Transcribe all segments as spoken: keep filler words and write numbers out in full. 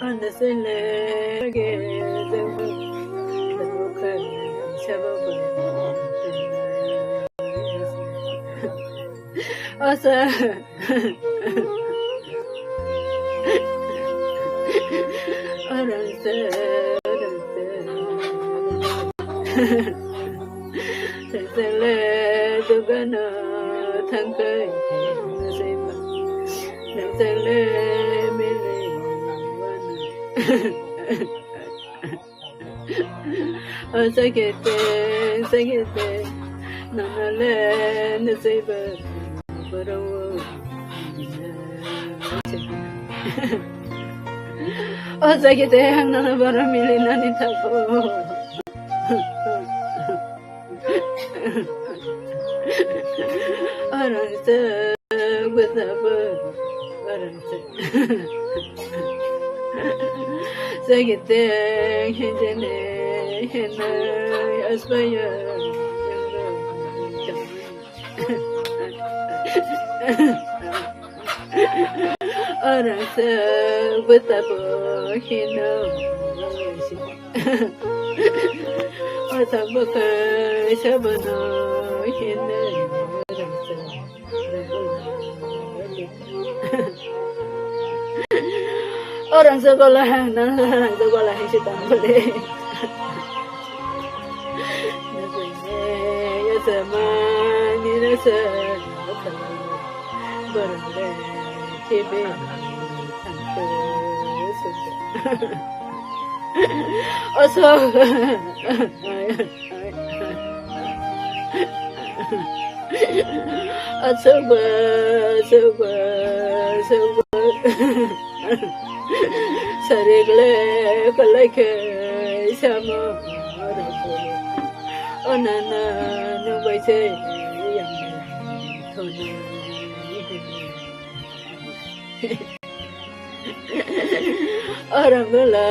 Anda sele ge zebo zebo kar sabo. Asa. Arang se, arang se. Sele dugano thangkai sema. Sele mele wana. O sakete, sakete, nanale nasaiba barawo. O sakete, ang nana bara mili nani tabo. Arang se, bata bo, arang se. Sagiteng hejene henai asbaya. Arang se, bata bo hino. Asa bwkhai sabono hinwi rangchak. O rangchak gola, nang rangchak gola hinwi se tang bole. Yasa mani rasa. Borok le kebe thangkhe sukha. Oso. Asoba, asoba, asoba. Sarik le kwlai khe samo. O nana, nwng bai se yang thoni. Orang gola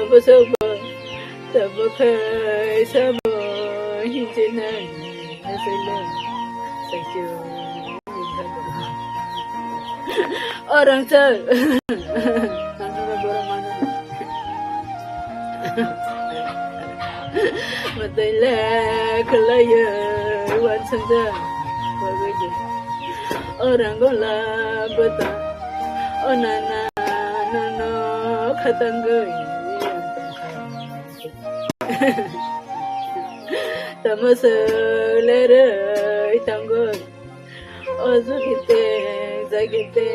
bosok bo, tabo khai samo hinjinai asilo sakyo. Orang sa. Matele khalaye wansanja wagwije. Orang gola bata onana nono khatangwi. Tamo soleroi tangwi. O jugite, jagite.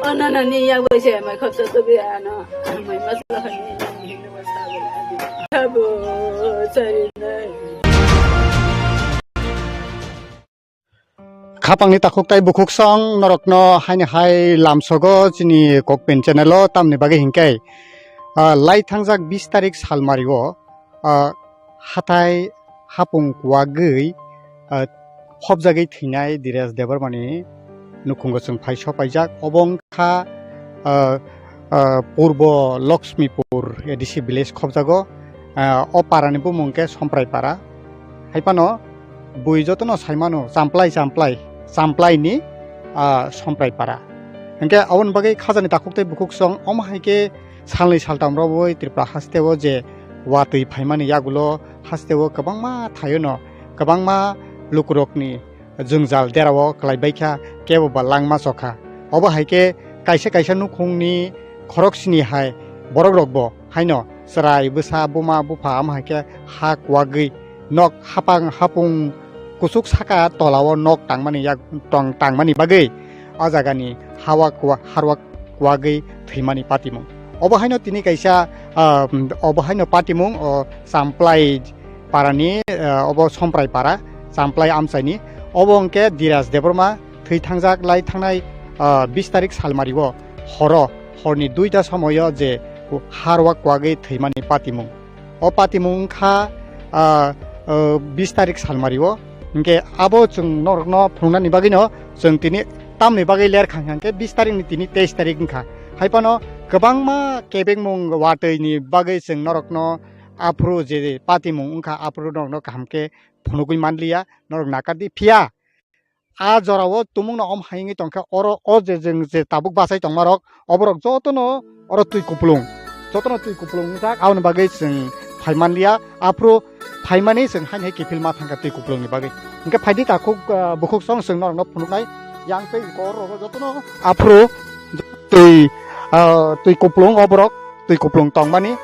O nanani yak bai se mai khorsa tubi ano. Mai masla hani hindu masla bai adi. Abo sari nai. Khapangni takhuk tai bukhuk song norokno haini hai lamsogo chini Kokpin channel o tamni bagwi hinkhe, ah, lai thangjak bis tarik salmari o, ah, hathai hapung kuwagwi, ah, phobjagwi thwinai Diresh Debbarmani nukhungo chwng phai sopaijak. Obo wngkha, ah, ah, Purbo Lakshmipur A D C village khobjago. Ah, o parani bumung khe Somprai para. Hai phano bui jotono sai mano Champlai, Champlai, Champlaini, ah, Somprai para. Hinkhe aboni bagwi khajani takhuk tei bukhuk song omo hai khe salnwi saltam rwui Tripura hasteo je watwi phaimani yagulo hasteo kwbangma thaiono kwbangma lukurokni jwngjal derao kwlaibaikha, kebo ba langma chokha. Obo hai khe kaisa kaisa nukhungni khoroksini hai borokrokbo haino chwrai bwsa buma bupha omo hai khe ha kuwagwi nok hapang hapung kuchuk saka tolao nok tangmani yak tong tangmani bagwi o jagani hawa kuwa harwa kuwagwi thwimani patimung. Obo haino tini kaisa, ah, obo haino patimung o Champlai parani, ah, obo Somprai para, Champlai amchaini. Obo hwnkhe Diresh Debbarma thwi thangjak lai thangnai, ah, bis tarik salmari o horo, horni duita somoio je harwa kuwagwi thwimani patimung. O patimung wngkha, ah, ah, bis tarik salmari o. Hinkhe abo chwng norokno phunuknani bagwino chwng tini tamni bagwi lerkha hinkhe bis tarikni tini teis tarik wngkha. Hai phano kwbangma kebengmung watwini bagwi chwng norokno aphuru je patimung wngkha aphuru norokno kaham khe phunugwi manliya, norok nakardi. Phiya a jorao tumungno om hai wngwi tongkha, oro o je jwng je tabuk bachai tongmarok, oborok jotono oro twi kupulung, jotono twi kupulung wngjak, aboni bagwi chwng phai manliya. Aphuru phaimani chwng haino hai kiphil ma thangkha twi kupulungni bagwi. Hinkhe phaidi takhuk, ah, bukhuk song chwng norokno phunuknai, yang tei kor rogo jotono aphuru twi, ah, twi kupulung o borok twi kupulung tongmani.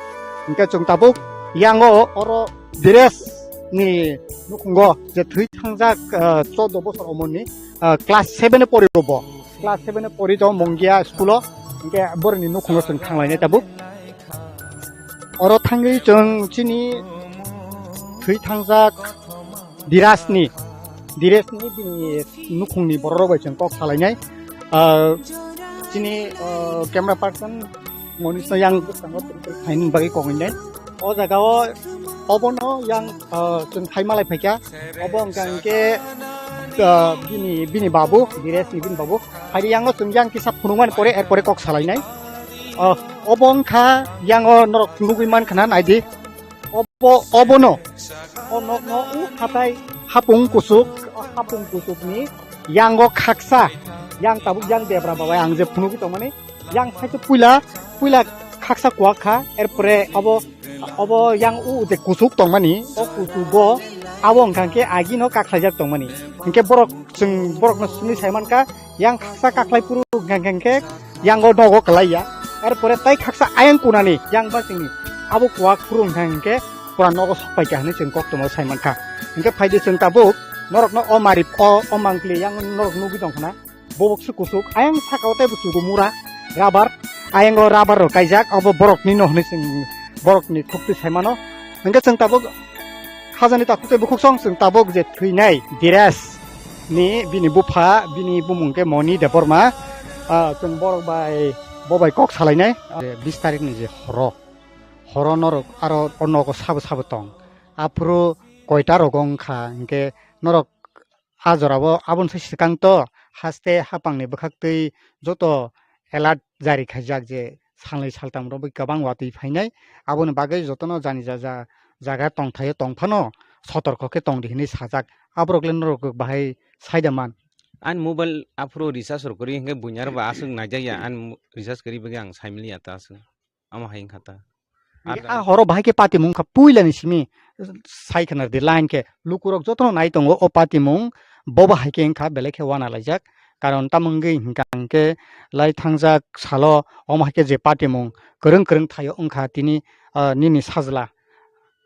Hinkhe chwng tabuk yango oro Dires ni nukhungo je thwi thangjak, ah, chordo bosor umorni, ah, class seven e pori bo. Class seven e pori tong Mongia school o. Hinkhe boroni nukhungo chwng thanglainai tabuk. Oro thangwi chwng chini thwi thangjak Dirasni, Dirasni bini nukhungni bororok bai chwng kok salainai. Ah, chini, ah, camera person Monisno yang bwskango tongthai khaini bagwi kok wngnai. O jaga o obono yang, ah, chwng thai malai phaikha. Obo wngkha hinkhe, ah, bini, bini babu, Dirasni bini babu. Hairi yango chwng yang kisa phunukmani pore, er pore kok salainai. Ah, obo wngkha yango norok nugwi mankha na, naidi. Obo, obono, o nokno o hatai hapung kuchuk, o hapung kuchukni yango khaksa, yang tabuk yang debra babai ang je phunugwi tongmani, yang saitu puila, puila khaksa kuak kha, erpore obo, obo yang o je kuchuk tongmani, o kuchugo abo wngkha khe agino kaklaijak tongmani. Hinkhe borok chwng borokno swngwi sai mankha, yang khaksa kaklai phuru hwnkha hwnkhe yango nogo kwlaiya. Erpore tai khaksa ayang kunani yang basingni abo kuak phuru hwnkha hwnkhe pura nogo sokpaikha hinwi chwng koktwma sai mankha. Hinkhe phaidi chwng tabuk norokno o mari o, o mangpili yang norok nugwi tongkhana. Bobok se kuchuk, ayang saka o tei bo chugo mura, rubber, ayang o rubber rok kaijak, abo borok ni no hinwi chwng borok ni khuk twi sai mano. Hinkhe chwng tabuk hajani takhuk tei bukhuk song chwng tabuk je thwinai Dires ni bini bupha, bini bumung khe Moni Debbarma, ah, chwng borok bai bo bai kok salainai. Je bis tarik ni je horo, horo norok aro o nogo sabo sabo tong. Aphuru koita rogo wngkha, hinkhe norok a jorao aboni sai swkang to haste hapangni bwkhaktwi joto alert jari khaijak je salnwi saltam romwi kwbang watwi phainai, aboni bagwi jotono jani ja ja jaga tongthaio tongphano sotorko khe tongdi hinwi sajak. Aborok le norok bahai saida man. Ani mobile aphuru recharge rok kwrwi hinkhe buini aro ba aswk naijakya, ani mo-, recharge kwrwi bagwi ang saimiliya ta aswk. Amo hai wngkha ta. Hinkhe a horo bahai khe patimung wngkha puilani simi sai khna rwdi line khe lukurok jotono nai tongo o patimung bo bahai khe wngkha belai khe uanalaijak. Karon tamo wngwi hinkha hinkhe lai thangjak salo omo hai khe je patimung kwrwng kwrwng thaio wngkha tini, ah, nini sajla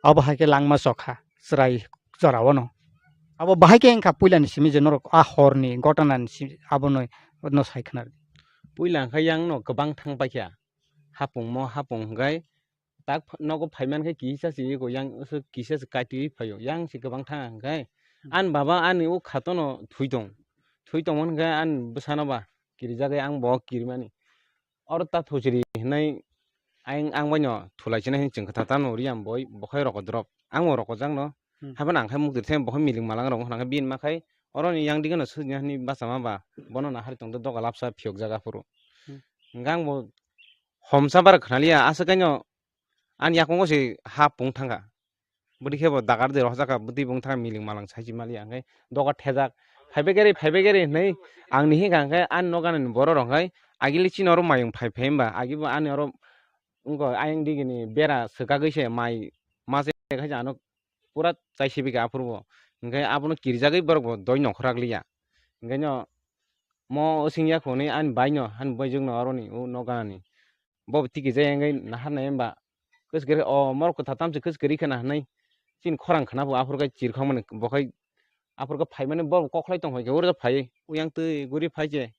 abo hai khe langma chokha chwrai jorao no. Abo bahai khe wngkha puilani simi je norok a horni gotonani simi abono no sai khna rwdi. Puila wngkha yang no kwbang thang paikha. Hapungmo hapung hwnkhe tak ph-, nogo phaiman khe kisa se eko yang kisa se kaitwi phaio, yang se kwbang thang hwnkhe ani baba ani o khatano thwi tong, thwi tongmani hwnkhe ani bwsano ba kirijagwi ang bo kirimani. Oro ta thusiri hinwi ang, ang baino thulai sinai hinwi chwng kha ta tamo riyam boi bokhai rokodrop ang bo rokojakno. Hmm. Haphano ang khai mukti thai bokhai miling malang rok hwnka khe bini ma khai oroni yang digeno sujna hinwi bachama ba bono nahari tongde doga lapsa phiyok jaga phuru. Hmm. Hwnkhe ang bo homsa bar khnaliya aswk kaino ani yakungo se ha pung thangkha. Bwdwi khe bo dagar de rohorjak kha, bwtwi bo wng thangkha miling malang sai se maliya, hwnkhe doga thejak. Phaibai gari, phaibai gari hinwi ang ni hika hwnkhe ani noganani borok rok hwnkhe agili chini oro mayung phai phai hwnba, agi bo ani oro wngkha ayang digini bera swkagwi se mai ma se khai se ano pura chai sibika aphuru bo. Hwnkhe abono kirijagwi borok bo doi nongkhor rak liya. Hwnkhe no mo wsing ya kho hwnwi ani bai no, ani baijwk no aroni o noganani. Bo bo tiki jai wngwi naharnai hwnba kwchwkhe o morok kwthar tamse kwchwkhe rikha na hinwi chini khorang khna bo aphuru khe chirkhokmani bo khai aphuru khe phaimani bo kokhlai tong phai khe oro phai uyang twi guri phai je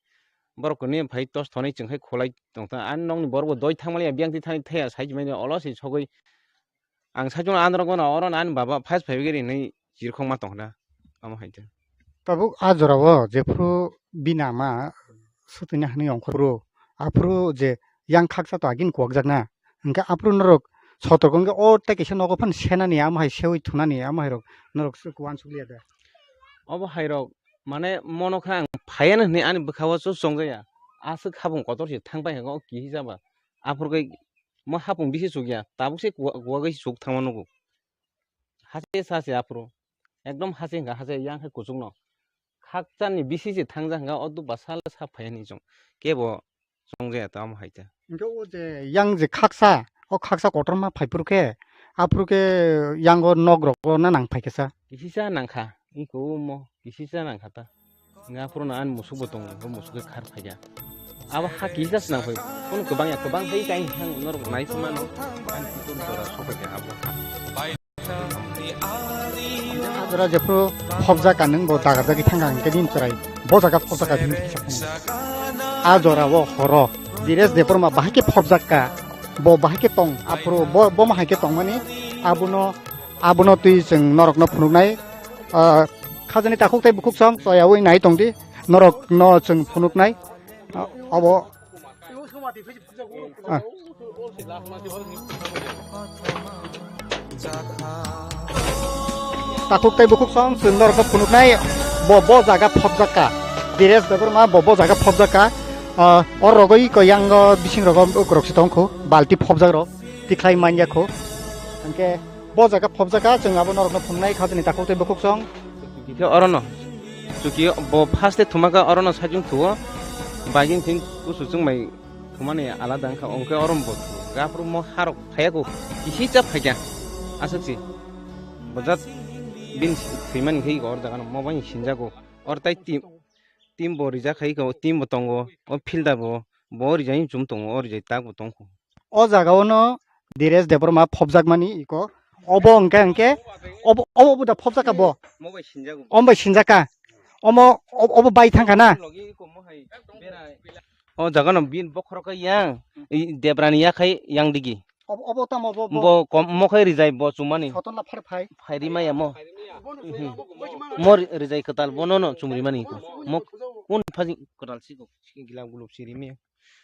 borok kwnwi phai tos thonwi chwng khai khulai tong ta ani nokni borok bo doi thangmani biyang twi thani thaya sai mani olo se sogwi ang sai chwng androk bono oro ani baba phai phai gari hinwi chirkhokma tong khna omo hai khe. Tabuk a jorao jephuru bini ama sutwina hinwi ongkhorphuru, aphuru je yang khaksa to agini kuwakjakna, hwnkhe aphuru norok sotok wngkhe o tei kaisa nogo phano senani, amo hai seui thunani, amo hai rok norok se uansuk liya de. Obo hai rok mane mono khe ang phaiya hinwi ani bwkha o chwng chongjaya, aswk habung kotor se thang pai hwnkhe o kihi jaba, aphuru khe mo hapung bisi chukya, tabuk se kuwa-, kuwagwi chuk thangma nugo. Hase sa se aphuru. Ekdom hase hwnkha, hase yang khe kuchukno. Hakchani bisi se thangjak hwnkha, o dupha sal sa phaiya ni chwng. Kebo chongjaya tamo hai ta. Hwnkhe o je yang je khaksa, o khaksa kotorma phai phuru khe, aphuru khe yango nok rogo na nang phai khe sa? Kisisa nangkha, iko mo kisisa nangkha ta. Nga phuru na ani musuk bo tongo, bo musuk khe khar phai kha. Abo ha kisisa se nang phai. Kono kwbang ya, kwbang hai kai hang norok nai se mano. Ani kukur jora sopai kha abo ha. A jora jephru phobjak ka nwng bo dagarjagwi thangkha hwnkhe bini chwrai bo jaga phobjak ka bini kisa phunuknai. A jora o horo Dires Debbarma bahai khe phobjak ka, bo bahai khe tong, aphuru bo, bo ma hai khe tongmani abono, abono twi chwng norokno phunuknai. Ah, khajani takhuk tei bukhuk song choyaui nai tongdi, norokno chwng phunuknai. Ah, obo Ah. Takhuk tei bukhuk song chwng norokno phunuknai, bo, bo jaga phobjak ka. Dires Debbarma bo, bo jaga phobjak ka. Ah, o rogo iko yango bising rogo ukorok se tong kho, balti phobjak rok, tikhlai man ya kho. Hwnkhe bo jaga phobjak ka, chwng abo norokno phunuknai khajani takhuk tei bukhuk song. Khe orono. Chuki bo first e thumaka orono sajung thuo. Bagin thing kusu chwng bai thumani alada wngkha, ongkhe orom bo thuo. Gaphuru mo harok phaiya ko kisi cha phaikya. Aswk si. Bojat bin thwimani khe or jaga no mo bai sinjago. Or tai team, team bo rijak khai ko, team bo tongo. O fielder bo, bo rijai chum tongo, o rijai tak bo tongkho. O jaga o no Dires Debbarma phobjakmani iko. Obo hwnkhe, hwnkhe obo, obo, obo da phobjak ka bo? Mo bai sinjago. Om bai sinjak ka? Omo, ob-, obo bai thang kha na? Logi iko mo hai berai. O jaga no bin bokhorok khe yang, i Debrani yakhai yang digi. Obo, obo tamo bo, bo? Bo kom, mo khai rijai bo chumani. Soton la phar phai. Phai rimaya mo. Mhm. Mo ri-, rijai kwtal bo no no chumrimani iko. Mo kun phaji kwtal siko. Gilab gulub si rimaya.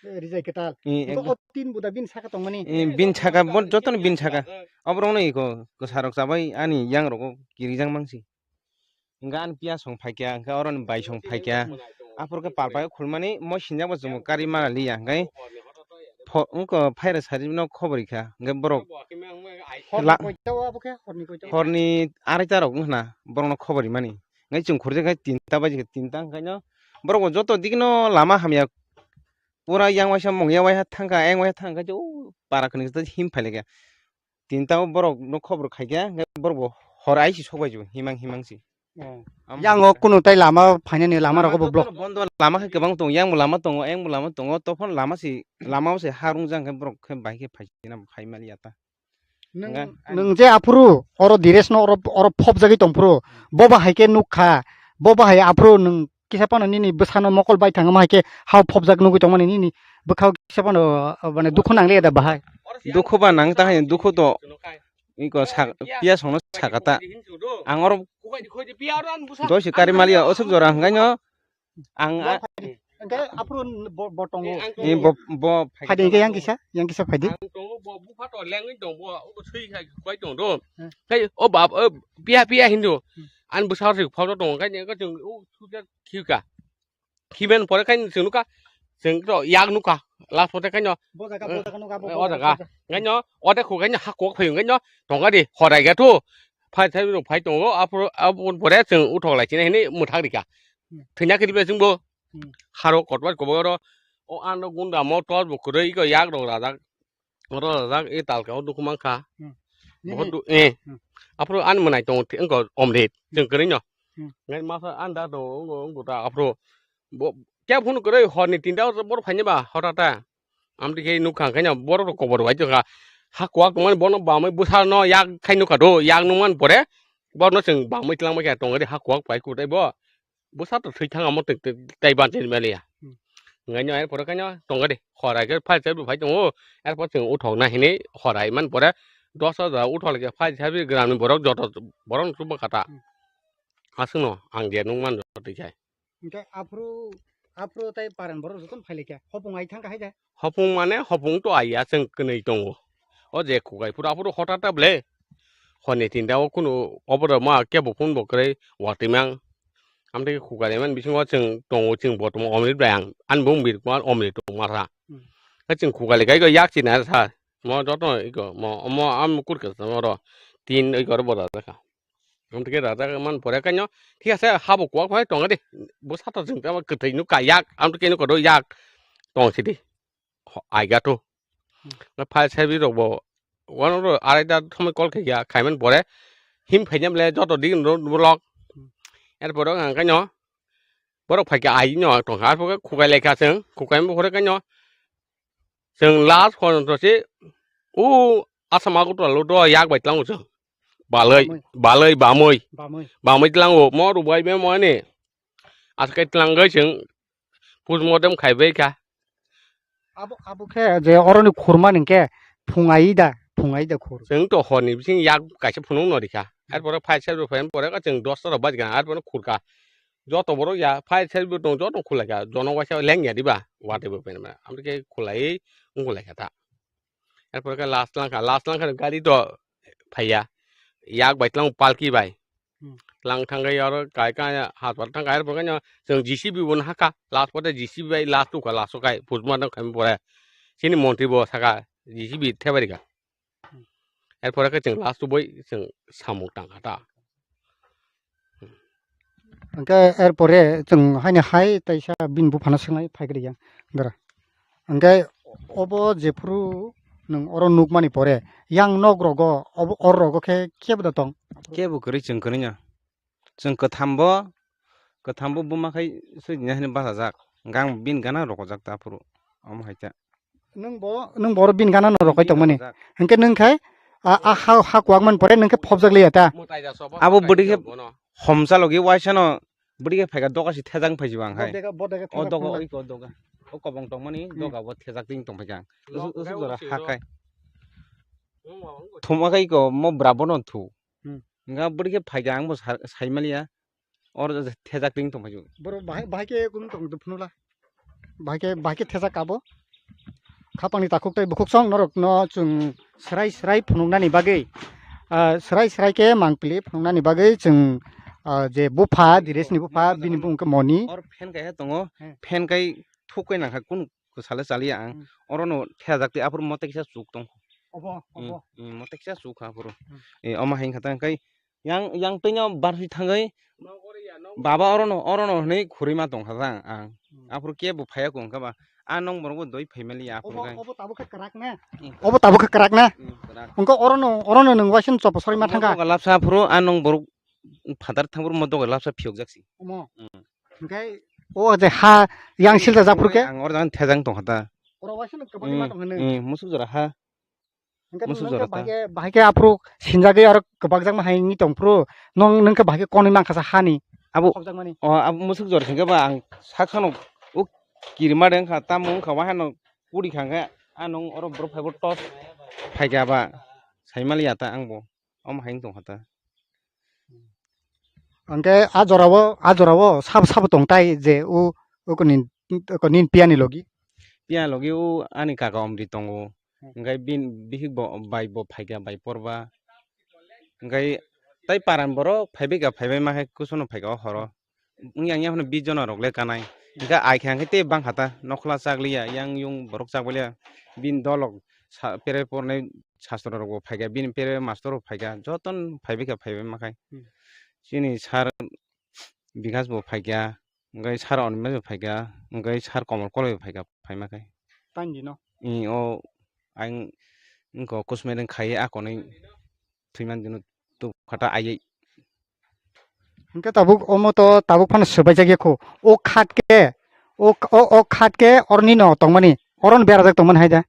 Eh, rijai kwtal. Eh, hwnkhe ekdom. O tin buda bini saka tongmani? Eh, bini saka, bo jotono bini saka. Oborokno iko kwsarok chabai ani yangrogo kirijak mangsi. Hwnkhe ani piyasong phaikya, hwnkhe oroni baisong phaikya. Aphuru khe palpaio khulmani mo sinjak bo chwngbo kari mana liya, hwnkhe pho-, wngkha phaira sarino khobor rikha, hwnkhe borok horni la-, koita o abo khe horni koita? Horni araita rok wngkhna borokno khobor rimani. Hwnkhe chwng khurjak khe tinta baji khe tinta, hwnkhe no borok bo joto dikno lama hamya. Pura yang waisa mung yang waisa thangkha, yang waisa thangkha, o para khni him phailaikha. Tinta o borok no khobor khaikha, hwnkhe borok bo hor aisi sokbai ju, himang himang si. Oh. Am- Yang o kunu tai lama phainani lama rok bo joto block. Bondo lama khe kwbang tongo, yang bo lama tongo, yang bo lama tongo, tophon lama si, lama o se ha rungjak hwnkhe borok khe bai khe phai sina phai mali ya ta. Nwng, hwnkhe nwng je aphuru oro Dires no oro, oro phobjagwi tongphuru, bo bahai khe nukha, bo bahai aphuru nwng kisa phano nini bwsano mokol bai thangma hai khe hao phobjak nugwi tongmani nini bwkhao kisa phano, uh, mane dukhu nangliya da bahai? Dukhu ba nang ta hai, dukhu to iko sa-, piya songno sakata. Ang oro dosi kari maliya osuk jora hwnkhaino ang a- Hwnkhe aphuru bo, bo tongo. Eh, bo, bo phaidi hwnkhe yang kisa, yang kisa phaidi. Ang tongo, bo bupha to lengwi tong, bo, bo swi khai bai tong do. Hmm. Khai o bab, o piya, piya hindu. Hmm. An bwsa rwk phobjak tongo, khai nengkha chwng o sujak khika. Khiben pore khai chwng nukha, chwng to yak nukha, last pore khai no. Bo jaga, bo jaga nukha, bo, eh, bo o jaga, jaga. Khai no, o de khu khai no, ha kok phai khai no, tongga di, horai ga thu. Phai thai rok phai tongo, aphuru, aphuru pore chwng uthok lai chini hini mwthak rikha. Hmm. Thwina khe ribe chwngbo. Hmm. Haro kotbas koboro, o ano gunda mo tor bo kwrwi iko yak rok rajak. Oro rajak e talka o dukhu mankha. Hmm. Bohot nini du-, eh. Hmm. Aphuru ani mwnai tongo, wngkha Omrit, hmm, chwng kwrwino. Hmm. Ngai masa ani da tongo, wngkha, wngkha ta aphuru. Bo, kya phunu kwrwi horni tinta o borok phaini ba, hotata. Amtwi khe nukha, khaino borok rok kobor bai tongkha. Ha kuak tongmani bono bamwi bwsano yak khai nukha do, yak nukmani pore, borokno chwng bamwi twlangma khe tongwi ha kuak bai kutai bo. Bwsa to thwi thang amo tei, tei, tei ban chini maliya. Hmm. Ngaino er pore kaino tongga de, horai khe phai chai phai tongo, er pore chwng uthok na hini horai man pore dos hajar uthok le phai chai gram ni borok joto borok no chuba kata. Hmm. Aswkno ang je nung man joto twi chai. Hwnkhe aphuru, aphuru tei paren borok jotono phai laikha. Hopung ai thangkha hai de? Hopung mane hopung to aiya chwng kwnwi tongo. O je khukai phuru aphuru hothat ta ble. Honi tinta o kunu oboro ma kebo phun bo kwrwi watwi mang. Amtwi khukai man bisingo chwng tongo chwng bo tongo omrit bai ang. Ani bung bir ma omrit tong ma tha. Hmm. Khe chwng khukai le kai yak china sa. Mo joto iko mo, mo am kur ke mo ro. Tin iko ro boda ka. Amtike rajak man pore kaino, thik ase, habo kuak bai tongo de. Bo sato jeng tama kwthwi no ka yak, amtike no kodo yak tong sidi. Ho-, aiga to. Hmm. Phai service rok bo, wano ro arai da thomoi call khe ya, khaiman pore, him phainyam le joto din ro block. Hmm. Er pore ang kaino, borok phai khe ai no tong kha, ar pore khukai lai kha chwng, khukai pore kaino, chwng last phono to se, o Assam Agartala lo do yak bai tlango chwng. Balai, Bamwi. Balai, bamwi. Bamwi. Bamwi tlango, mo rubai be mo ani. Aswk khe tlang gai chwng postmortem khai bai kha. Abo, abo khe je oroni khurma ningkhe phungai da, phungai da khur. Chwng to horni bising yak kaisa phunuk no rikha. Hmm. Arpore phai service phai pore ka chwng dosta rok bajikha, arpore khurkha. Joto borok ya phai service tong joto khulai kha, jono waisa leng ya diba, watwi bo pen ma. Amtike khulai, ungkulaikha ta. Arpore khe last langkha, last langkha gari to phaiya. Yak bai tlang palki bai. Hmm. Tlang thangkai aro kai ka haspatalo thangkai arpore khe chwng J C B bo nahakha. Last pore J C B bai last tukha, last kai postmortem khaimani pore. Chini montri bo saka J C B thebarikha. Hmm. Arpore khe chwng last bai chwng samung tangkha ta. Hwnkhe erpore chwng haino hai teisa bini buphano swngnai phaikrikya dara. Hwnkhe obo jephuru nwng oro nukmani pore yang nok rogo obo or rogo khe kebo da tong? Kebo kwrwi chwng kwrwino. Chwng kwthambo, kwthambo buma khai swi dina hwnwi bachajak. Hwnkhe ang bini gana rokojak ta aphuru. Omo hai ta. Nwng bo, nwng bo oro bini gana no rokai tongmani. Hwnkhe nwng khai, a, a ha, ha kuak man pore nwng khe phobjak liya ta. Abo bwdwi khe homsa logi waisa no bwdwi khe phaikha doga si thejak phai jibo ang khai. Bodega, bodega o thejak doga phai oi ko doga. O kobong tongmani hmm doga bo thejak ting tong phaikha. Usuk, usuk jora ha khai. Thuma khai ko mo bwra bono thu. Hmm. Nga bwdwi khe phaikha ang bo sa-, saimaliya. Or thejak ting tong phai. Boro bahai, bahai khe kunu tong phunukla. Bahai khe, bahai khe thejak abo. Khapangni takhuk tei bukhuk song norok no chwng swrai swrai phunuknani bagwi, ah, swrai swrai khe mangpili phunuknani bagwi chwng, ah, je bupha, Diresni bupha, bini bung khe Moni. Or fan kaisa tongo, hmm, fan kai thuk kai nangkha kunu kwsale chaliya ang. Hmm. Oro no thejak twi aphuru mote kisa chuk tong. Obo, hmm, obo. Hmm, mote kisa chuk kha aphuru. Hmm. Eh, omo hai kha ta kai yang, yang twi no barsi thangwi baba oro no, oro no hwnwi khurui ma tong kha ta ang. Hmm. Aphuru kebo phaiya kung kha ba. A nong borok bo doi phai mali ya aphuru obo, kai. Obo tabuk khe kwrak na? Hmm. Obo tabuk khe kwrak na? Hmm, kwrak. Wngkha oro no, oro no nwng waisa no chopo sori ma thangkha. Mo doga lapsa aphuru a nong borok phatar thangphuru mo doga lapsa phiyok jak si. Omo. Hmm. Hwnkhe o je ha yang silta jak phuru khe? Ang oro jang thejang tong kha ta. Oro waisa no kwbangma tong hwnwi. Hmm, musuk jora ha. Hwnkhe musuk nwng jora khe ta. Bahai khe, bahai khe aphuru sinjagwi aro kwbakjakma hai wngwi tong phuru. Nwng, nwng khe bahai khe konwi mankha sa hani. Abo, khobjakmani. O, abo musuk jora hwnkhe ba ang sak sano o kirima de wngkha, tamo wngkha, waha no kuri kha hwnkhe, a nwng oro borok phaibo tos phaikha ba, saimaliya ta ang bo. Omo hai wng tong kha ta. Hwnkhe a jorao, a jorao sabo sabo tong tai je o, o koni, o koni piya ni logi? Piya logi o ani kaka Omri tongo. Hmm. Hwnkhe bini bihik bo, bai bo phaikha bai porba. Hwnkhe tai paran borok phaibai kha, phaibai ma khe kusuno phaikha o horo. Wngya wngya phano bish jona rok le kanai. Hwnkhe ai khe ang khe tei bang kha ta, nokhla chak liya, yang yung borok chak liya. Bini dolok sa-, pere pornai sastro rok bo phaikha, bini pere master rok phaikha, jotono phaibai kha, phaibai ma khai. Hmm. Chini sir Bikas bo phaikha, hwnkhe sir Animesh bo phaikha, hwnkhe sir Komol Koloi bo phaikha, phaima khai. Tang dino? I o ang wngkha Kusmedeng khai a konwi thwimani dino tuk phata aiwi. Hwnkhe tabuk omo to tabuk phano swbaijak ya kho. O khat khe, o, o, o khat khe oroni no tongmani, oro no berajak tongmani hai da.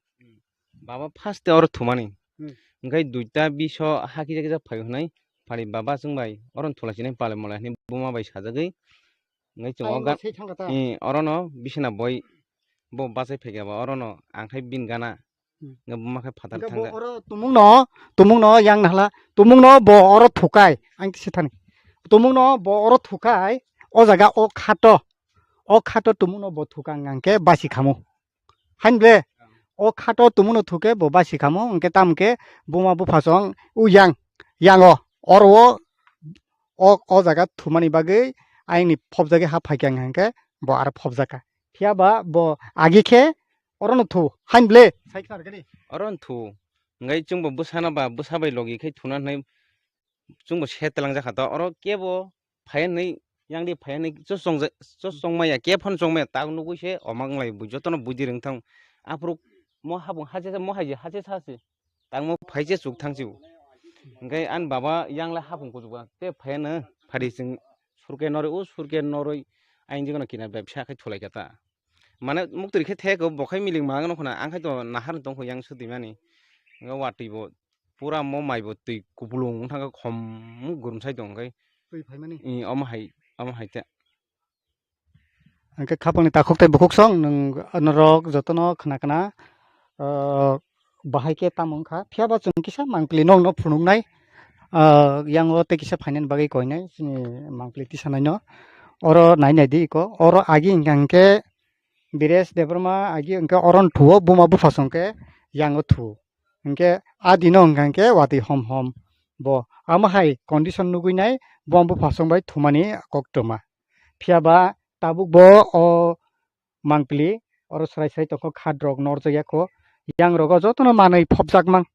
Baba first te oro thumani. Hmm. Hwnkhe duita bish o ha kisa kisa phai hwnwi, phari baba chwng bai oro no thula sinai pale mole hwnwi buma bai sajagwi. Hwnkhe chwng o ga-, eh, oro no bisina boi bo bachai phaikha ba oro no ang khai bini gana. Hmm. Hwnkhe buma khe phatar thangkha. Hwnkhe bo oro tumung no, tumung no yang nahla, tumung no bo oro thukai, ang kisa thani. Tumung no bo oro thukai, o jaga o khato, o khato tumung no bo thuka hwnkhe basi khamu. Hain ble, o khato tumung no thuke bo basi khamu, hwnkhe tamo khe buma bupha song u yang, yang o, oro o, o, o jaga thumani bagwi ayang ni phobjagwi ha phaikha hwnkhe bo aro phobjakha. Phiya ba bo agi khe oro no thu, hain ble, sai khna rwgani. Oro no thu, hwnkhe chwng bo bwsano ba bwsa bai logi khai thuna hwnwi chwngbo se twlangjak kha to, oro kebo phai hwnwi, yang di phai hwnwi chosong ja-, chosong maya, kebo phano chong maya, tak nugwi se omo wng lai, bui jotono buidi rwng thang. Aphuru mo habung hache, mo hai je hache sa se, tangmo phai se chuk thang se bo. Hwnkhe ani baba yang le hapung kuchuk ba, te phai hwnwi phadi chwng surke norwi, o surke norwi, ayang jikno kina bebsa khai thulai kha ta. Mane muktwi khe thek bo khai miling ma wngkha na, ang khai to nahar tong kho yang swtwi mani. Nga watwi bo pura mo mai bo twi kupulung wng thang kha, khom gurumsai tong khai. Twi phaimani? I, omo hai, omo hai ta. Hwnkhe khapangni takhuk tei bukhuk song nwng norok jotono khna khna, ah, bahai khe tamo wngkha. Phiya ba chwng kisa mangpili nokno phunuknai, ah, yango tei kisa phainani bagwi koinai chini mangpili tisanaino. Oro nai nai di iko. Oro agi hwnkha hwnkhe Biresh Debbarma agi hwnkhe oro thuo, buma bupha song khe yango thuo. Hwnkhe a dino hwnkha hwnkhe watwi hom hom bo. Amo hai condition nugwi nai buma bupha song bai thumani koktwma. Phiya ba tabuk bo o mangpili oro srai srai tongkho, khat rok norjak ya kho. Yang rogo jotono manwi phobjak mang.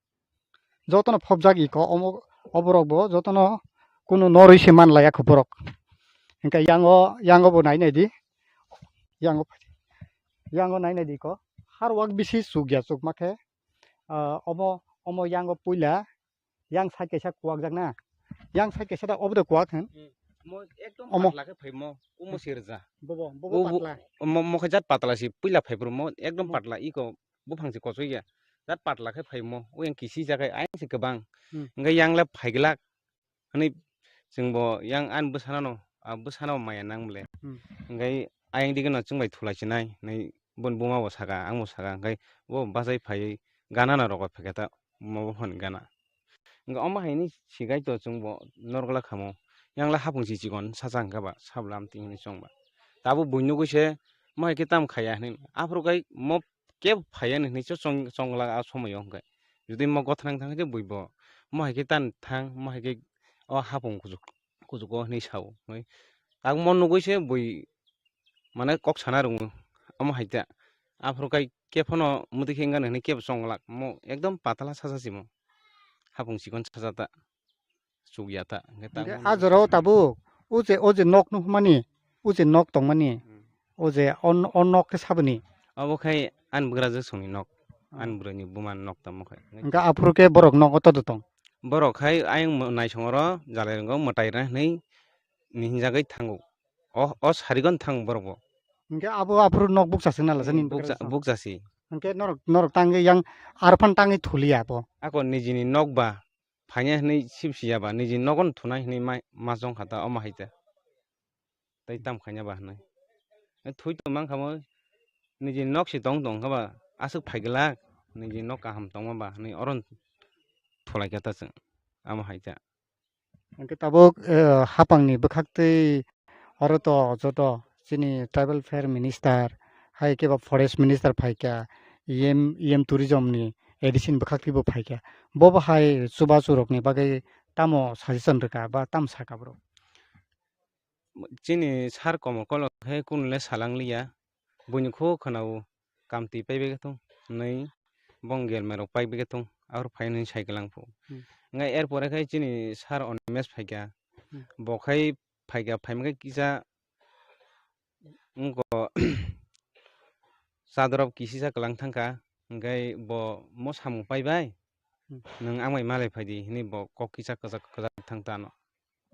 Jotono phobjak iko omo, oborok bo jotono kunu norwi se man laya kho borok. Hwnkhe yango, yango bo nai nai di. Yango, yango nai nai di iko. Har wak bisi chuk ya, chukma khe, ah, omo, omo yango puila yang side kaisa kuwak jak na. Yang side kaisa da obo de kuwak hwn. Hmm. Mo ekdom omo patla khe phai mo, omo se rwja. Bobo, bobo o bo-, patla. Mo, mo khe jat patla si puila phai bro mo ekdom Hmm. patla iko buphang se kochoi ya. Jat patla khe phai mo, o yang kisi jaga ayang se kwbang. Hmm. Hwnkhe yang le phai glak. Hwnwi chwng bo yang ani bwsano no, a bwsano maya nang bole. Hmm. Hwnkhe ayang digi no chwng bai thulai chinai hwnwi boni buma bo saka, ang bo saka, hwnkhe bo bachai phaiwi gana no rogoi phaikha ta, buma bo phani gana. Hwnkhe omo hai hwnwi sigai to chwng bo norok la khamo, yang la hapung si chikon sacha hwnkha ba, sabla amtwi hwnwi chwng ba. Tabuk bui nugui se mo hai khe tamo khaiya hwnwi, aphuru khai mo kebo phaiya ni hwnwi se chong-, chonglak a somoio hwnkhe. Jodi mo gothanang thang khe bui bo, mo hai khe tan thang, mo hai khe o hapung kuchuk, kuchugo hwnwi sao. Hwnwi tabuk mo nugui se bui mane kok sana rwngo, omo hai ta. Aphuru kai khe phano mwtwi khe wngkha hwnwi kebo chonglak, mo ekdom patala sacha si mo. Hapung chikon sacha ta. Chukya ta. Hwnkhe ta Hwnkhe mo a nugui jorao se tabuk, o je, o je nok nukmani, o je nok tongmani, Hmm. o je o, o nok khe saboni? Obo khai ani bwgrajwk songni nok, Hmm. ani bwrwini buma nok tamo khai. Hwnkhe aphuru khe borok nogo todo tong? Borok khai ayang mo-, naisong oro jalai rwngo mwtai rwna hwnwi ni hinjagwi thango. O, o sarigon thang borok bo. Hwnkhe abo aphuru nok bukcha se nala se Hmm, nini bukcha, bwgrajwk song? Bukcha si. Hwnkhe norok, norok tangwi yang arphan tangwi thuliya abo? Ako nijini nok ba, phaina hwnwi sibsi ya ba, nijini nogo no thunai hwnwi ma, ma chong kha ta, omo hai ta. Tei tam khaina ba hwnwi. Thui tong mang kha mo, nijini nok si tong tong kha ba, aswk phai glak, nijini nok kaham tongma ba hwnwi oro thulai kha ta chwng, omo hai ta. Hwnkhe tabuk, eh, hapangni bwkhaktwi oro to joto chini tribal fair minister, hai khe ba forest minister phaikha, E M, E M tourism ni A D C ni bwkhaktwi bo phaikha. Bo bo hai chubachu rokni bagwi tamo suggestion rwkha ba tamo sakha borok? Chini sir Komol Kolok khe kunule salangliya. Buini kho khwnao, kamtwi paibai khe thung hwnwi, bong gelmerok paibai khe thung, aphuru phai hwnwi sai kwlang phu. Hmm. Hwnkhe er pore khai chini sir Animesh phaikha, Hmm. bo khai phaikha, phaima khe kisa wngkha chadorok kisisa kwlang thangkha, hwnkhe bo mo samung paibai, Hmm. nwng ang bai malai phaidi hwnwi bo kok kisa kwchak kwchak thang ta ano.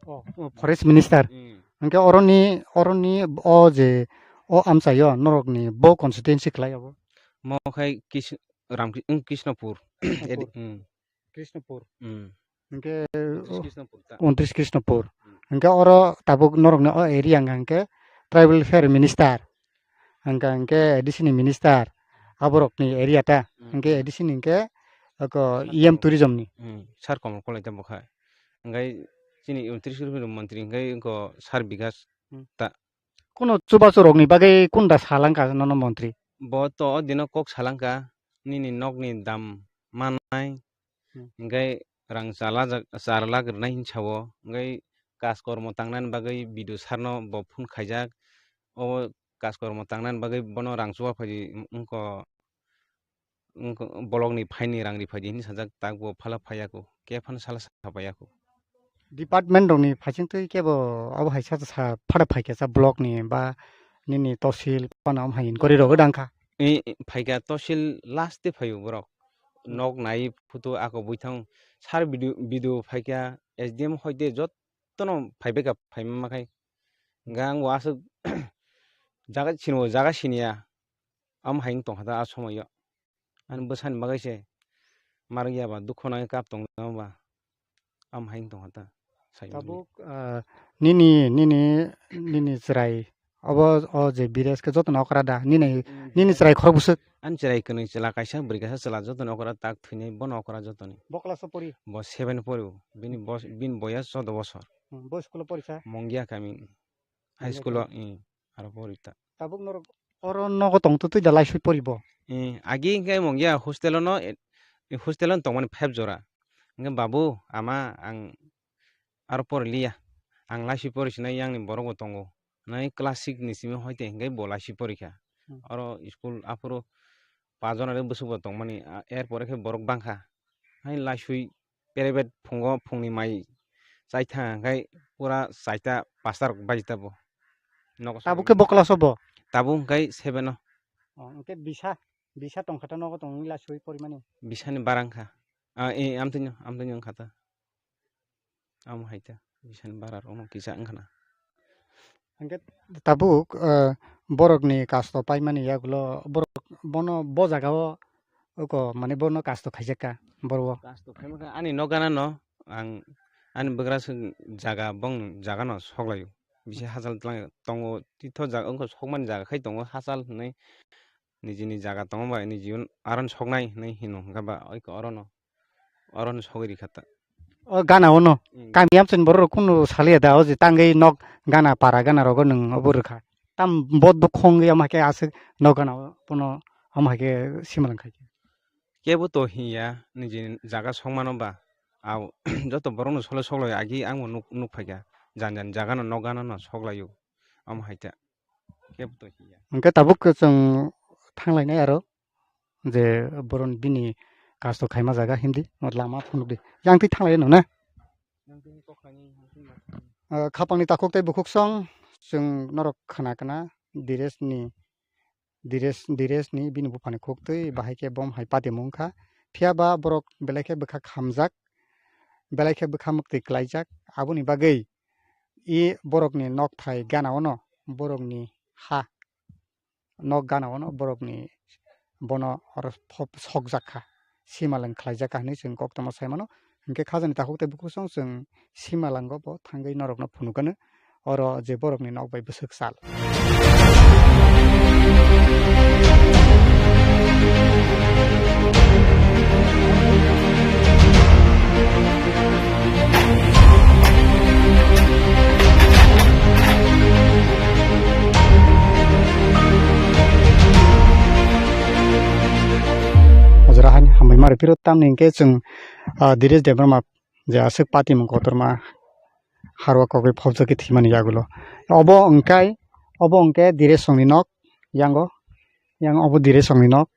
Oh, oh, forest minister. Hmm. Hwnkhe oroni, oroni o je o amchaio norokni bo constituency khlai abo? Mo khai Kis-, Ram Ki-, wng Krishnapur. Krishnapur. Edi-, hmm. Krishnapur. Hmm. Hwnkhe, Untris oh, Krishnapur ta. Untris Krishnapur. Hmm. Hwnkhe oro tabuk norokni o area wngkha hwnkhe tribal fair minister. Hwnkha hwnkhe A D C ni minister, aborokni area ta, Hmm. hwnkhe A D C ni hwnkhe oko Sir E M Komol. Tourism ni. Hmm, Sir Komol Kolai ta bokha. Hwnkhe chini Untris Krishnapur montri hwnkhe oko Sir Bikas Hmm. ta. Kuno chubachu rokni bagwi kunda salangkha nono montri? Bo to o dino kok salangkha, nini nokni dam manai, Hmm. hwnkhe rang chala jak, char lakh rwnai hinwi sao, hwnkhe kaj kormo tangnani bagwi B D O sir no bo phone khaijak, o kaj kormo tangnani bagwi bono rang chuba phaidi wngkha, wngkha, bolokni phaini rang ri phaidi hinwi sajak, tak bo phala phaiya kho, khe phano sala sa phaiya kho. Department rokni phaising twi kebo abo hai sa sa phada phaikha sa block ni ba nini tosil phano am hai inquiry rogo dang kha. I, i, phaikha tosil last de phaio borok. Hmm. Nok nai photo ako buithang sar video, video phaikha S D M hoite jottono phaibaikha phaima makhai. Hwnkhe ang bo aswk jaga sinibo jaga siniya. Am hai wng tongkha ta a somoio. Ani bwsani bagwi se marwk ya ba, dukhu nangwi kap tong ba, am hai wng tongkha ta, sai wngwi. Tabuk, ah, nini, nini, nini chwrai, obo, o je Bires khe jotono okra da, nini, mm, nini chwrai khorok bwswk? Ani chwrai kwnwi chwla kaisa, bwrwi kaisa chwla jotono okra, tak thwinai bono okra jotoni. Bo class o pori? Bo seven pori o, bini bos-, bini boyas choudo bosor. Hmm, bo school o pori sa? Mongia kami. High school o, i, aro pori ta. Tabuk norok oro nogo tong twi da laisui pori bo? I, agi hwnkhe mungya hostel o no, e, hostel o no tongmani five jora. Hwnkhe babu, ama, ang aro pori liya. Ang laisui pori sinai, yang ni borok bo tongo. Nai class six ni simi hoite hwnkhe bo laisui pori kha. Hmm. Oro school aphuru pa jona re bwswk bo tongmani, a, er pore khe borok bangkha. Hai laisui private phungo phungni mai chai thang khe pura chaita pasta rok baji tabo. Nogo tabuk khe bo class o bo? Tabuk hwnkhe seven o. Oh, hwnkhe bisa, bisa tongkha ta nogo tongwi laisui porimani? Bisani barang kha. Ah, eh, amtwino, amtwino wngkha ta. Amo hai ta, bisani bara rok no kisa wngkha na. Hwnkhe tabuk, eh, borok ni kasto paimani yagulo borok bono bo jaga o oko mane bono kasto khaijak ka borok o. Kasto khaima khe ani nok gana no ang ani bwgra swk jaga bong jaga no sok lai o. Bisi hachal twlang tongo tito jaga wngkha sokmani jaga khai tongo hachal hinwi nijini jaga tongo bai niji aron soknai hinwi hino hwnkhe ba oi oro no. Oro no sogwi rikha ta. O gana o no. Mm. Kami amchani borok rok kunu saliya da o je tangwi nok gana para gana rogo nwng obo rwkha. Tam bot bo khongwi omo hai khe aswk nok gana o bono omo hai khe simalwng khai khe. Kebo to hiya niji jaga songmano ba. Au joto borok no solo soklai agi ang bo nuk, nuk phaikha. Jan jan jaga no nok gana no soklai o. Omo hai ta. Kebo to hiya. Hwnkhe tabuk chwng thanglainai aro. Je boron bini kasto khaima jaga himdi, lama phunukdi. Yang twi thanglai no na? Ah, khapangni takhuk tei bukhuk song, chwng norok khna khna, Diresni, Dires, Diresni bini buphani khuk twi bahai khe bom hai patimung kha. Phiya ba borok belai khe bwkha khamjak, belai khe bwkha mwktwi klaijak. Aboni bagwi i borokni nokthai gana ono borokni ha. Nok gana ono borokni bono oro pho-, sokjak kha, simalwng khlaijak kha hinwi chwng koktwma sai mano. Hinkhe khajani takhuk tei bukhuk song chwng simalwngo bo thangwi norokno phunukgano, oro je borokni nok bai bwswk sal. O jora haini hambai ma rw phiro tamni hinkhe chwng, ah, Diresh Debbarma je aswk patimung kotorma harwa kogwi phobjagwi thwimani yagulo. Obo hwnkhe, obo hwnkhe Diresh songni nok, yango, yang obo Diresh songni nok.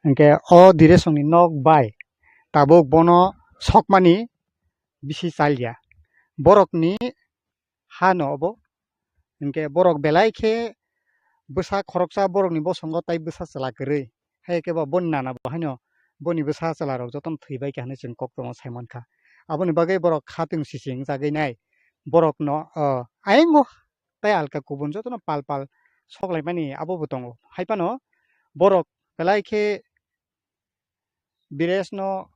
Hinkhe o Diresh songni nok bai tabuk bono sokmani bisi chalya. Borokni ha no obo. Hinkhe borok belai khe bwsa khoroksa borokni bosongo tai bwsa chwla kwrwi. Hai khe bo boni nana bo haino boni bwsa chwla rok jotono thwi bai kha hinwi chwng koktwma sai mankha. Aboni bagwi borok khatung sising chagwi nai. Borokno, o, ayang o tai alka kubun jotono pal pal sok lai mani abo bo tongo. Hai phano borok belai khe Biresh no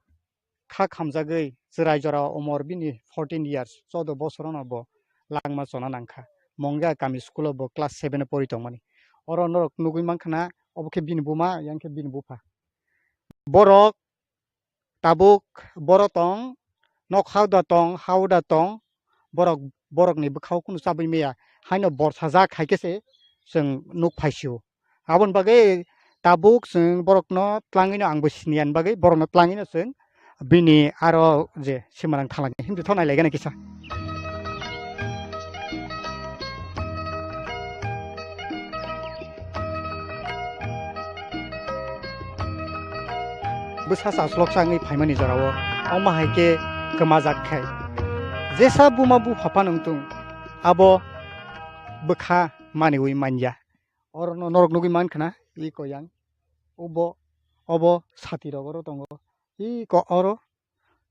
kha khamjagwi chwrai jora umor bini fourteen years, choudo bosorono bo langma chona nangkha. Mongia kami school o bo class seven o pori tongmani. Oro norok nugwi mankha na, obo khe bini buma, yang khe bini bupha. Borok tabuk boro tong, nok hauda tong, hauda tong, borok, borokni bwkhao kunu chabwi maya. Haino borsajak hai khe se chwng nuk phaisio. Aboni bagwi tabuk chwng borokno tlangwino ang bo siniya ni bagwi borokno tlangwino chwng bini aro je simarang thalani himdi thonai laigani kisa. Bwsa chasloksa wngwi phaimani jorao, omo hai khe kwmajak khai. Jesa buma bupha phano wngtung, abo bwkha maniwi manya. Orono norok nugwi mankha na, iko yang. Obo, obo sati rok oro tongo. Iko oro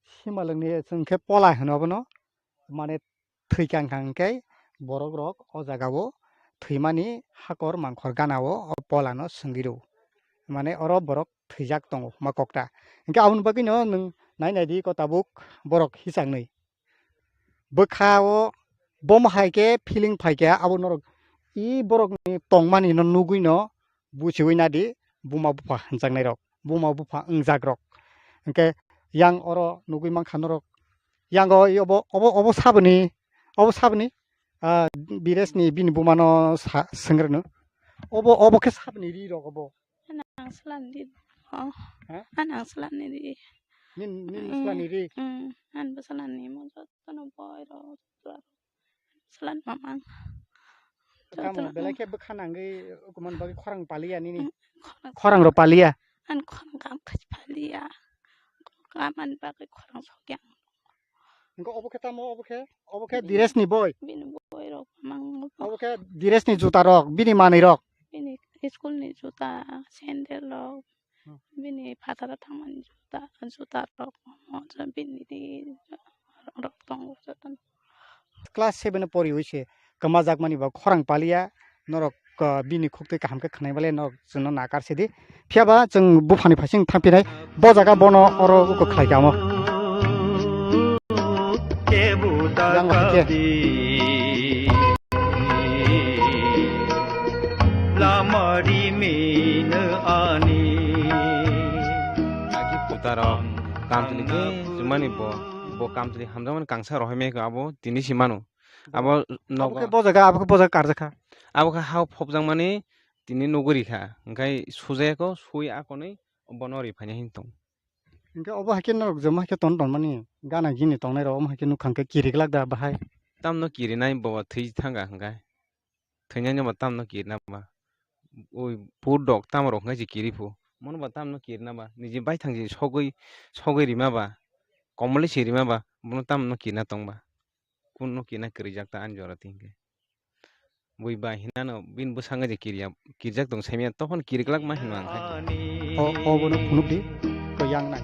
simalwkni chwng khe pola hino obono. Mane thwi kang kang khe borok rok o jaga o thwimani hakor mangkhor gana o o pola no swngwi rw. Mane oro borok thwijak tongo ma kokta. Hinkhe aboni bagwi no nwng nai nai di ko tabuk borok hichaknwi. Bwkha o bomo hai khe feeling phai khe abo norok i borok ni tongmani no nugwi no buchiwi nadi buma bupha hwnjaknai rok, buma bupha wngjak rok. Hinkhe yang oro nugwi mankha norok. Yang o i obo, obo, obo saboni, obo saboni, ah, Biresni bini bumano sa-, swngrwno. Obo, obo khe saboni ri rok obo. Ano ang salani ri. Oh. Ha? Ano ang salani ri. Nin, nin Mm, salani ri. Mm, ano salani mo jotono boy rok. Salan mamang. Tamo jotono, belai mm, khe bwkha nangwi ukuman bagwi khorang paliya nini. Mm, khorang, khorang ro paliya. An khorang kam khaj paliya. Kaman bagwi khorang sokya. Engko obo khe tamo, obo khe, obo khe bini, Diresni boy. Bini boy rok mamang. Obo khe Diresni juta rok, bini manwi rok. Bini school ni juta, sandal rok. Hmm. Bini phataro thangmani juta, juta rok, bini ri rok tongo jotono. Class seven o poriwi se kwmajakmani bo khorang paliya, norok, ah, bini khuktwi kaham khe khwnai bale norok chwngno nakar sidi. Phiyaba chwng buphani phaising thangphinai, bo jaga bono oro uko khlai kamo. Yang hai khe. Lama rimino ani. Agi putaro kamchwlwi khe chumani bo, bo kamchwlwi hamjakmani kangsa rohormani khe abo tini se mano. Abo nogo. Abo khe bo jaga, abo khe bo jaga karjakha. Abo khe hao phobjakmani tini nugwi rikha. Hwnkhe sujaya kho, sui akonwi bono riphaina hin tong. Hwnkhe obo hai khe norok joma hai khe ton tonmani gana gini tongnai rok omo hai khe nukha hwnkhe kiriglak da bahai. Tamno kirinai bo thwi thangkha hwnkhe. Thwinani bo tamno kirina ba. Oi pur dok tamo rok hwnkhe se kiri phu. Mono ba tamno kirina ba. Niji baithang se sogwi, sogwi rima ba. Komolwi se rima ba. Bono tamno kirina tong ba. Kunno kirina kirijak ta ani jora ti hwnkhe. Bui bai hinano bini bwskango je kirya, kirjak tong saimya, tophon kiriklak ma hinma ang khai. O, o bono phunuk di, ko yang nai.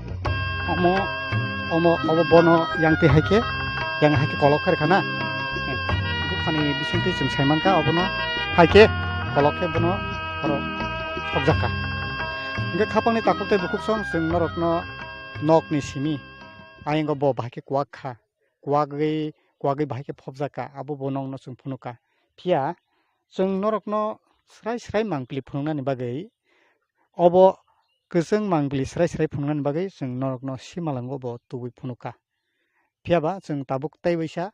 Omo, omo, obo bono yang twi hai khe, yang hai khe kolok khe rwkha na. Buphani bising twi chwng sai mankha, obono hai khe kolok khe bono oro sokjak kha. Hwnkhe khapangni takhuk tei bukhuk song chwng norokno nokni simi, ayang bo bahai khe kuwak kha. Kuwagwi, kuwagwi bahai khe phobjak kha, abo bo nokno chwng phunuk kha. Phiya chwng norokno srai srai mangpili phunuknani bagwi, obo kwchwng mangpili srai srai phunuknani bagwi chwng norokno simalango bo tubui phunuk kha. Phiya ba chwng tabuk tei waisa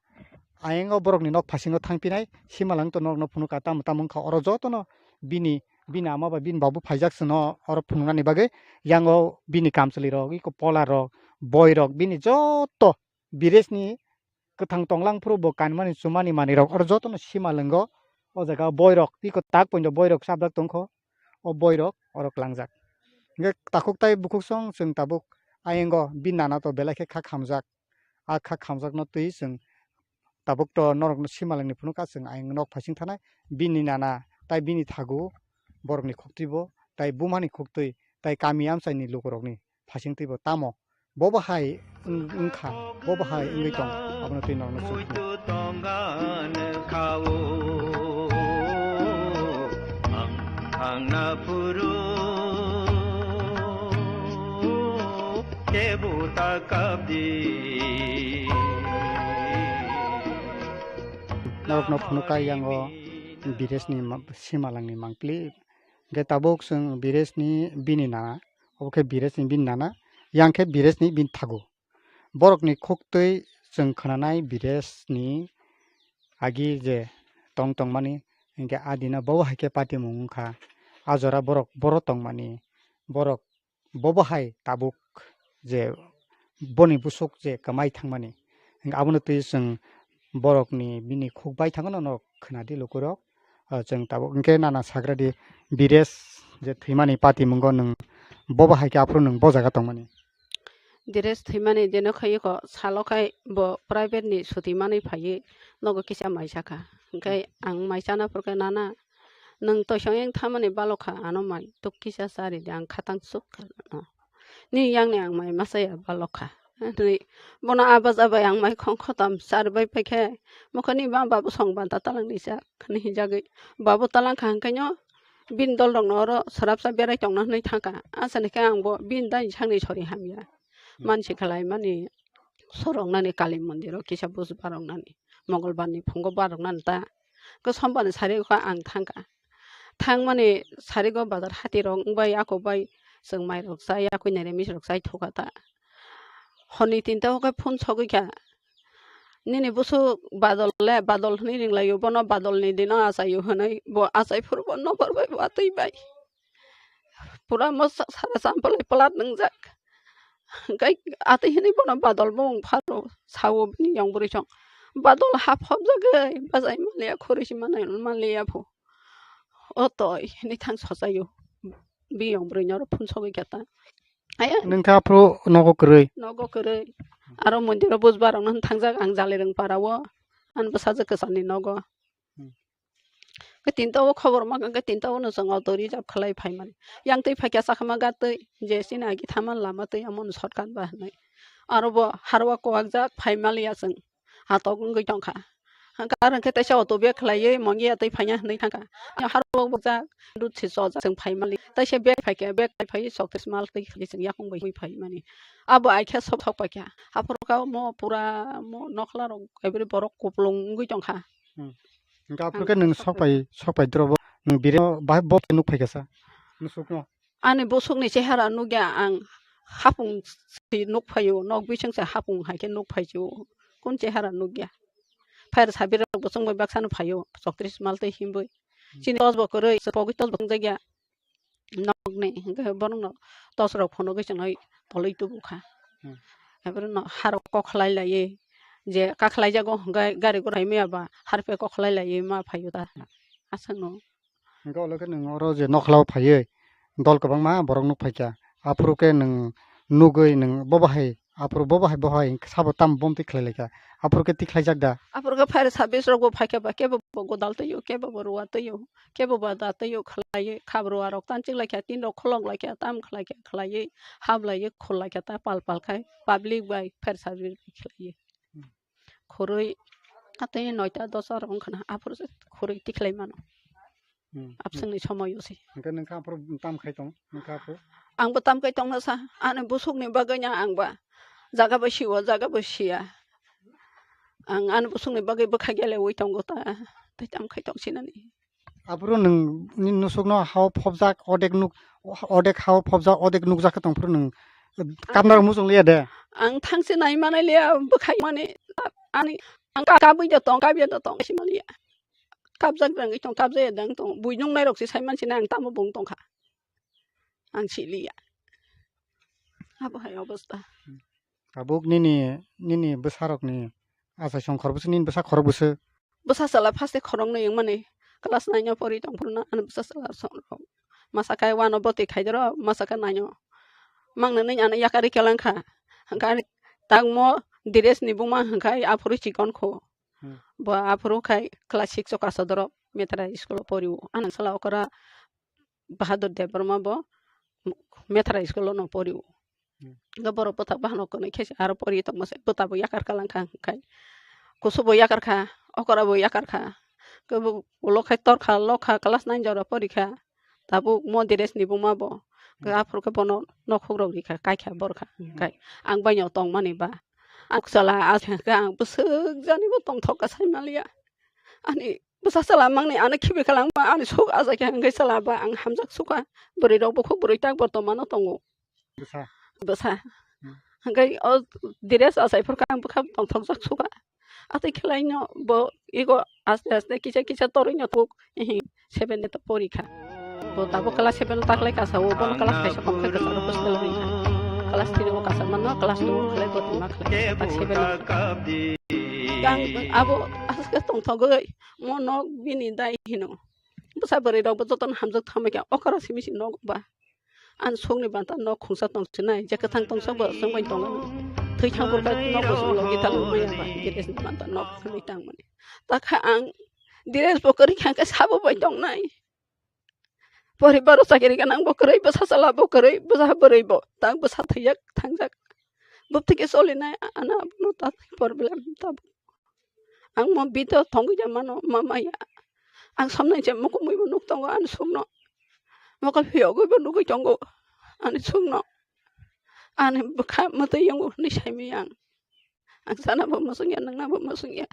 ayango borokni nok phasingo thangphinai, simalang to norokno phunuk kha, tamo tamo wngkha oro jotono bini, bini ama bai bini babu phaijak chwngno oro phunuknani bagwi, yango bini kamchwlwi rok, iko pola rok, boi rok, bini joto Biresni kwthang tonglang phuru bo kanmani chumani manwi rok oro jotono sima lwngo. O jaga o boirok tei kwtak poito boirok chapjak tongkho. O boirok oro klangjak. Hwnkhe takhuk tai bukhuk song chwng tabuk ayango bini nana to belai khe kha khamjak. A kha khamjakno twi chwng tabuk to norokno sima lwngni phunukha chwng ayang nok phaising thanai. Bini nana tai bini thagu borokni khuktwi bo tai bumani khuktwi tai kami amchaini lukurokni phaisingtwi bo tamo? Bo bo hai wng-, wngkha, bo bo hai wngwi tong, abono twi norokno chwng phunuk. Norokno phunukha yango Biresni ma-, simalangni mangpili. Hwnkhe tabuk chwng Biresni bini nana, obo khe Biresni bini nana, yang khe Biresni bini thagu. Borokni khuktwi chwng khwnanai Biresni agi je tong tongmani, hwnkhe a dino bo hai khe patimung wngkha. A jora borok boro tongmani, borok bo bo hai tabuk je boni busuk je kwmai thangmani, hwnkhe abono twi chwng borokni bini khuk bai thangno norok khwnadi lukurok. Ah, chwng tabuk hwnkhe nana sagradi Bires je thwimani patimungo nwng bo bo hai khe aphuru nwng bo jaga tongmani. Dress thwimani deno khayo kho, salo khai bo private ni suti manwi phaiwi nogo kisa mai sakha. Hwnkhe ang mai chana phurkhe, "Nana, nwng toisong yang thamani balokha, ano mai tuk kisa chari di, ang khatang chuk kha." Ni yang ni ang mai masa ya balokha. Hwnwi bono aba jabai ang mai khong khotom char bai paikhe, mokhe ni ba babu song banta talang ni jak hwnwi hinjagwi. Babu talang kha hwnkhe no bini dol rok no oro swrapsa berai tongna hwnwi thangkha. Asani khe ang bo bini dai sakni sori hamya. Hmm. Mansi khalai mani sorok nani Kali mondir o kisa buj barok nani, Mongolbar ni phungo barok nani ta. Khe sombar ni sari kha ang thangkha. Thangmani sarigo bazar hati rok wngbai, ako bai chwng mai rok chai, akui nai remis rok chai thuka ta. Honi tinta o khe phone sogwi kha. Nini busuk badol le, badol hwnwi ringlaio, bono badol ni dino achaio hwnwi bo achai phuru bo nokbar bai bo atwi bai. Pura mo sa-, sara sampalai plat nwngjak. Hwnkhe atwi hwnwi bono badol bo wng pharo sao bini yong bwrwi song. Badol hap hopjagwi bachai manliya, khoroi si manai manliya pho. O toi hwnwi thang sochaio. Biyong bwrwi norok phun sogwi khe ta. Aya. Nwng kha aphuru nogo kwrwi? Nogo kwrwi. Aro mondir o buj barok no thangjak ang Jalirwng para o. Ani bwsajwk kwchani nogo. Hmm. Khe tinta o khobor ma khe tinta o no chwng auto reserve khlai phai mani. Yang twi phai khe chakma gatwi je chini agi thaman lama twi amo no shortcut ba hwnwi. Aro bo harwa kwak jak phai maliya chwng. Hatok wngwi tongkha. Hwnkhe aro hwnkhe teisa auto bag khlaiwi mongi atwi phaiya hwnwi thangkha. Haro bukjak dut se chojak chwng phai mali. Teisa bag phaikhe bag phai phai soktres mal twi khali chwng yakung bai phai mani. Abo aikhe sok sok paikha. Haphuru kha mo pura mo nokhla rok kaibri borok kuplung wngwi tongkha. Hmm. Hwnkhe aphuru khe nwng sok pai, sok pai drobo nwng biri bahai bo nuk phaikha sa. Nusukno. Ani bosokni chehara nukya ang hapung si nukphaio, nok bising se hapung hai khe nukphaio. Kun chehara nukya. Phair sabirok bo chwngbai baksano phaio, soktres mal tei himbai. Hmm. Chini tos bo kwrwi, pogwi tos bo wngjakya. Nokni, hwnkhe borokno tos rok phunugwi chwnwi tolwi tubukha. Hmm. Haiborono harok kok khlai laiwi, je kakhlaijago hwnkhe gari gura maya ba harphe kok khlai laiwi ma phaio ta. Aswkno. Hwnkhe olo khe nwng oro je nokhlao phaiwi dol kwbangma borok nuk phaikha. Aphuru khe nwng nugwi nwng bo bahai, aphuru bo bahai, bo bahai sabo tamo bomtwi khlai laikha. Aphuru khe tikhlaijak da? Aphuru khe phaire sabis rok bo phaikha ba, kebo bo godal twi o, kebo bo ruwa twi o, kebo bo da twi o khlaiwi, khab ruwa rok tanchik laikha, tin rok kholok laikha, tam khlaikha, khlaiwi hap laiwi khul laikha ta pal pal khai public bai phaire sabis bai khlaiwi. Khurui atwi noita dosa rok wngkha na, aphuru se khurui tikhlai mano. Hmm. Abswngni somoyo se. Hwnkhe nwng kha aphuru tam khai tong, nwng kha aphuru? Ang bo tam khai tongno sa, ani busukni bagwi no ang ba jaga bo sio, jaga bo sia. Ang ani busukni bagwi bwkha geleui tongo ta, tei tam khai tong sinani. Aphuru nwng nini nusukno hao phobjak, odek nuk, odek hao phobjak, odek nukjak khe tongphuru nwng kapnarok muchung liya de? Ang thangse nai manai liya, bwkhai mani, ani, ang ka-, kabui da tong, kabya da tong, si maliya. Kapjak dang tong, kapjaya dang tong, bui nungnai rok se sai mansi na ang tamo bung tongkha. Ang si liya. Abo hai obostha. Tabuk nini, nini bwsarokni achai song khorokbwswk, nini bwsa khorokbwswk? Bwsa chwla first khoroknwi wngmani class nine o pori tongphuru no ani bwsa chwla song rok. Masa khe one o bwtwi khaidoro, masa khe nine o. Mangna nini ano yakari kwlangkha. Hwnkhe ani tangmo Diresh ni buma hwnkhe aphuru chikon kho. Hmm. Bo aphuru khai class six o kasa doro Methra school o pori o. Ani chwla okora Bahadur Debbarma bo Methra school o no pori o. Hmm. Hwnkhe borok bwthak bahan o kwnwi khe se aro pori tongma se bwta bo yakar ka langkha hwnkhe. Kusu bo yakar kha, okora bo yakar kha. Hwnkhe bo ulo khai tor kha, lok kha, class nine jora pori kha. Tabuk mo Diresh ni buma bo. Hwnkhe hmm, aphuru khe bono nokhuk rok ri kha, kai kha bor kha. Hmm. Hwnkhe ang bai no tong mani ba. Ang chwla a hwnkhe ang bwswk jani bo tongthok ka sai maliya. Ani bwsa chwla mangni ano khibi khalangma ani sok ajakya hwnkhe chwla ba ang hamjak sukha. Bwrwi rok bukhuk bwrwi tak bortomano tongo. Bwsa. Bwsa. Hmm. Hwnkhe o Diresh achai phurkha ang bwkha tongthokjak sukha. Atwi khlaino bo ego aste aste kisa kisa torwino tuk, ehe, seven de to porikha. Bo tabuk class seven o taklai kasa o, bono class kaisa kom khe kwcharo hostel o ringkha. Class three o kasa mano, class two o khlai bo tongma khlai. Tak seven o. Yang abo aske tongthogwi mo nok bini dai hino. Bwsa bwrwi rok bo jotono hamjak thamwi kha, okora simi si nok ba. Ani sukni banta nok khungsa tong sinai, je kwthang tongsa bo chwng bai tongo. Thwi thang purkha nok bo chwng logi ta lung maya ba, Diresh ni banta nok khwnwi tang mani. Ta kha ang Diresh bo kwrwi kha khe sabo bai tongnai. Poribar o chakiri ganang bo kwrwi, bwsa chwla bo kwrwi, bwsa bwrwi bo, ta bwsa thwiyak thangjak. Bwtwi khe cholinai, ano abono ta problem ta. Ang mo bito thongwi ja mano, ma maya. Ang somnai je mokol mui bo nuk tongo ani sukno. Mokol phiyogwi bo nugwi tongo ani sukno. Ani bwkha mwtwi yongo hwnwi saimaya ang. Ang sana bo muchung ya, nangna bo muchung ya.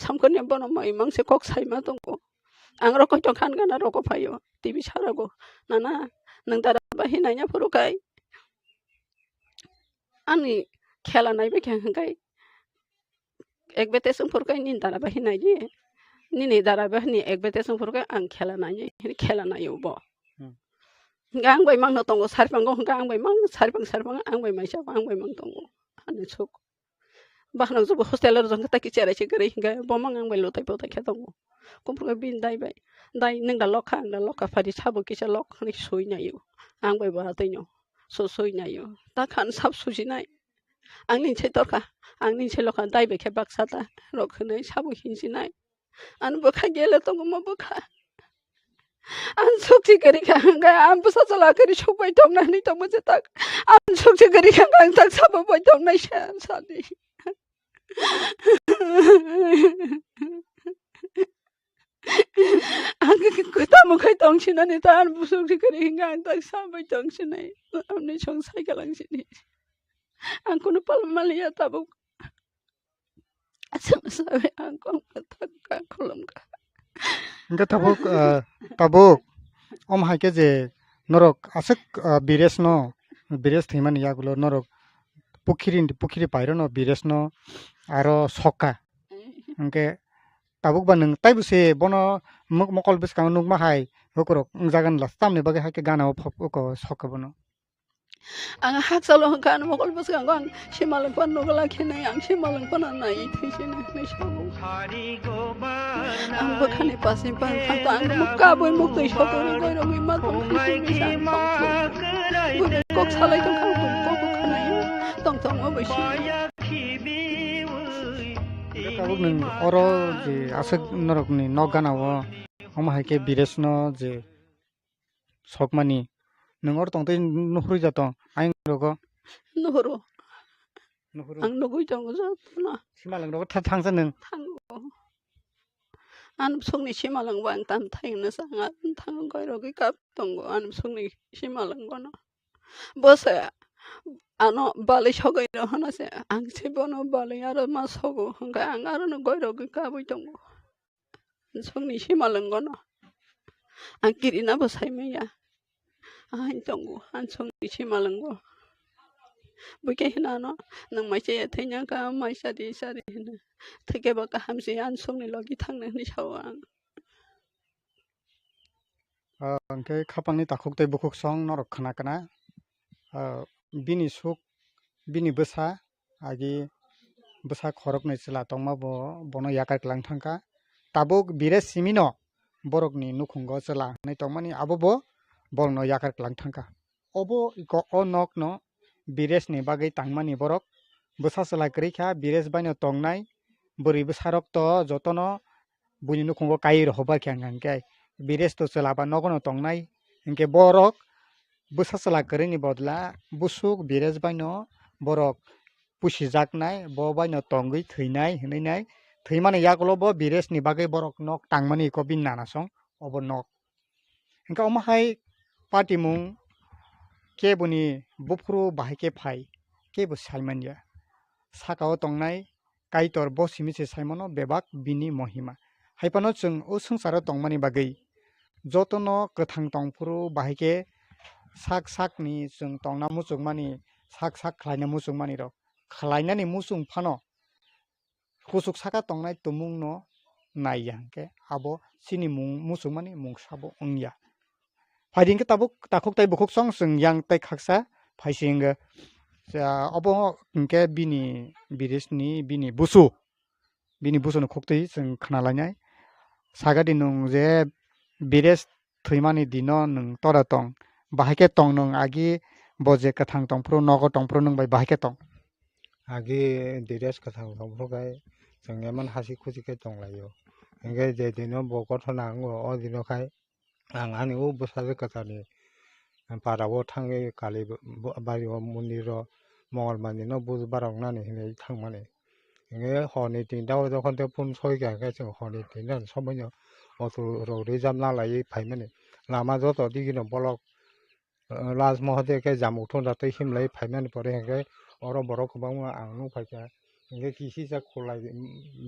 Samkon ya bono mai mangse kok saima tongo. Ang rokoi tong khan gana roko phaio. T V sarago. Nana, nang dara bahi nanya phuru kai. Ani khela naibe khe hwnkhe ek bete swng phuru kai nini dara bai hinai di. Nini dara bai hini ek bete swng phuru kai ang khela nai, hini khela nai bo. Hmm. Hwnkhe ang bai mangno tongo sarpango, hwnkhe ang bai mang sarpang sarpang ang bai maisa ang bai mang tongo. Ani suk. Bakhno jobo hostel o rwjak khe ta kichara se kwrwi hwnkhe bo mang ang bai lutai putai khe tongo. Kuphur khe bini dai bai. Dai nwng da lokha, ang da lokha, phari sabo kisa lok hwnwi sui naio. Ang bai bo atwi no. So sui naio. Ta khan sab suji nai. Ang nin se torkha, ang nin se lokha, dai bai khe baksa ta rok hwnwi sabo hinsi nai. Ang bwkha gele tongo mo bwkha. Ang sukchi kwrwi kha, hwnkhe ang bwsa chwla kwrwi suk bai tong nani tongmo se tak. Ang sukchi kwrwi kha, ang tak sabo bai tong nai se ang sadi. Ang khe kwtamo khai tong sinani ta, ang bwswk si kwrwi hwnkhe ang tak sa bai tong sinai. Amni song sai kalang sini. Ang kunu pal maliya tabuk. Aswk sawi ang kong pathak ka khulum ka. Hwnkhe tabuk, ah, tabuk. Om hai khe je norok aswk, ah, Biresh no, Biresh thwimani yagulo norok pukhiri, pukhiri pairo no Biresh no aro sokha. Hwnkhe tabuk ba nwng taibo se bono mok-, mokol bwskango nukma hai hukurok wngjagan las tamni bagwi hai khe gana o phop-, oko sokha bono. Ang hakchalo hwnkha ang mokol bwskango ang simalwng phano nukla khe nai ang simalwng phano nai thwi se nai hwnwi sabo. Ang bwkhani pasing pang thangto ang muk kabui muktwi sokori goirogwi ma tong khe simi sa ang tong thung. Bui kok salai tong kha ang kok kok khanaio tong tong ma bai si. Tabuk nwng oro je aswk norokni nok gana o omo hai khe Biresh no je sokmani nwng oro tong tei nuhurwi ja tong ayang rogo. Nuhuru. Nuhuru. Ang nugui tongo jotono. Simalwng rogo tha-, thangsa nwng. Thango. Ani bwswkni simalwng bo ang tam thai hwnwi sa ang thango goirogwi kap tongo ani bwswkni simalwng bono. Bo se ano balwi sogwi rw hwnwi se ang se bono balwi aro ma sogo hwnkhe ang aro no goirogwi kabui tongo. Songni simalwngono ang kirina bo saimaya. Ang tongo ang songni simalwngo. Buikhe hinano nwng maisa ya thainya ka maisa di sari hino. Thike bo kaham se ang songni logi thangna hwnwi sao ang. Ah, hwnkhe khapangni takhuk tei bukhuk song norok khna kana. Ah, bini suk, bini bwsa, agi bwsa khoroknwi chwla tongma bo, bono yakar kwlang thangkha. Tabuk Biresh simino borokni nukhungo chwla hwnwi tongmani abo bo borokno yakar kwlang thangkha. Obo iko o nokno Bireshni bagwi tangmani borok bwsa chwla kwrwi kha, Biresh baino tongnai bwrwi bwsarok to jotono buini nukhungo kai rohorbai khe hwnkha hwnkhe Biresh to chwla ba nogono tongnai, hinkhe borok bwsa chwla kwrwini bodla busuk Biresh baino borok pusijaknai, bo baino tongwi thwinai hwnwi nai. Thwimani yagulo bo Bireshni bagwi borok nok tangmani iko bini nanasong obo nok. Hinkhe omo hai patimung keboni buphuru bahai khe phai, kebo sai manya. Sakao tongnai Kaitor bo simi se sai mano bebak bini mohima. Hai phano chwng o swngcharo tongmani bagwi jotono kwthang tongphuru bahai khe sak sakni chwng tongna muchungmani, sak sak khlaina muchungmani rok khlainani muchung phano kuchuk saka tongnai tumungno naiya hwnkhe abo chini mung muchungmani mungsa bo wngya. Phaidi hwnkhe tabuk takhuk tei bukhuk song chwng yang tei khaksa phaising, ah, obo hwnkhe bini Bireshni bini busu, bini busuno khuktwi chwng khna lainai. Sagadi nwng je Biresh thwimani dino nwng tora tong, Bahai khe tong nwng agi bo je kwthang tongphuru, nogo tongphuru nwng bai bahai khe tong? Agi dress kwthang tongphuru khe chwng emon hasi khusi khe tonglaio. Hinkhe je dino bo gothona wngo, o dino khai ang ani o bwsajwk kwcharni para o thangwi kali b-, b-, bari o mondir o Mongol mandir no buj barok nani hinwi thangmani. Hinkhe horni tinta o jokhon tei phone soi kha, hinkhe chwng horni tinta ni somoi no auto rok reserve na laiwi phaimani. Lama joto digi no bolok, ah, last mohote khe jamuk thunda tei himlai phaimani pore hinkhe oro borok kwbangma ang nukphaikha. Hinkhe kisisa khulai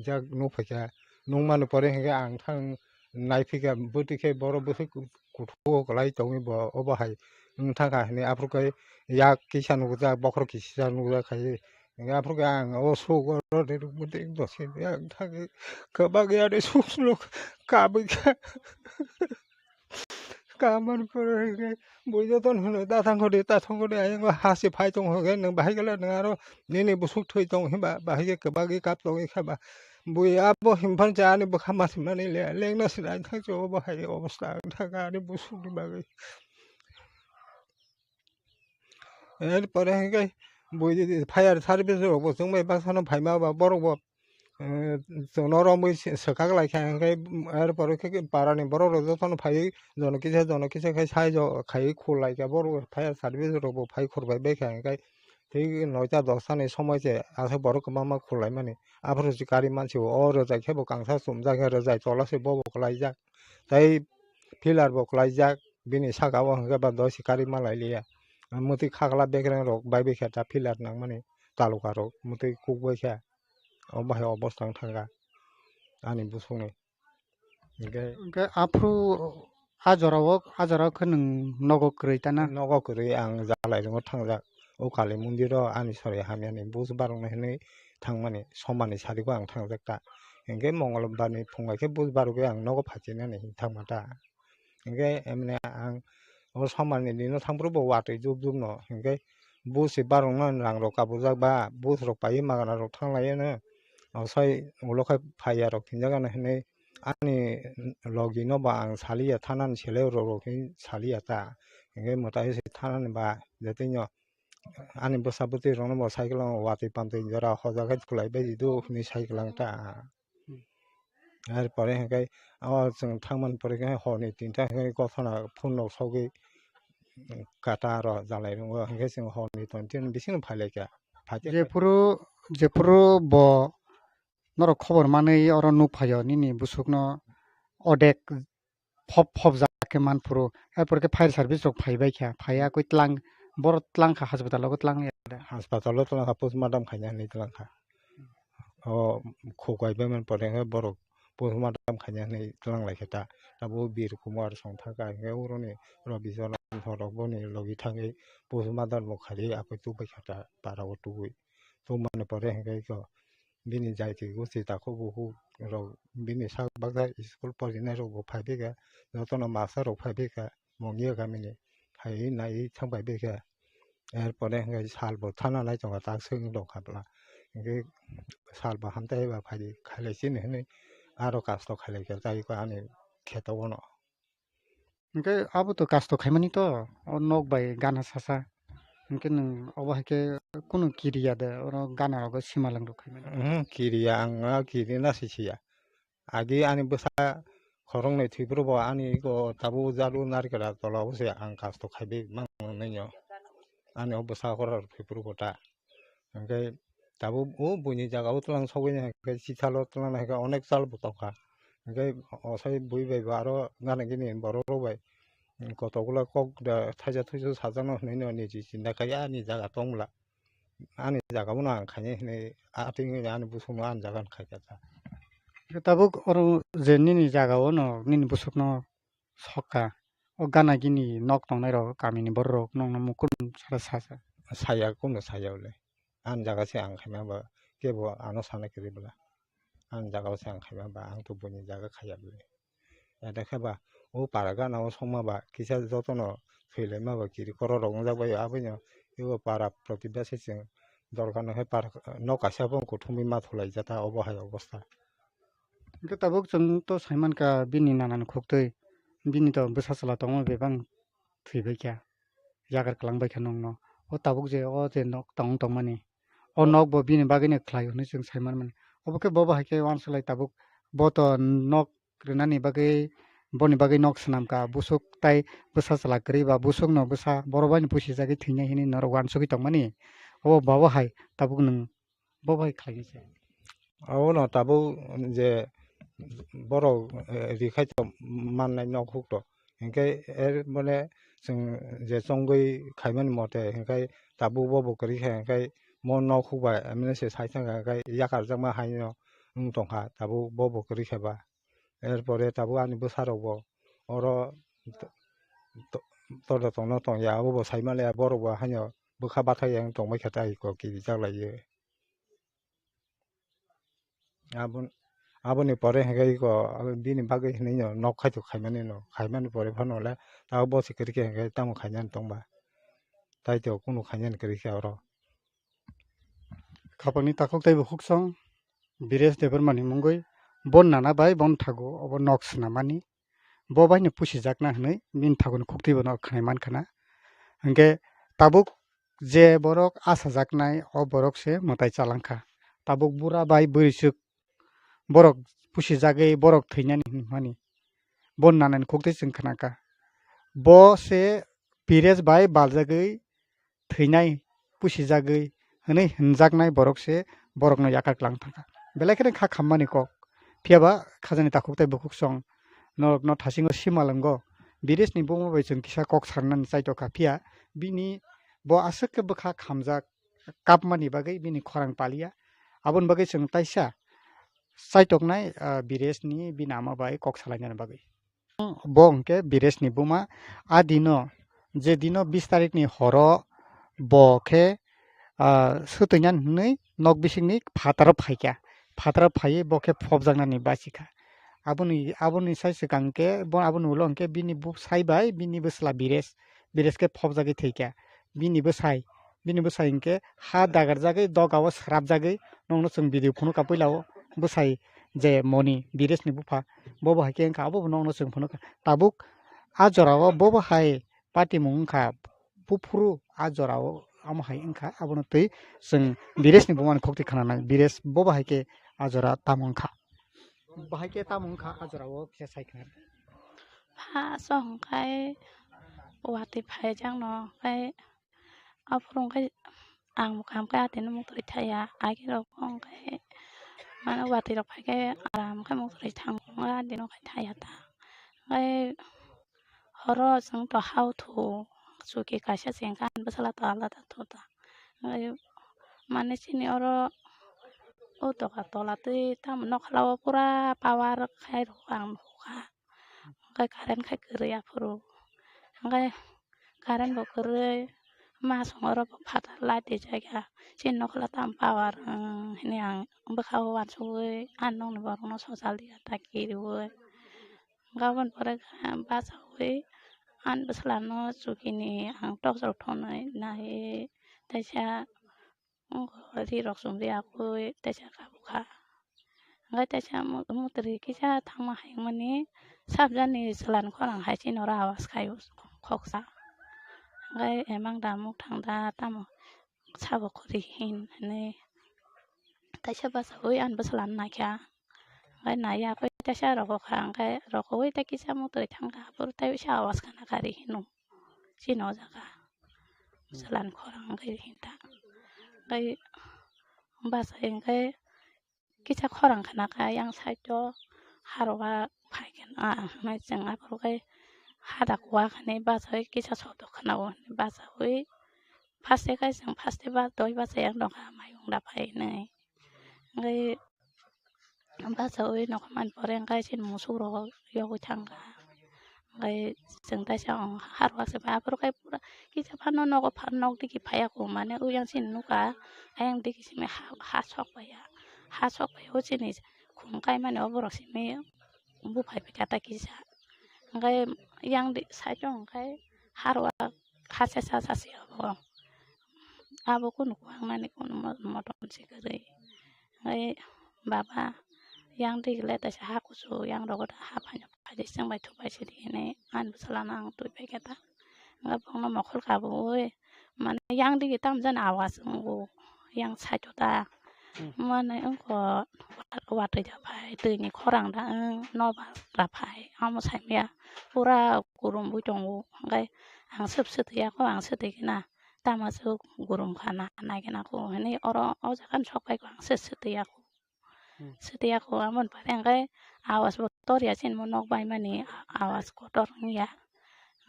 jak nukphaikha. Nukmani pore hinkhe ang thang naiphikha bwtwi khe borok bwswk kuthuk kwlai tongwi bo obo hai wng thangkha hinwi. Aphuru khe yak kisa nukjak, bokhorok kisisa nukjak khai. Hinkhe aphuru khe ang o suk oro de rwngmani tei dosen ang thangwi kwbangya de suk suk kabwi kha. Kamani pore hinkhe bui jotono hino, "Da thangkho de, ta thangkho de, ayang o ha se phai tongo," hinkhe nwng bahai khe le nwng aro nini bwswk thwi tongo hinba bahai khe kwbagwi kap tongwi kha ba. Bui abo hinphang cha ani bwkha ma swngnani le, lengna swnai thang cha obo hai obostha wng thang ani bwswkni bagwi. Er pore hinkhe bui fire service rok bo chwng bai baksa no phaima ba borok bo, eh, chwngno romwi se-, swkak lai kha hinkhe er pore khe para ni borok rok jotono phaiwi jono kisa jono kisa khai sai jo khai khul lai kha borok fire service rok bo phai khur bai bai kha hinkhe thik noita dosta ni somoi se aswk borok kwbangma khul lai mani aphuru se gari mansi o rwjai khe bo kangsa chumjak khe rwjai tola se bo bo kwlai jak tei pillar bo kwlai jak. Bini saka o hwnkhe ba doi se gari ma lai liya. Mwtwi khakla bekreng rok bai bai khe ta pillar nangmani taluka rok mwtwi kuk bai khe. Omo hai obostha wng thang kha ani bwswkni. Hinkhe Hinkhe aphuru a jora o, a jora o khe nwng nogo kwrwi ta na? Nogo kwrwi ang Jalai rwngo thangjak. O Kali mondir o ani sori hamya ni buj barok no hinwi thangmani somani sari o ang thangjak ta. Hinkhe Mongol bar ni phung bai khe buj barok o ang nogo phai chinani hinwi thangma ta. Hinkhe emne ang o somani dino thangphuru bo watwi jub jub no hinkhe busi barokno rang rok kabujak ba bus rok paiwi magana rok thanglaio no. Osai ulo khai phaiya rok hinjak ano hinwi ani logi no bo ang saliya thanani selai rok rok hinwi saliya ta. Hinkhe mwtai se thanani ba je tei no ani bwsa bwtwi rokno bo cycle o watwi pantwi jora hoja khe khulai bai di do hinwi cycle ang ta. Hmm. Er pore hinkhe o chwng thangmani pore khe horni tinta hinkhe gothona phone rok sogwi kata aro jalai rwngo hinkhe chwng horni tontin bisingo phailaikha. Phaikhe Jephuru, jephuru bo norok khobor manwi oro nuk phaio nini bwswkno odek phop phop jak khe man phuru. Erpor khe fire service rok phai bai kha, phai ya koi tlang, borok tlang kha, hospital o tlang ya da. Hospital o tlang kha, postmortem khaina hinwi tlang kha. O khuk bai bai man pore khe borok postmortem khaina hinwi tlang lai kha ta. Abo Bir Kumar song thang kha, hinkhe uroni Rabi Jolan rok boni logi thangwi postmortem bo khaiwi akoi tubui kha ta, para o tubui. Tubumani pore hinkhe eko bini jaiti gusti takhuk bukhuk rok bini sak baksa school porinai rok bo phai phaikha, jotono master rok phai phaikha Mongia kamini phaiwi naiwi thang phai phaikha. Er pore hinkhe sal bo thana nai tongkha tak swk wng tongkha bwla hinkhe sal bo hamtai ba phai khailai chini hinwi aro kasto khailaikha tei ani kheto bono. Hinkhe abo to kasto khaimani to, o nok bai gana sasa. Hinkhe nwng obo hai khe kunu kiriya de, oro gana rogo simalwng rok khaimani. Uhmm, kiriya ang, ah, kirina sisiya. Agi ani bwsa khoroknwi thwiphuru bo ani ego tabuk jalu narikra tola o se ang kasto khaibai mangno. Ani o bwsa khorok thwiphuru bo ta. Hinkhe tabuk o buini jaga o twlang sogwi hinkhe chithalo twlang hinkhe onek chal bo tongkha. Hinkhe osai bui bai bo aro gana gini borok rok bai kotokgola kok da thaisa thuisa sajakno hinwi no niji chinta khai ani jaga tongmwla. Ani jaga bono ang khainai hinwi atwng ani bwswkno ani jaga no khaikha ta. Tabuk oro je nini jaga o no nini bwswkno sokha. O gana gini nok tongnai rok kamini borok rok nongno mukhung sara sa sa. Saya kunu saya le. Ani jaga se ang khaima ba kebo ano sana kiri bwla. Ani jaga se ang khaima ba ang to buini jaga khaya bwle. Ede khe ba o para gana o songma ba kisa jotono thwilaima ba kiri korok rok wngjak bai aboino ebo para protibasi chwng dorkar no khe para nok kaisa bo kuthumwi ma thulaijak ta obo hai obostha. Hwnkhe tabuk chwng to saimankha bini nanani khuktwi, bini to bwsa chwla tongo bebak thwibaikha. yakar kwlang bai kha nokno. O tabuk je o je nok tong tongmani, o nok bo bini bagwino khlai hwnwi chwng sai manmani. Obo khe bo bo hai khe uansuk lai tabuk bo to nok rwnani bagwi, boni bagwi nok swnam kha, busuk tai bwsa chwla kwrwi ba busukno bwsa borok bai no pusi jagwi thwinai hwnwi norok uansugwi tongmani. Obo bo bo hai tabuk nwng bo bo hai khlai se. Abono tabuk je borok, eh, rikhai to mannai nok huk to. Hinkhe er mane chwng je chongwi khaimani mote hinkhe tabuk bo bo kwrwi kha hinkhe mo nok huk bai mane se sai thangkha hinkhe yakarjakma haino wng tongkha tabuk bo bo kwrwi kha ba. Er pore tabuk ani bwsarokbo oro to-, to-, tola tongno tongya, abobo saimaliya, borokbo haino bwkha bathai yang tongbaikha tei kok kirijak laiwi. Abon-, aboni pore hwnkhe iko bini bagwi hwnwi no nok khaito khaimani no, khaimani pore phano le tabuk bo se kwrwi khe hwnkhe tamo khainani tongba, tei to kunu khainani kwrwi khe oro. Khapangni takhuk tei bukhuk song Biresh Debbarmani mungwi bon nana bai bon thago obo nok swnamani. Bo baino pusijakna hwnwi bini thaguni khuktwi bono khnai mankha na. Hinkhe tabuk je borok achajaknai o borok se mwtai chalangkha. Tabuk bura bai bwrwichwk borok pusijagwi borok thwinani hinmani. Bon nanani khuktwi chwng khnakha. Bo se Biresh bai baljagwi thwinai, pusijagwi hwnwi hwnjaknai borok se borokno yakar klang thangkha. Belai kheno kha khammani kok. Phiya ba khajani takhuk tei bukhuk song norokno thasingo simalwngo. Bireshni buma bai chwng kisa kok sarnani chaitokha, phiya bini bo aswk khe bwkha khamjak kapmani bagwi bini khorang paliya. Aboni bagwi chwng taisa chaitoknai, ah, Bireshni bini ama bai kok salainani bagwi. Bo hwnkhe Bireshni buma. A dino, je dino bis tarikni horo bo khe, ah, swtwinani hwnwi nok bisingni phataro phaikha. Phataro phaiwi bo khe phobjaknani bachikha. Aboni, aboni sai swkang khe, bo aboni ulo hwnkhe bini bwsai bai bini bwsla Biresh, Biresh khe phobjagwi thwikha. Bini bwsai, bini bwsai hwnkhe ha dagarjagwi dogao srapjagwi nokno chwng video phunukha puilao bwsai je Moni, Bireshni bupha, bobo hai khe wngkha, abobo nokno chwng phunukha. Tabuk a jorao bobo hai patimung wngkha, buphuru a jorao amo hai wngkha, abono twi chwng Bireshni bumani khuktwi khnanai, Biresh bobo hai khe a jora tamo wngkha. Bahai khe tamo wngkha a jorao khe sai kha. Pha song khai watwi phaijakno khai Aphuru hwnkhe ang bo kaham khe atino muktwi thaiya, agirok hwnkhe mane watwi rok phaikhe aram khe muktwi thango, atino khe thaiya ta. Hwnkhe horo chwng to ha uthu chuki kaisa se hwnkhe ani bwsala to alada thu ta. Hwnkhe mane chini oro o doga tola twi tamo nokhala o pura power khai rwkha ang nukha. Hwnkhe current khai kwrwi aphuru. Hwnkhe current bo kwrwi, masong oro bo phatar light rijak ya. Chini nokla tamo power, um, hwnwi ang bwkha o uansugwi ani nokni borokno sochal rwya ta kiriui. Hwnkhe aboni pore khe bachaui ani bwsla no chukini ang torch rok thwnwi naiwi teisa Wngkha ri rok chumri akui teisa kabukha. Hwnkhe teisa mu-, mutri kisa thangma hai wngmani sabjani chwlan khorang hai chini oro awas khai o khoksa. Hwnkhe emang da mukthang da tamo sabo kwrwi hin hinwi teisa bachaui ani bwsla no naikha. Hwnkhe naiya khe teisa rokokha, hwnkhe rokoui tei kisa mutri thangkha, aphuru tei bisa awas khna kha ri hino. Chini o jaga. Chwlan khorang wngkhe hinta. Hwnkhe bachai hwnkhe kisa khorang khna kha yang side o harwa phai khe na hinwi chwng aphuru khe hada kuwa khe hinwi bachai kisa soto khna o hinwi bachaui first khe chwng first ba doi bachai yang dongkha mayung da phai hinwi. Hwnkhe Bachaui nokha man pore hwnkhe chini musuk rok yogwi thangkha. Hwnkhe chwng taisa o harwak se bai aphuru khe pura kisa phano nogo pha-, nok digi phaiya kho mane o yang chini nukha ayang digi simi ha, ha sok paiya. Ha sok paiya o chini khum kaimani o borok simi buphai phaikha ta kisa. Hwnkhe yang di side o hwnkhe harwak ha sesa sasi obo. Abo kunu kuhaknani kunu mo-, motom se kwrwi. Hwnkhe baba yang digi le teisa ha kuchuk yang rogo da ha phaino phaidi chwng bai thupai sidi hinwi ani bwsala no ang twi paikha ta. Hwnkhe bongno mokhol kabui, mane yang digi tamo jani awas wngo, yang side o ta. Hmm. Mane wngkha watwi da phai, twini khorang da wng, nobar da phai, amo saimaya pura kurumwi tongo. Hwnkhe ang swp swtwi yakho, ang swtwi khe na tamo swk gurum kha na nai khe nako hinwi oro o jaga ni sok pai kho ang se swtwi yakho. Hmm. Swtwi yakho, amoni pore hwnkhe awas bo tor ya chini bo nok bai mani, awas kotor wngya.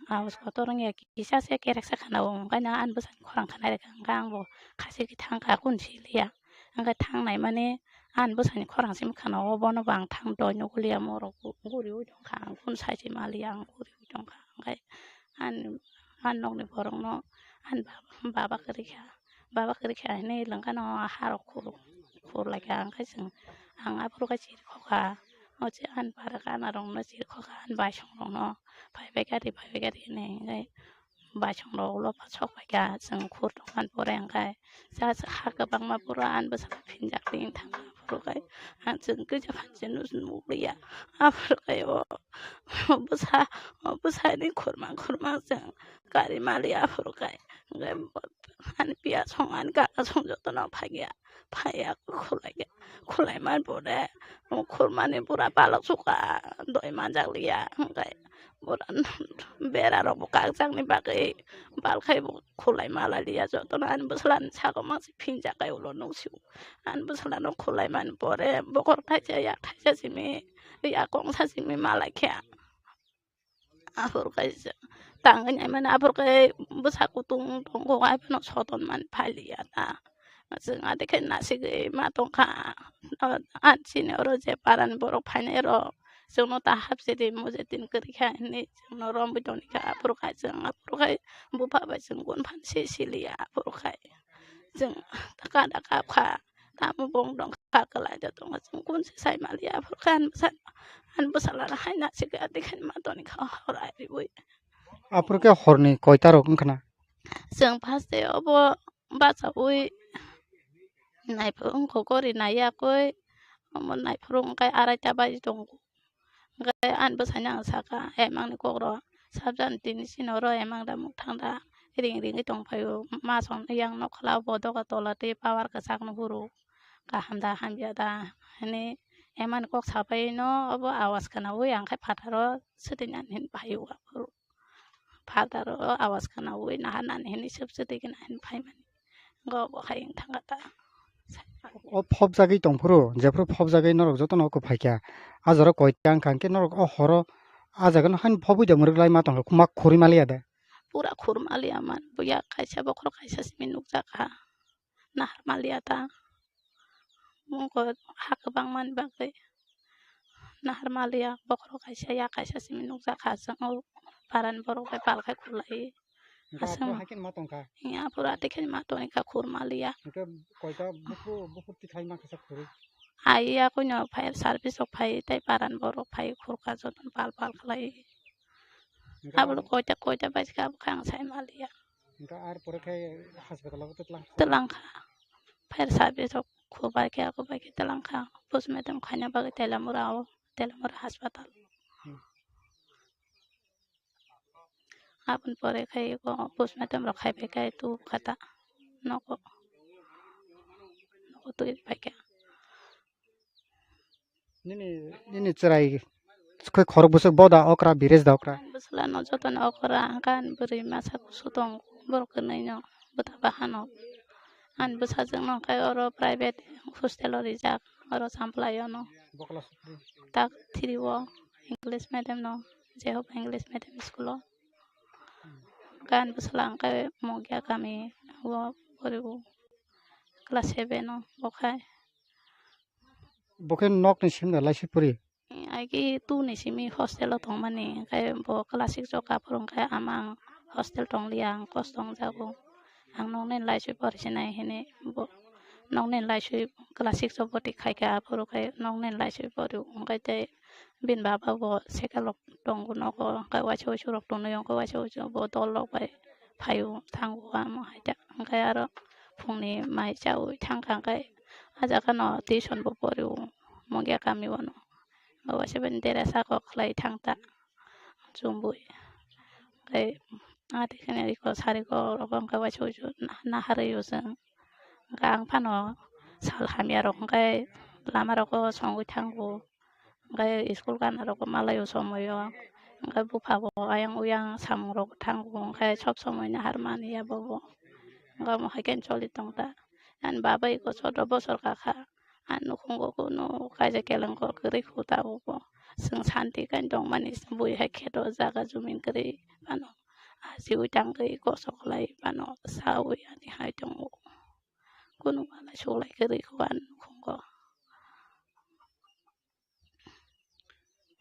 Awas kotor wngya, kisa se kerek sa khana o, hwnkhe no ani bwsani khorang khanai rwkha, hwnkhe ang bo khasi khe thang kha, kunu si liya. Hwnkhe thang nai mani ani bwsani khorang simi khana o, bono bo ang thang doi nugo liya, morok guriui tong kha, ang kunu sai se ma liya, ang guriui tong kha, hwnkhe ani, ani nokni borokno ani baba, baba kwrwi kha. Baba kwrwi kha hinwi lwngkha no harok khur, khur lai kha, hwnkhe chwng, ang aphuru khe chiri kho kha, o che ani para gana rokno chiri kho kha, ani baisong rokno phai bai kha ri, phai bai kha ri hinwi, hwnkhe baisong rok ulo sok pai kha, chwng khur tongmani pore hwnkhe ha kwbangma pura ani bwsala phinjak twi thang kha, aphuru khe ang chwng kisa phan se nuk liya, aphuru khe o, o bwsa, o bwsani khurma khurma chwng kari mali aphuru khe, hwnkhe ani piya song, ani kaka song jotono phaiya, phaiya khulaiya, khulai man pore khurmani pura palok suka doi manjak liya, hwnkhe pura bera rok bo kakjakni bagwi bal khai bo khulai mala liya, jotono ani bwsla ni saka mangsi phinjak kai ulo nuksu, ani bwsla no khulai man pore bokol thaisa yak thaisa simi yak kongsa simi malai khe. Aphuru khe tangwi naimani, aphuru khe bwsa kutung tongo, ai phano soton mani phailiya ta. Chwng adi khe nasigwi ma tongkha. Ani chini oro je parani borok phainai rok chwngno ta hapsidi mujeti kwrwi kha hinwi chwngno romwi tongkha. Aphuru khe chwng aphuru khe bupha bai chwng gun phan se siliya aphuru khe. Chwng taka taka kha, tamo bong dong kha, kwlai da tongo, chwng kun se sai maliya, aphuru khe ani bwsa, ani bwsala no hai na se khe, adi khe ma toni kha, hor ai riwi. Aphuru khe horni koita rok wngkha na? Chwng first day obo bachaui naiphuru wngkha, gori naiya koi, omo naiphuru wngkha araita baji tongo. Hwnkhe ani bwsano ang sakha, emangni kokrok, sabjani tini chini oro emang da mukthang da ring ringwi tongphaio, masong yang nokhola bo doga tola tei power kwchakno huru, kaham da hamya da hinwi emani kok sapaino obo awas khwnaui ang khe phataro swtwinani hinwi phaio aphuru. Phataro awas khwnaui naharnani hinwi swp swtwi khe nahar phaimani. Go bo hai wng thangkha ta. O phobjagwi tongphuru, jephuru phobjagwi norok jotono oko phaikha. A jora koita wngkha, hwnkhe norok o horo a jagano haino phobwi da mwrwk lai ma tongkha, khuma khurui maliya de? Pura khur maliya man, buya kaisa bokhorok kaisa simi nukjakha. Nahar maliya ta. Mungko ha kwbangmani bagwi nahar maliya, bokhorok kaisa ya kaisa simi nukjakha, chwng o parani borok bai pal khai khulai. Hwnkhe aswk aphuru hai khe ma tongkha? Hwnkhe aphuru atwi khe ma tongkha, khur maliya. Hwnkhe koita buphuru, buphuru tikhlai ma khe sa khurui? Ai ya, koino fire service rok phai, tei parani borok phai, khurkha jotono pal pal khlai. Hwnkhe aboni koita, koita bai khe abo khe ang sai maliya. Hwnkhe ar pore khe hospital o twlang kha? Twlang kha. Fire service rok khubai khe, khubai khe twlang kha. Postmortem khaina bagwi Teliamura o, Teliamura hospital. Hmm. Aboni pore khe eko postmortem rok khai bai khe tu kha ta nogo, nogo twi bai khe. Nini, nini chwrai khe khorok bwswk bo da okra, Bires da okra? Ani bwsla no jotono okra, hwnkhe ani bwrwi masa kusu tongo, borok kwnwi no bwta bahan o. Ani bwsajwk no hwnkhe oro private hostel o rijak, oro Champlai o no. Bo class three? Tak three o English medium no, Jehovah English medium school o. Hwnkhe ani bwsla hwnkhe Mungya kami o pori o, class seven o bo khai. Bo khe nokni simi da laisi pori? Agi two ni simi hostel o tongmani, hwnkhe bo class six o kaphuru hwnkhe ama ang hostel tongliya, ang kosto wngjago. Ang nokni laisui porisinai hinwi bo nokni laisui class six o boti khaikha, aphuru khe nokni laisui pori, hwnkhe tei bini baba bo cycle rok tongo nogo, hwnkhe waisa waisa rok tonwi, hwnkhe waisa waisa bo dol rok bai phaio, thango, amo hai ta. Hwnkhe aro phungni mai chaui thangkha, hwnkhe ah jagano tuition bo porio, Mungya kami o no. Bo waisa bini dera saka khlai thang ta chumbui. Hwnkhe Ati khe iko sari ko rok wngkha waisa waisa naharwi o chwng. Hwnkhe ang phano sal hamya rok hwnkhe lama rogo songwi thango. Hwnkhe school gana rogo malai o somoi o. Hwnkhe bupha bo ayang oyang samung rok thango hwnkhe sob somoi nahar mani ya bobo. Hwnkhe omo hai khe choli tong ta. Ani baba iko choddo bosor kakha. Ani nukhungo kunu kaisa kelengkor kwrwi khu tabukbo. Chwng santi khe tongmani bui hai khe do jaga jumi kwrwi phano. Achiui tangwi kosok lai phano saui ani hai tongo. Kunu uanai suklai kwrwi khu ani nukhungo.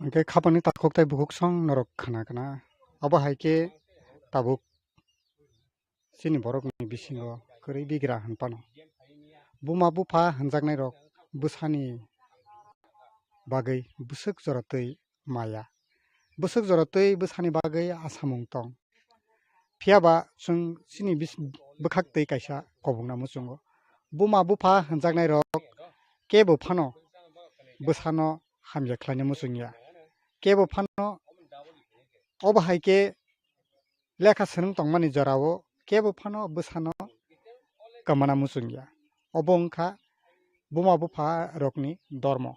Hwnkhe khapangni takhuk tei bukhuk song norok khna khna. Abo hai khe tabuk chini borokni bisingo kwrwi bigra hwn phano. Buma bupha hwnjaknairok bwsani bagwi bwswk jora twi maya. Bwswk jora twi bwsani bagwi asamung tong. Phiya ba chwng chini bis-, bwkhak twi kaisa kobokna muchungo. Buma bupha hwnjaknairok kebo phano bwsano hamya khlaina muchung ya. Kebo phano obo hai khe lekha swnwng tongmani jorao kebo phano bwsano kwmana muchung ya. Obo wngkha buma bupha rokni dormo.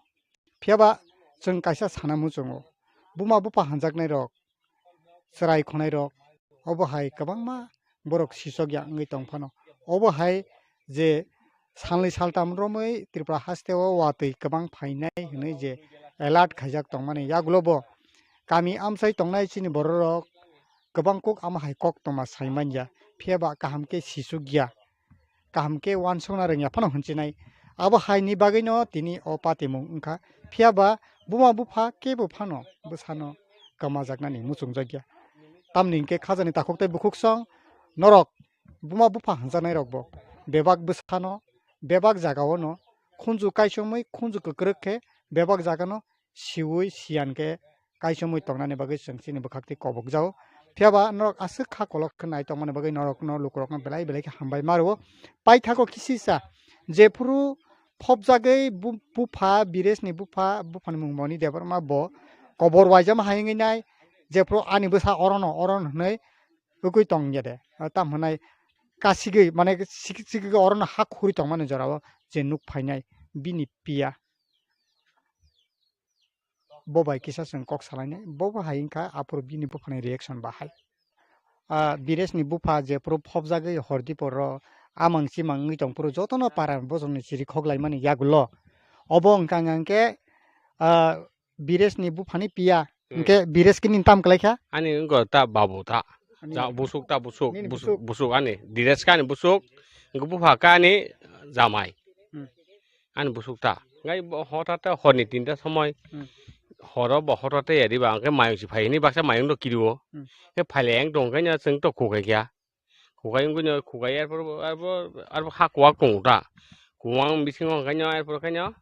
Phiya ba chwng kaisa sana muchungo. Buma bupha hwnjaknairok, chwrai khonairok, obo hai kwbangma borok sisok ya wngwi tong phano. Obo hai je salnwi saltam romwi Tripura hasteo watwi kwbang phainai hwnwi je alert khaijak tongmani yagulo bo kami amchai tongnai chini bororok kwbang kok ama hai koktwma sai manya, phiya ba kaham khe sisuk ya, kaham khe uansukna rwngya phano hwnchini. Abo hai ni bagwino tini o patimung wngkha, phiya ba buma bupha kebo phano bwsano kwmajaknani muchungjak ya. Tamni hwnkhe khajani takhuk tei bukhuk song norok buma bupha hwnjaknairokbo bebak bwsano, bebak jagao no khunju kaisomwi khunju kwkrwk khe bebak jagano siui siyan khe kaisomwi tongnani bagwi chwng chini bwkhak twi kobokjago. Phiya ba norok aswk kha kolok khe nai tongmani bagwi norokno lukurokno belai belai khe hambai ma rwo. Paithago kisisa jephuru phobjagwi bu-, bupha, Biresni bupha, buphani mung Moni Debbarma bo kobor waijama hai wngwi nai, jephuru ani bwsa orono, orono hwnwi wngwi tong ya de. Tam hwnai kasigwi, mane, sigi-, sigigwi orono ha khuri tongmani jorao je nuk phainai bini piya. Bo bai kisa chwng kok salainai, bo bo hai wngkha aphuru bini buphani reaction bahai. Ah, Biresni bupha jephuru phobjagwi hor diporo amang chimang wngwi tongphuru jotono para bosongni chiri khoklaimani yagulo. Obo wngkha hwnkhe, ah, Biresni buphani piya. Hmm. Hwnkhe Bires khe nini tam kwlaikha? Ani wngkha ta babu ta. Ani ja, busuk ta busuk, nini busuk, busuk. Busuk ani. Dires kha ani busuk. Hwnkhe bupha kha ani jamai. Hmm. Ani busuk ta. Ngai bo hota ta horni tinta somoi. Hmm. Horo bo hota ta yari ba, hwnkhe mayung si phai hini baksa mayung do kiriwo. Hmm. Khe phaile yang tong khe nya chwng to khukai kya. Khukai wngwi no khukai arpor, arpor, arpor ha kuwak tongo ta. Kuwang bisingo hwnkhe no arpor khe no.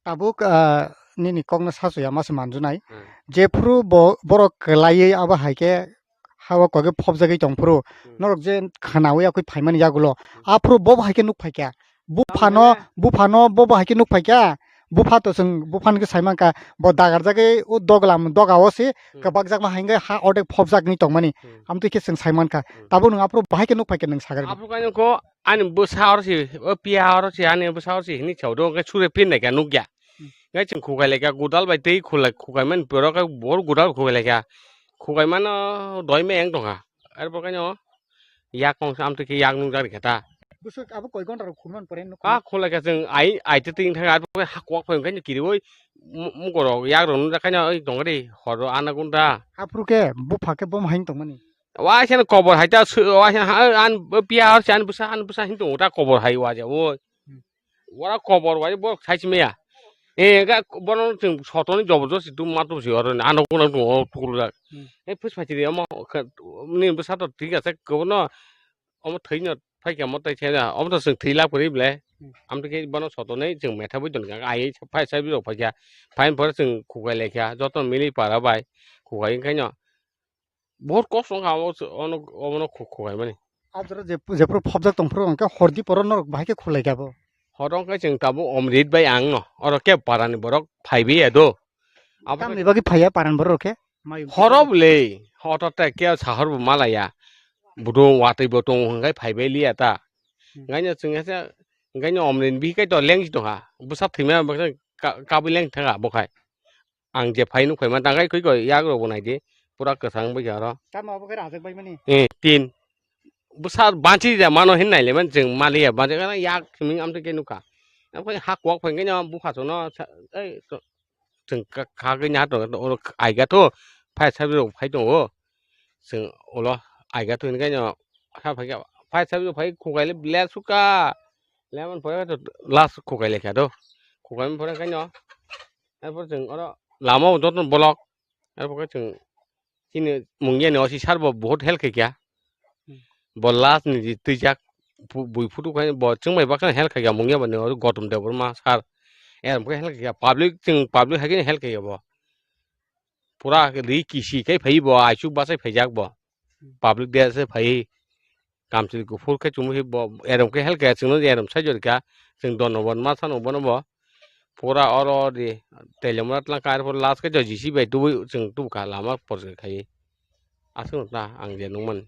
Tabuk, ah, nini kokno sasu ya masa manjunai. Hmm. Jephuru bo-, borok kwlaiwi abo hai khe ha o kogwi phobjagwi tongphuru. Hmm. Norok je khwnawi yakwi phaimani yagulo. Hmm. Aphuru bo hai khe nuk phaikha. Buphano, tamni buphano bo bo hai khe nuk phaikha. Bupha to chwng buphano khe saimankha. Bo dagarjagwi o doglam doga o se Hmm. kwbakjakma hai wngwi ha ordek phobjagwi tongmani. Hmm. Amtwi khe chwng saimankha. Hmm. Tabuk nwng aphuru bahai khe nuk phaikha nwng sagarwi. Aphuru khe nukho ani bwsa oro se, o piya oro se, ani bwsa oro se hinwi sao do, hwnkhe sure phin naikha nukya. Hmm. Hwnkhe chwng khukai laikha, godal bai twi khulai, khukai mani borok khe bor godal khukai laikha. Khukai mano doi meyang tongkha. Arbo khe no yak kong sam twi khe yak nungjak rikha ta. Bwswk abo koi gonta rok khulmani pore nukho. A khulai kha chwng ai, ai twi twi thang arbo khe ha kuwak phai hwnkhe kiriwi mu-, mukorok yak rok nungjak khaino oi tongri horo ana gonta. Aphuru khe bupha khe bom hai tongmani. Waisa no kobor hai ta, waisa ha, an, piya hor se an bwsa, an bwsa hin tongo ta kobor hai waja, oi. Hmm. Ora kobor wai bo sai si maya. E, ga bono chwng sotoni joborjosti tu ma tu si oro, ano kuna tu o tukulu da. Hmm. E, phus phai chiri omo, khe, ni bwsa to thik ase, kono omo thwi no phai kha mo tai se na, omo to chwng thwi lab kwrwi ble. Hmm. Am to khe bono sotoni chwng metha bui don kha, ai phai sai bi rok phai kha. Phai pore chwng khukai lai kha, joto mili para bai khukai khai no. Bohor kosto wngkha omo, ono, omono khu-, khukaimani. A jora je, jephuru phobjak tongphuru hwnkhe hordi poro norok bahai khe khulai kha bo. Horo wngkhe chwng tabuk Omrit bai ang no, oro khe parani borok phaibi ya do. Abo tamni bagwi phaiya parani borok khe? Mayung horo bwle, hoto te khe sahor bo malaya. Budung watwi bo tongo hwnkhe phaibai liya ta. Hmm. Ngaino chwng hasa, ngaino omni bihik kai to lengsi tongkha. Bwsa thwima baksa ka-, kabui leng thangkha bo khai. Ang je phai nuk phaima tangkai koi koi yak rok bo naidi. Pura kwthang bai kha oro. Tamo abo khe rajak bai mani? Eh, tin. Bwsa banchi ja mano hin naile man chwng maliya banchi kana yak thwiming amtwi khe nukha. Am khe ha kwak phai khe no bupha chwngno sa-, ei to-, chwng kha, kha khe nya to oro aiga to phai sabi rok phai tongo. Chwng ulo aiga to hini khe no ha phai khe phai sabi rok phai khukai le ble suka. Lemon phai to last khukai le kha do. Khukai phai khe no. Erpor chwng oro lama o joto bolok. Erpor khe chwng chini mungya ni osi sar bo bahut help khaikha. Hmm. Bo last ni je twijak phu-, bui phutu khai bo chwng bai baksa help khaikha mungya bo ni oro Gautam Debbarma sar. Erpor khe help khaikha public chwng public hai khe help khaikha bo. Pura ri kisi khai phai bo aichuk bachai phaijak bo. Hmm. Public de se phai. Kamchwlwi kuphur khe chumui khe bo erom khe helkha chwngno erom saijor kha chwng dono bo ma sano bono bo pura oro di telemra tlang kha arpor last khe J C B bai tubui chwng tubukha lama porjoi khai aswk ta ang je nukmani.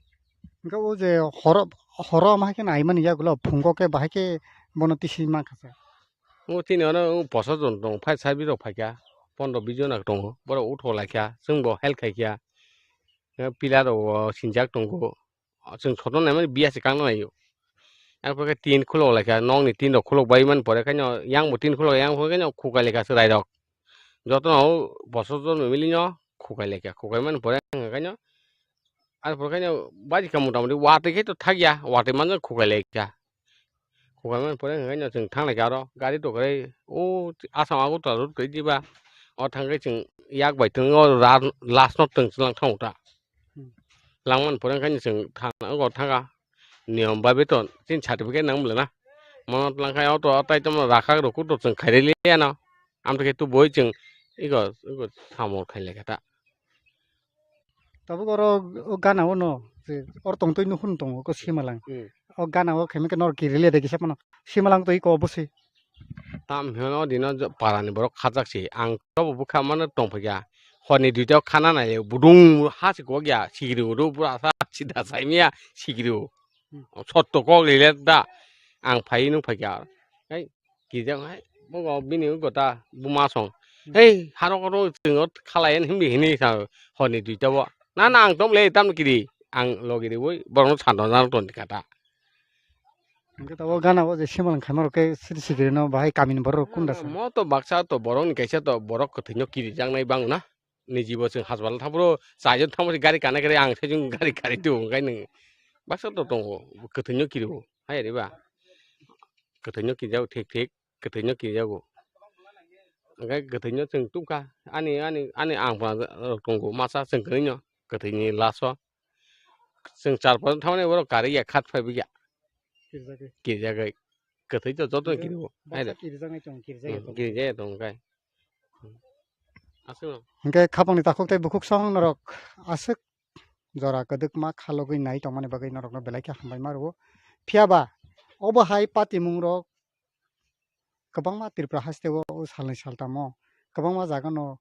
Hwnkhe o je horo horo ama hai khe naimani yagulo phungo khe bahai khe bono tisi mankha se. O chini ono o poso jon tong phai sabi rok phaikha pondro bish jon tongo borok utho laikha chwngbo help khaikha pillar rok o sinjak tongo. Chwng soto naimani biya se kangna naio. Ang pore khe tin khulok laikha, nokni tin rok khulok bai mani pore khe yang bo tin khulok yang pore khe khukai laikha chwrai rok. Joto no bosor jon mili no khukai laikha, khukai mani pore ang khe ang pore khe baji kha mota moti watwi khe to thakya, watwi manjak khukai laikha. Khukai mani pore hwnkhe no chwng thang laikha oro gari rok kwrwi o Assam Agartala road kwrwi diba o thang khe chwng yak bai twng o last no twng chwng thango ta. Hmm. Langmani pore hwnkhe no chwng thang o thang kha niyom bai beton chini certificate nang bwlana mono twlang khe auto tai tamo rakha rok kuto chwng khairwi liya no amtwi khe tubui chwng ego ego samung khai laikha ta. Tabuk oro o gana o no je oro tongtwi nukhung tongo ko simalang. Hmm. O gana o khaimikhe norok kiri le de kisa phano simalang twi ko bwswi. Tam hino dino parani borok khajak si ang tobo bwkha mano tongphaikha horni duita o khana nai budung ha si kok ya sigiri udu pura sa sida saimia sigiri o. Hmm. Sotto kok lile da ang phai nung phaikha. Hai Kijang hai, bogo bini gota buma song. Hmm. Hei, haro koro chwng khalai himdi hini sa honi duita bo. Na, na, ang tom le tam kiri, ang logi riwi borokno sando jang ton kata. Hingke tabok gana o je simalang khaima rok khe siri sikiri no bahai kamini borok rok kunda sa. Mo to baksa to borok ni kaisa to borok kwthwi no kiri jang nai bang na. Ni jibo chwng haspatal thang phuru chaijon thang phuru gari kana kare ang sejong gari kari tu hwnkhai nwng baksa to tongo kwthwi no kiri o. Hai riba. Kwthwino kijago thik thik, kwthwino kijago. Hwnkhe kwthwino chwng tubkha, ani, ani, ani angpha rok tongo masa chwng kwrwino kwthwini laso. Chwng char paanch thangmani borok karwi ya khat phaibai ya. Kirjagwi. Kirjagwi. Kwthwi to jotono kirio. Baksa kirjaknai chwng kirjagwi tongo. Hmm, kirjagwi tongo khe. Aswkno. Hwnkhe khapangni takhuk tei bukhuk song norok aswk jora kwdwkma khalogwi nai tongmani bagwi norokno belai khe hambai ma rwo. Phiya ba obo hai patimungrok kwbangma Tripura haste o o salnwi saltamo kwbangma jaga no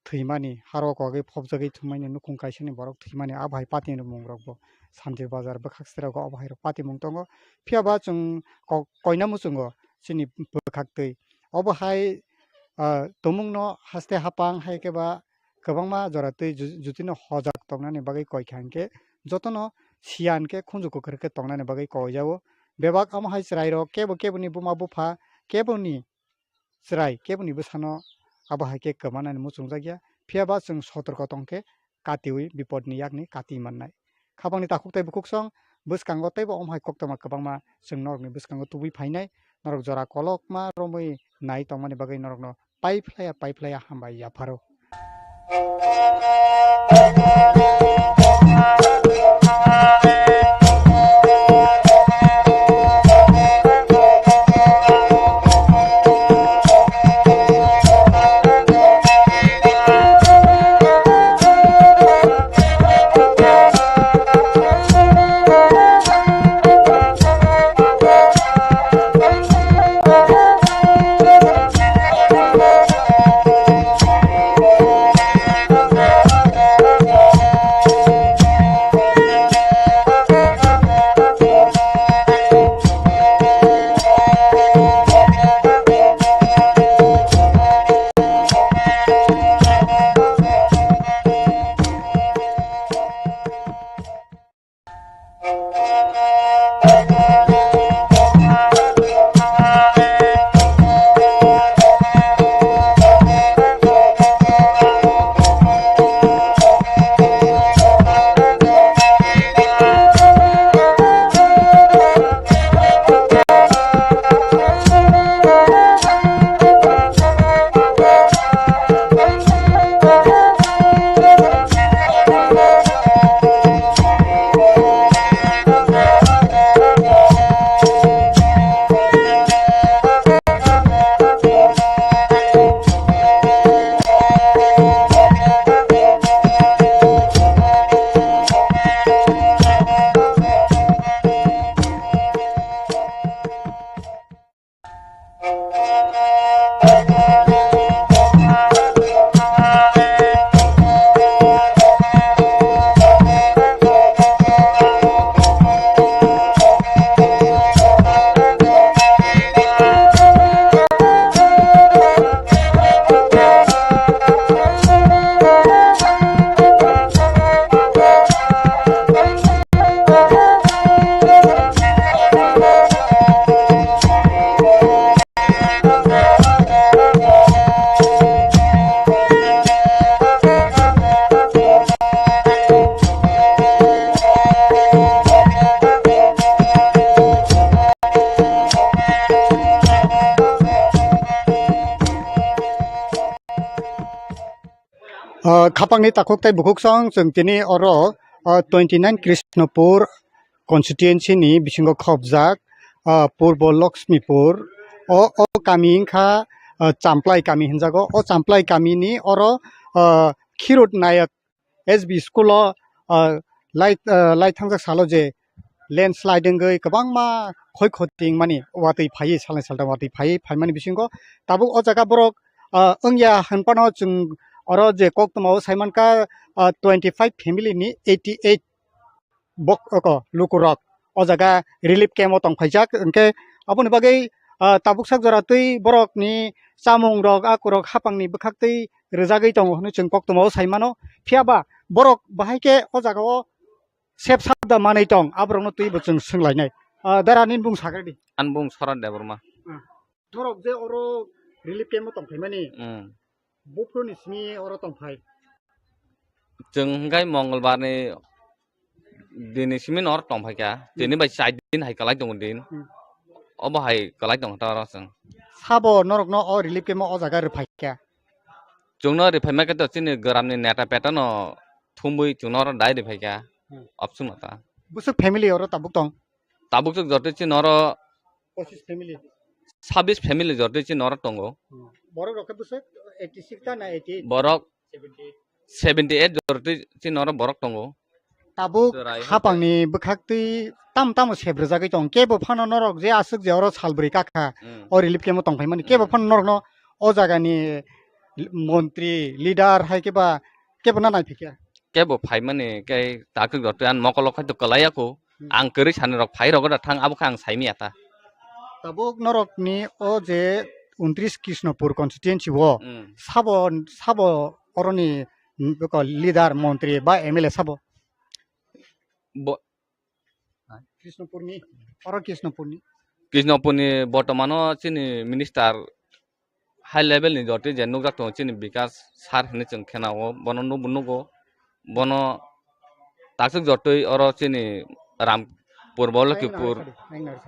thwimani, haro kogwi phobjagwi thwimani, nukhung kaisani borok thwimani, abo hai patimungrok bo Santir Bazar bwkhak sero go obo hai rok patimung tongo. Phiya ba chwng ko-, koina muchungo chini bwkhak twi obo hai, ah, tumungno haste hapang hai khe ba kwbangma jora twi ju-, jutino hojak tongnani bagwi koi kha hwnkhe jotono siya hwnkhe khunju kwkhwrwk khe tongnani bagwi koi jago. Bebak omo hai chwrairok kebo keboni buma bupha keboni chwrai keboni bwsano abo hai khe kwmanani muchungjakya. Phiya ba chwng sotorko tong khe katiwi bipodni yakni kati mannai. Khapangni takhuk tei bukhuk song bwskango teibo omo hai koktwma kwbangma chwng norokni bwskango tubui phainai. Norok jora kolokma romwi nai tongmani bagwi norokno pai phlaiya, pai phlaiya hambai yapharo. Ah, khapangni takhuk tei bukhuk song chwng tini oro, ah, twenty nine Krishnapur constituency ni bisingo khopjak, ah, Purbo Lakshmipur. O, o kami wngkha, ah, Champlai kami hinjago. O Champlai kami ni oro, ah, Khirut Nayak S B school o, ah, lai, ah, lai thangjak salo je landslide wngwi kwbangma khoi khoti wngmani watwi phaiwi salnwi salda watwi phaiwi phaimani bisingo tabuk o jaga borok, ah, wngya hinphano chwng oro je koktwma o saimankha, ah, twenty five family ni eighty eight bok oko lukurok o jaga relief camp o tongphaijak hwnkhe aboni bagwi, ah, tabuk sak jora twi borokni chamung rok akurok hapangni bwkhaktwi rwjagwi tongo hwnwi chwng koktwma o saimano phiyaba borok bahai khe o jaga o sep sabda manwi tong, aborokno twibo chwng swnglainai. Ah, dara nini bung sakredi. Ani bung Sorat Debbarma. Ah. Norok je oro relief camp o tongphaimani, hmm, buphuruni simi oro tongphai. Chwng hwnkhe Mongolbar ni dini simi oro tongphaikha. Hmm. Tini bai char din hai kwlai tongo din. Hmm. Obo hai kwlai tongkha ta oro chwng. Sabo norokno o relief camp o o jaga rwphaikha? Chwngno rwphaima khe to chini gramni neta petano thumwi chwngno oro dai rwphaikha. Hmm. Option no ta. Bwswk family oro tabuk tong? Tabuk chwk jotoi chini oro pochis family. Sabis family jotoi chini oro tongo. Hmm. Borok rok khe bwswk eighty six ta na eighty eight? Borok seventy eight jotoi chini oro borok tongo. Tabuk chwrai hapangni bwkhaktwi tam tamo sep rwjagwi tong. Kebo phano norok je aswk je oro salbrwi kakha, hmm, o relief camp o tongphaimani. Kebo, hmm, phano norokno o jagani montri, leader hai khe ba kebo na naiphikya? Kebo phaimani khe takhuk jotoi ani mokolo khai to kwlaiya kho. Hmm. Ang kwrwi sani rok phai rok da thang abo khe ang saimaya ta. Tabuk norokni o je untris Krishnapur constituency o, hmm, sabo, sabo oroni, mm, leader, montri ba M L A sabo? Bo- Krishnapurni, oro Krishnapurni. Krishnapurni bortomano chini minister high level ni jotoi je nukjak tongo chini Bikas sir hinwi chwng khenao, bono nubo nugo, bono takswk jotoi oro chini Ram Purbo Lokhipur,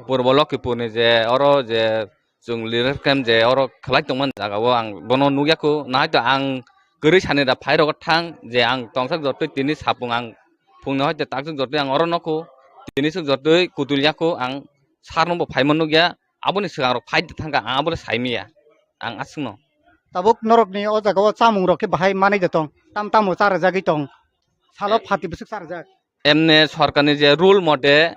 Purbo Lokhipur ni je oro je chwng relief camp je oro khlai tongmani jaga o ang bono nukya kho, nahai to ang kwrwi sani da phai rogo thang je ang tongsak jotoi tini sapung ang phungni hoi te takswk jotoi ang oro nokho, tini swk jotoi kutulya kho ang sir no bo phaima nukya, aboni swkang rok phai thangkha ang abo le saimaya ang aswkno. Tabuk norokni o jaga o chamung rok khe bahai manwi de tong, tam tamo charajagwi tong, salo phati bwswk charajak. Emne sorkarni je rule mote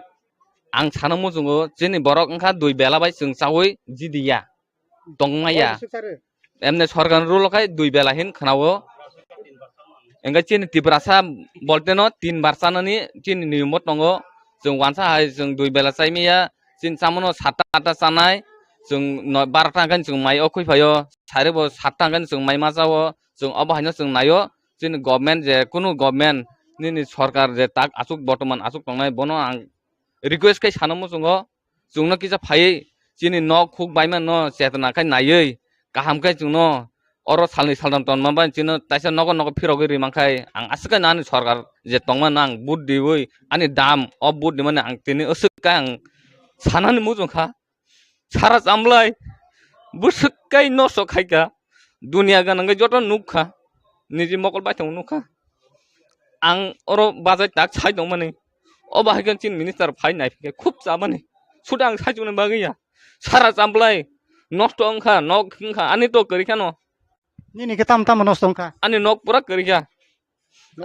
ang sana muchungo chini borok wngkha dui bela bai chwng chaui jidiya tongmaya. Emne sorkarni rule khai dui bela hin khwnao. Engkhe chini Tiprasa bolteno tin bar chanani chini niyom bo tongo. Chwng wansa hai chwng dui bela chaimaya, chini chamono satta atta chanai, chwng no-, barota hwnkhe chwng mai o khwi phaio, sari bo satta hwnkhe chwng mai ma chao, chwng obo haino chwng naio. Chini government je kunu government nini sorkar je tak aswk bortoman aswk tongnai bono ang request khai sana muchungo, chwngno kisa phaiwi chini nok huk baimano chetna khai naiwi kaham khe chwngno oro salni saltham tonma bai chwngno taisa nogo nogo phirogwi rimang khai ang aswk khe ani sorkar je tongmano ang vote diwi ani dam o vote dimani ang tini aswk khe ang sanani muchung kha. Sara chamlai bwswk kai nosto khaikha, dunia ganangwi joto nukha, niji mokol baithang nukha. Ang oro bajai tak sai tongmani, o bahai khe chini minister phai naiphikhe khub chamani, suda ang saichuknai bagwi ya. Sara chamlai nosto wngkha, nok wngkha, ani to kwrwi kheno. Nini khe tamo tamo nosto wngkha? Ani nok pura kwrwi kha.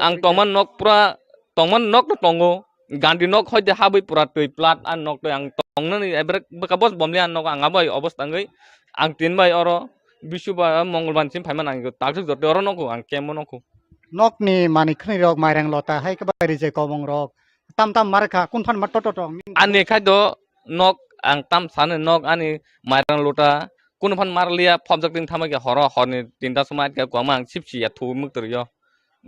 Ang tongman nok pura, tongman nok no tongo. Gandhi nok hoi de habwi pura twi plat, ang nok twi ang tongnani ebrek bwkha bos bomli ang nok ang abo hai obostha wngwi Ang tin bai oro Bisu ba Mongol ban sim phaima nang tak jok jor oro nokho ang kemo nokho. Nokni manwi khwnwi rok mairang lota hai khe ba rijai kobong rok tam tam mar kha kun phan ma toto tong. Ani khai do nok ang tam sani nok ani mairang lota kun phan mar liya phobjak ding thama khe horo horni tinta soma atka kwma ang sip si ya thu muk twi yo.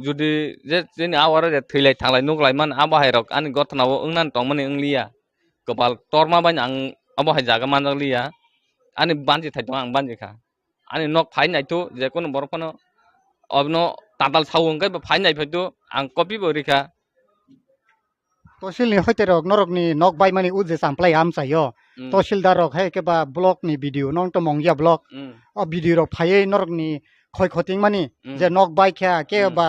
Judi je jeni awara je thwilai thanglai nuklai man abo hai rok ani gothana o wngnan tongmani wngliya. Kwpal torma bai ang abo hai jaga manjak liya. Ani banji thai tong ang banji kha. Ani nok phai nai tu je kono borok phano obno tatal sao hwnkhe bo phai nai phai tu ang kopi bo rikha. Tosilni hoite rok norokni nok baimani o je champlai amchaio. Mm. Tosildarrok hai khe ba blockni B D O nong to Mongya block. Mm. O B D O rok phaiwi norokni khoi khoting mani Mm. je nok bai kha khe Mm. ba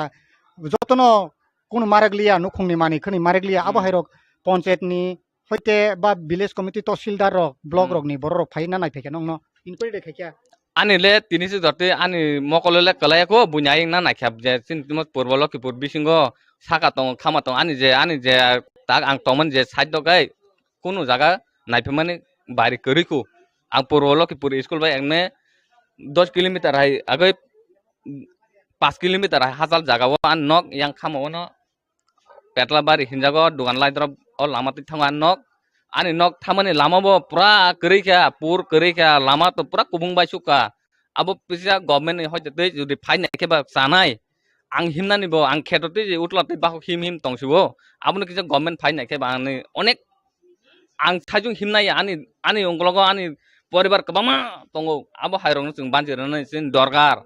jotono kunu marek liya nukhungni manwi khwnwi marek liya abo Mm. hai rok panchayatni hoite ba village committee tosildarrok block Mm. rokni borok rok phai na nai phaikha nongno inquiry de khaikha. Ani le tini se jote ani mokolo le kwlai kho buini ayang na naikha je chini timo purbo Lokhipur bisingo saka tongo khama tongo ani je ani je tak ang tongmani je side dogai kunu jaga naiphaimani bari kwrwi kho. Ang purbo Lokhipur school bai ekne dos kilometer hai agoi paanch kilometer hai hachal jaga o ani nok yang khama o no Petla bari hinjago, dugan lai drop o lama twi thango ani nok. Ani nok thamani lama bo pura kwrwi kha, pur kwrwi kha, lama to pura kubung bai sukha. Abo kisa government ni hoite twi jodi phai nai khe ba chanai. Ang himnani bo, ang kheto twi je utla twi bakhok him him tong sibo. Abono kisa government phai nai khe ba ani onek ang sajung himnai ani, ani ungkologo ani poribar kwbangma tongo. Abo hai rokno chwng banchi rwnani chini dorkar.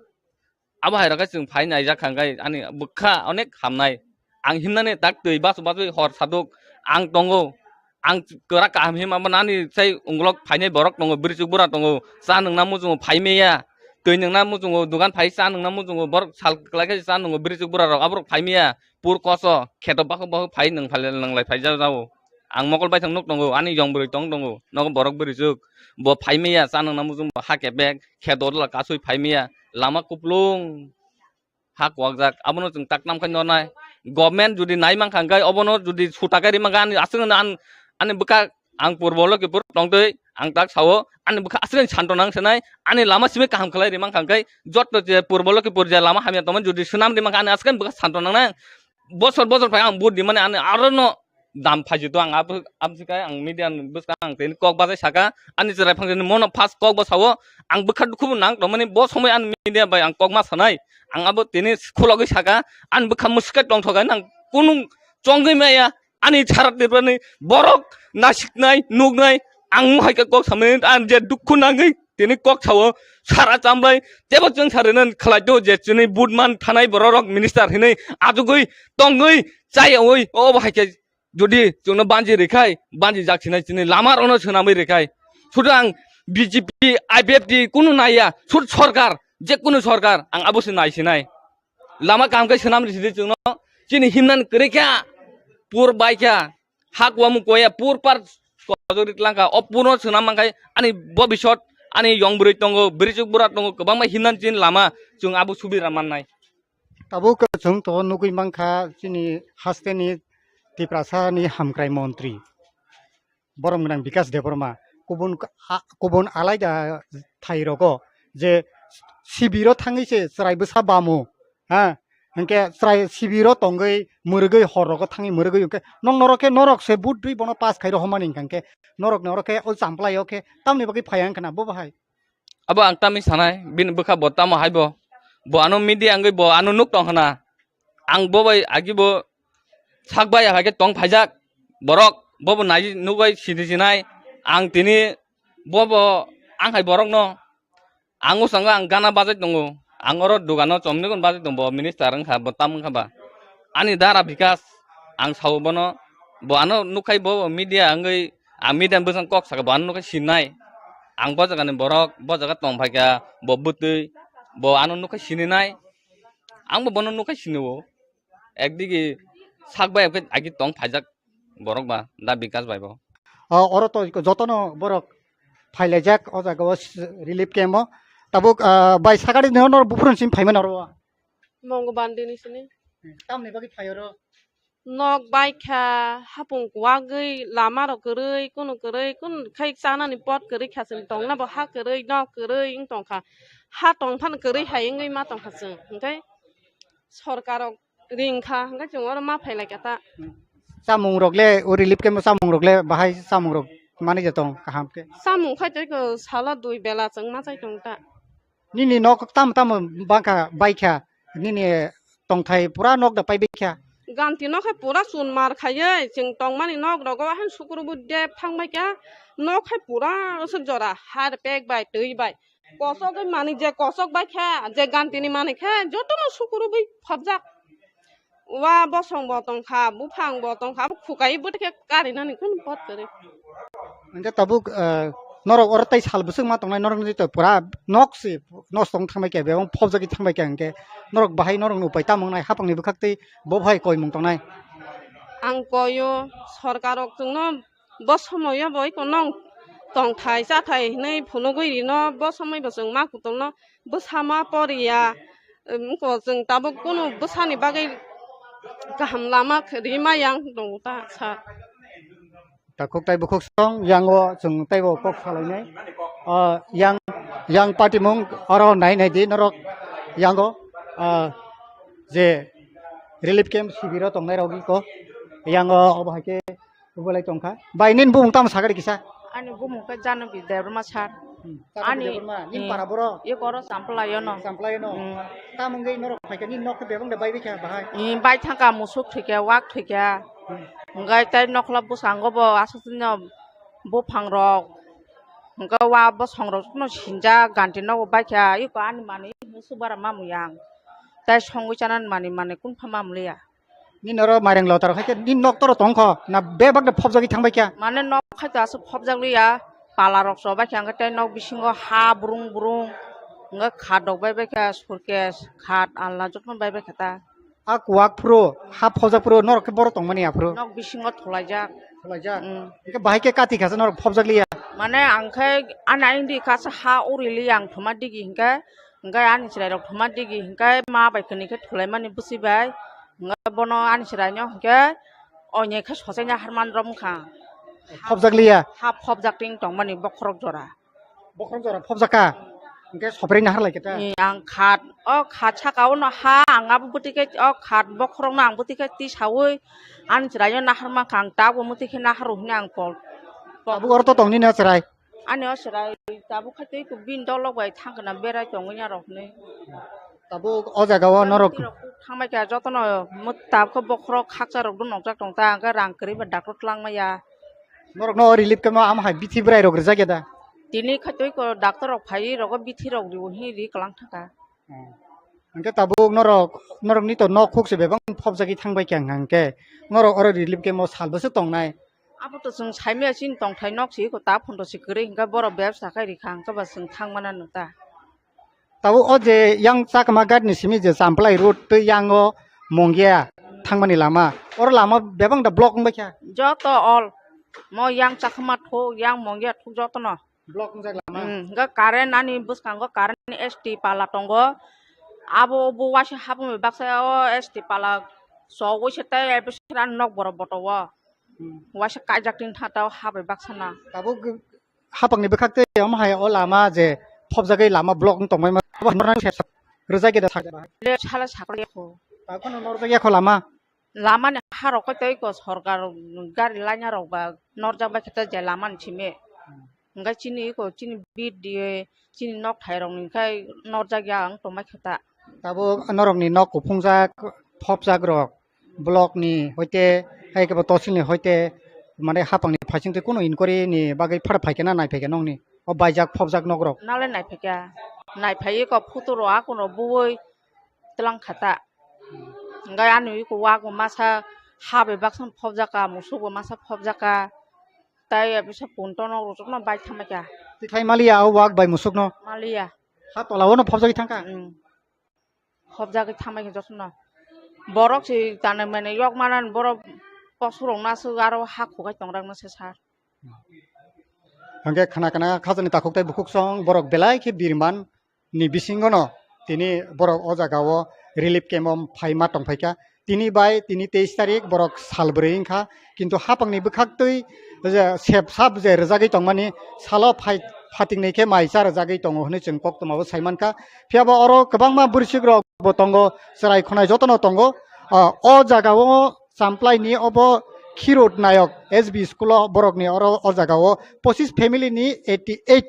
Abo hai rok khe chwng phai naijak kha hwnkhe ani bwkha onek hamnai. Ang himnani tak twi basu basu hor saduk ang tongo. Ang kwrak kaham him abo nani sai ungulok phainai borok tongo, bwrwichuk bura tongo, cha nwngna muchungo phai maya, twi nwngna muchungo, dugan phai cha nwngna muchungo, borok sal kwlai khe cha nwngo bwrwichuk bura rok, aborok phai maya, pur koso kheto bakhok bakhok phai nwng phai nwng lai phai jak jao. Ang mokol baithang nuk tongo, ani yong bwrwi tong tongo, nogo borok bwrwichuk, bo phai maya cha nwngna muchungo ha kebek, kheto dwla kasui phai maya, lama kuplung ha kwakjak, abono chwng tak nam khai nornai. Government jodi nai mankha hwnkhe, obono jodi suta khe ri mankha, ani aswk ani, ani bwkha ang purbo Lokhipur tongtwi, ang tak sao, ani bwkha aswk ani santo nang sanai, ani lama simi kaham khlai ri mankha hwnkhe, jotto je purbo Lokhipur je lama hamya tongmani jodi swnam ri mankha, ani aswk ani bwkha santo nangnai. Bosor bosor phai ang vote rimani ani aro no dam phaiji to ang abo, abo se kai ang media ni bwskang ang tini kok bajai saka ani chwrai phang tini mono first kok bwsao ang bwkha dukhu bo nang tongmani bo somoi ani media bai ang kok ma sanai ang abo tini khulogwi saka ani bwkha mwswk kai tongthoka nang kunu chongwi maya ani sara Tripura ni borok nasiknai nuknai ang hai khe kok samani ang je dukhu nangwi tini kok sao sara chambai tebo chwng sari nan khlai to je chini budman thanai borok rok minister hinwi ajugwi tongwi chaywi obo hai khe jodi chwngno banji rwkhai, banji jak sinai chini lama rokno swnamwi rwkhai. Sudu ang B J P, I P F T kunu naiya, sud sorkar, je kunu sorkar ang abo se nai sinai. Lama kaham khe swnam rwsidi chwngno, chini himnani kwrwi kha, pur bai kha, hak wamu koya, pur par kojok ri twlang kha, o purno swnam mankhai ani bobisot, ani yong bwrwi tongo, bwrwichuk bura tongo, kwbangma himnani chini lama chwng abo subira mannai. Tabuk chwng to nugwi mankha chini hasteni Tiprasani hamkrai montri borom gwnang Bikas Debbarma kubun a-, kubun alaida thai rogo je sibiro thangwi se chwrai bwsa bamu ha hwnkhe chwrai sibiro tongwi mwrwgwi hor rogo thangwi mwrwgwi hwnkhe nong norok khe norok se but dui bono pass khai rohormani hwnkhe norok norok khe o champlai o khe tamni bagwi phai wngkha na bo bahai. Abo ang tamni sanai, bini bwkha bo tamo hai bo. Bo ano media wngwi bo ano nuk tong khna. Ang bo bai agi bo sak bai hai khe tong phaijak. Borok bo bo nai nuk bai sini sinai. Ang tini bo bo ang hai borok no. Ang usango ang gana bajai tongo. Ang oro dugano chomni gon bajai tongo. Bo minister wngkha, bo tam wngkha ba. Ani dara Bikas, ang sao bono. Bo ano nukhai bo media wngwi, ang media bwsang kok saka bo ano nukhai sinai. Ang bo jagani borok, bo jaga tong phaikha, bo bwtwi, bo ano nukhai sininai. Ang bo bono nukhai sinio. Ekdigi sak bai agi tong phaijak borok ba, da Bikas bai bo. O, oro to jotono borok phailaijak o jaga o s-, relief camp o. Tabuk, ah, bai sakari ni honor buphurun sim phaimani oro. Mongo bandi ni sini. Tamni bagwi phai oro. Nok bai kha, hapung kuwagwi, lama rok kwrwi, kunu kwrwi, kunu khai chanani pot kwrwi kha, chwng tongna bo ha kwrwi, nok kwrwi wng tong kha. Ha tong phano kwrwi hai wngwi ma tong kha chwng, hwnkhe sorkar rok ring kha, hwnkhe chwng oro ma phai lai kha ta. Chamung rok le, o relief camp o chamung rok le, bahai chamung rok manwi ja tong kaham khe? Chamung khai tei ko salo dui bela chwng ma chai tong ta. Nini nok tamo tamo bangkha baikha, nini tongthai pura nok da paibaikha. Ganti nok hai pura chun mar khaiwi, chwng tongmani nok rogo han sukrubui dep thangbaikha, nok hai pura aswk jora har pek bai twi bai. Kosok bai mani je kosok baikha, je gantini mani khe jotono sukrubui phobjak. Wa bosong bo tongkha, buphang bo tongkha, abo khukai bwtwi khe karinani kunu pot kwrwi. Hwnkhe tabuk, eh, norok oro tei sal bwswk ma tongnai, norok ni to pura nok se, nos tong thangbai khe, bebak phobjagwi thangbai khe, hwnkhe norok bahai norok ni upai tamo wngnai, hapang ni bwkhak tei bo bahai koimung tongnai. Ang koyo, sorkar rok chwngno bo somoyo bo iko nong tongthai chathai hinwi phunugwi rino, bo somoi bo chwng ma kutung no bwsa ma poriya, wngkha chwng tabuk kunu bwsani bagwi kaham lama khe ri ma yang tongo ta sir. Takhuk tai bukhuk song yang o chwng tei bo kok salainai. Ah, yang, yang party mung oro nai nai di norok yang o, ah, je relief camp sibiro tongnai rok iko yang o obo hai khe Bo belai tongkha. Bai, nini bumung tamo sakari kisa? Ani bumung khe Janoki Debbarma sir. Hmm. Janoki Ani, Debbarma, nini eh, para boro? Ye koro Champlai ono. Champlai ono. Hmm. Tamo wngwi norok phaikha, nini nok khe bebak de bai bikha bahai? Eh, bai thangkha, musuk thwikha, wak thwikha. Hmm. Hwnkhe tei nokla bwskango bo aswk no buphang rok. Hwnkhe wa bosong rok no sinjak, ganti nogo baikha, iko ani manwi musuk bara mamwi ang. Tei songwi chanani manwi, manwi kunpha mamliya. Nini oro mairang lota rok hai khe nini nok toro tong kho na bebak de phobjagwi thang bai kha? Mane nok khai to aswk phobjak liya, pala rok chobai kha, hwnkhe tei nok bisingo ha brung brung, hwnkhe khat rok bai bai kha, suitcase, khat, alna jotono bai bai kha ta. A kuwak phuru, ha phobjak phuru norok khe borok tong mani aphuru? Nok bisingo thulaijak. Thulaijak? Mm. Hwnkhe bahai khe kati kha se norok phobjak liya? Mane ang khe ani ayang di kha se ha uri liya ang thuma digi hwnkhe, hwnkhe ani chwrai rok thuma digi hwnkhe ma bai kwnwi khe thulai mani bwswi bai. Hwnkhe bono ani chwraino hwnkhe oinei khe sochaina harman rom kha. Phobjak liya? Ha phobjak ting tongmani bokhorok jora. Bokhorok jora phobjak kha? Hwnkhe sopre nahar lai khe ta? Ee, ang khat, o khat saka o no ha, ang abo bwtwi khe o khat bokhorok no ang bwtwi khe tisaui ani chwraino nahar mankha, ang tabuk muti khe nahar rw hwnwi ang pol. Tabuk oro to tong nini o chwrai? Ani o chwrai tabuk khe tei bini dolok bai thang kana berai tongwi ya rok hinwi. Tabuk o jaga o norok. Thangbai kha jotono mwta khe bokhorok khaksa rok do nokjak tong ta, hwnkhe rang kwrwi ba doctor twlang maya. Norok no relief camp o amo hai bithi bwrai rok rijak ya da? Tini khe tei ko doctor rok phai rogo bithi rok riwi hinwi ri kwlang thangkha. Hmm. Hwnkhe tabuk norok, norok ni to nok khuk se bebak phobjagwi thangbai kha hwnkhe norok oro relief camp o sal bwswk tongnai? Abo to chwng saimaya chini tongthai nok se eko ta phondo se kwrwi hwnkhe borok bebsa khai rikha hwnkhe ba chwng thang mana nw ta. Tabuk o je yang chakma gate ni simi je Champlai road tei yang o Mongia thangmani lama, oro lama bebak da block wngbai kha? Joto all mo yang chakma thuk yang Mongia thuk jotono. Block wngjak lama. Hmm, hwnkhe current ani bwskango current ni S T pala tongo. Abo bo waisa hapung bai baksa o S T pala chogwi se tei bisera nok borok boto o. Hmm. Waisa kaijak tin tha tao ha bai baksa na. Tabuk hapang ni bwkhak tei omo hai o lama je phobjagwi lama block wng tongmani abo hai nornani rwjak ya da sak. Le sala sakle kho. Tabuk no norjak ya kho lama. Lama ni ha rok khe tei ko sorkar gari laina rok ba norjak bai khe ta je lama ni simi. Hmm. Hwnkhe chini eko chini bid diye chini nok thai rok ni khai norjak ya ang tongbai khe ta. Tabuk norok ni nok kuphungjak, phobjak rok, block ni hoite, hai khe bo tosil ni hoite, mane hapang ni phaising twi kunu inquiry ni bagwi phar phaikhe na naiphai khe nokni o baijak phobjak nok rok? Nale naiphai kha, naiphai eko photo rok a kono buwi twlang kha ta. Hwnkhe ani eko wago masa ha bai baksa phobjak kha, musuk bo masa phobjak kha. Tai bisa punto no rwchapno bai thamai kha. Twi khai maliya o wak bai musuk no? Maliya. Ha tola o no phobjagwi thangkha? Mm. Phobjagwi thamai kha jotono. Borok se tanai manai yok manan borok kosurok nasu aro ha khukai tongrak nase sir. Hwnkhe khna khna khajani takhuk tai bukhuk song borok belai khe birman ni bisingo no tini borok o jaga o relief camp o phai ma tongphai kha. tini bai tini teis tarik borok sal bwrwi wngkha, kintu hapangni bwkhaktwi je sep sap je rwjagwi tongmani salo phai phatingnwi khe mai cha rwjagwi tongo hwnwi chwng koktwmao sai mankha. Phiya bo oro kwbangma bwrwichwk rok bo tongo, chwrai khwnai jotono tongo. Ah, o jaga o Champlai ni obo Khirut Nayok S B school o borok ni oro o jaga o pochis family ni eighty eight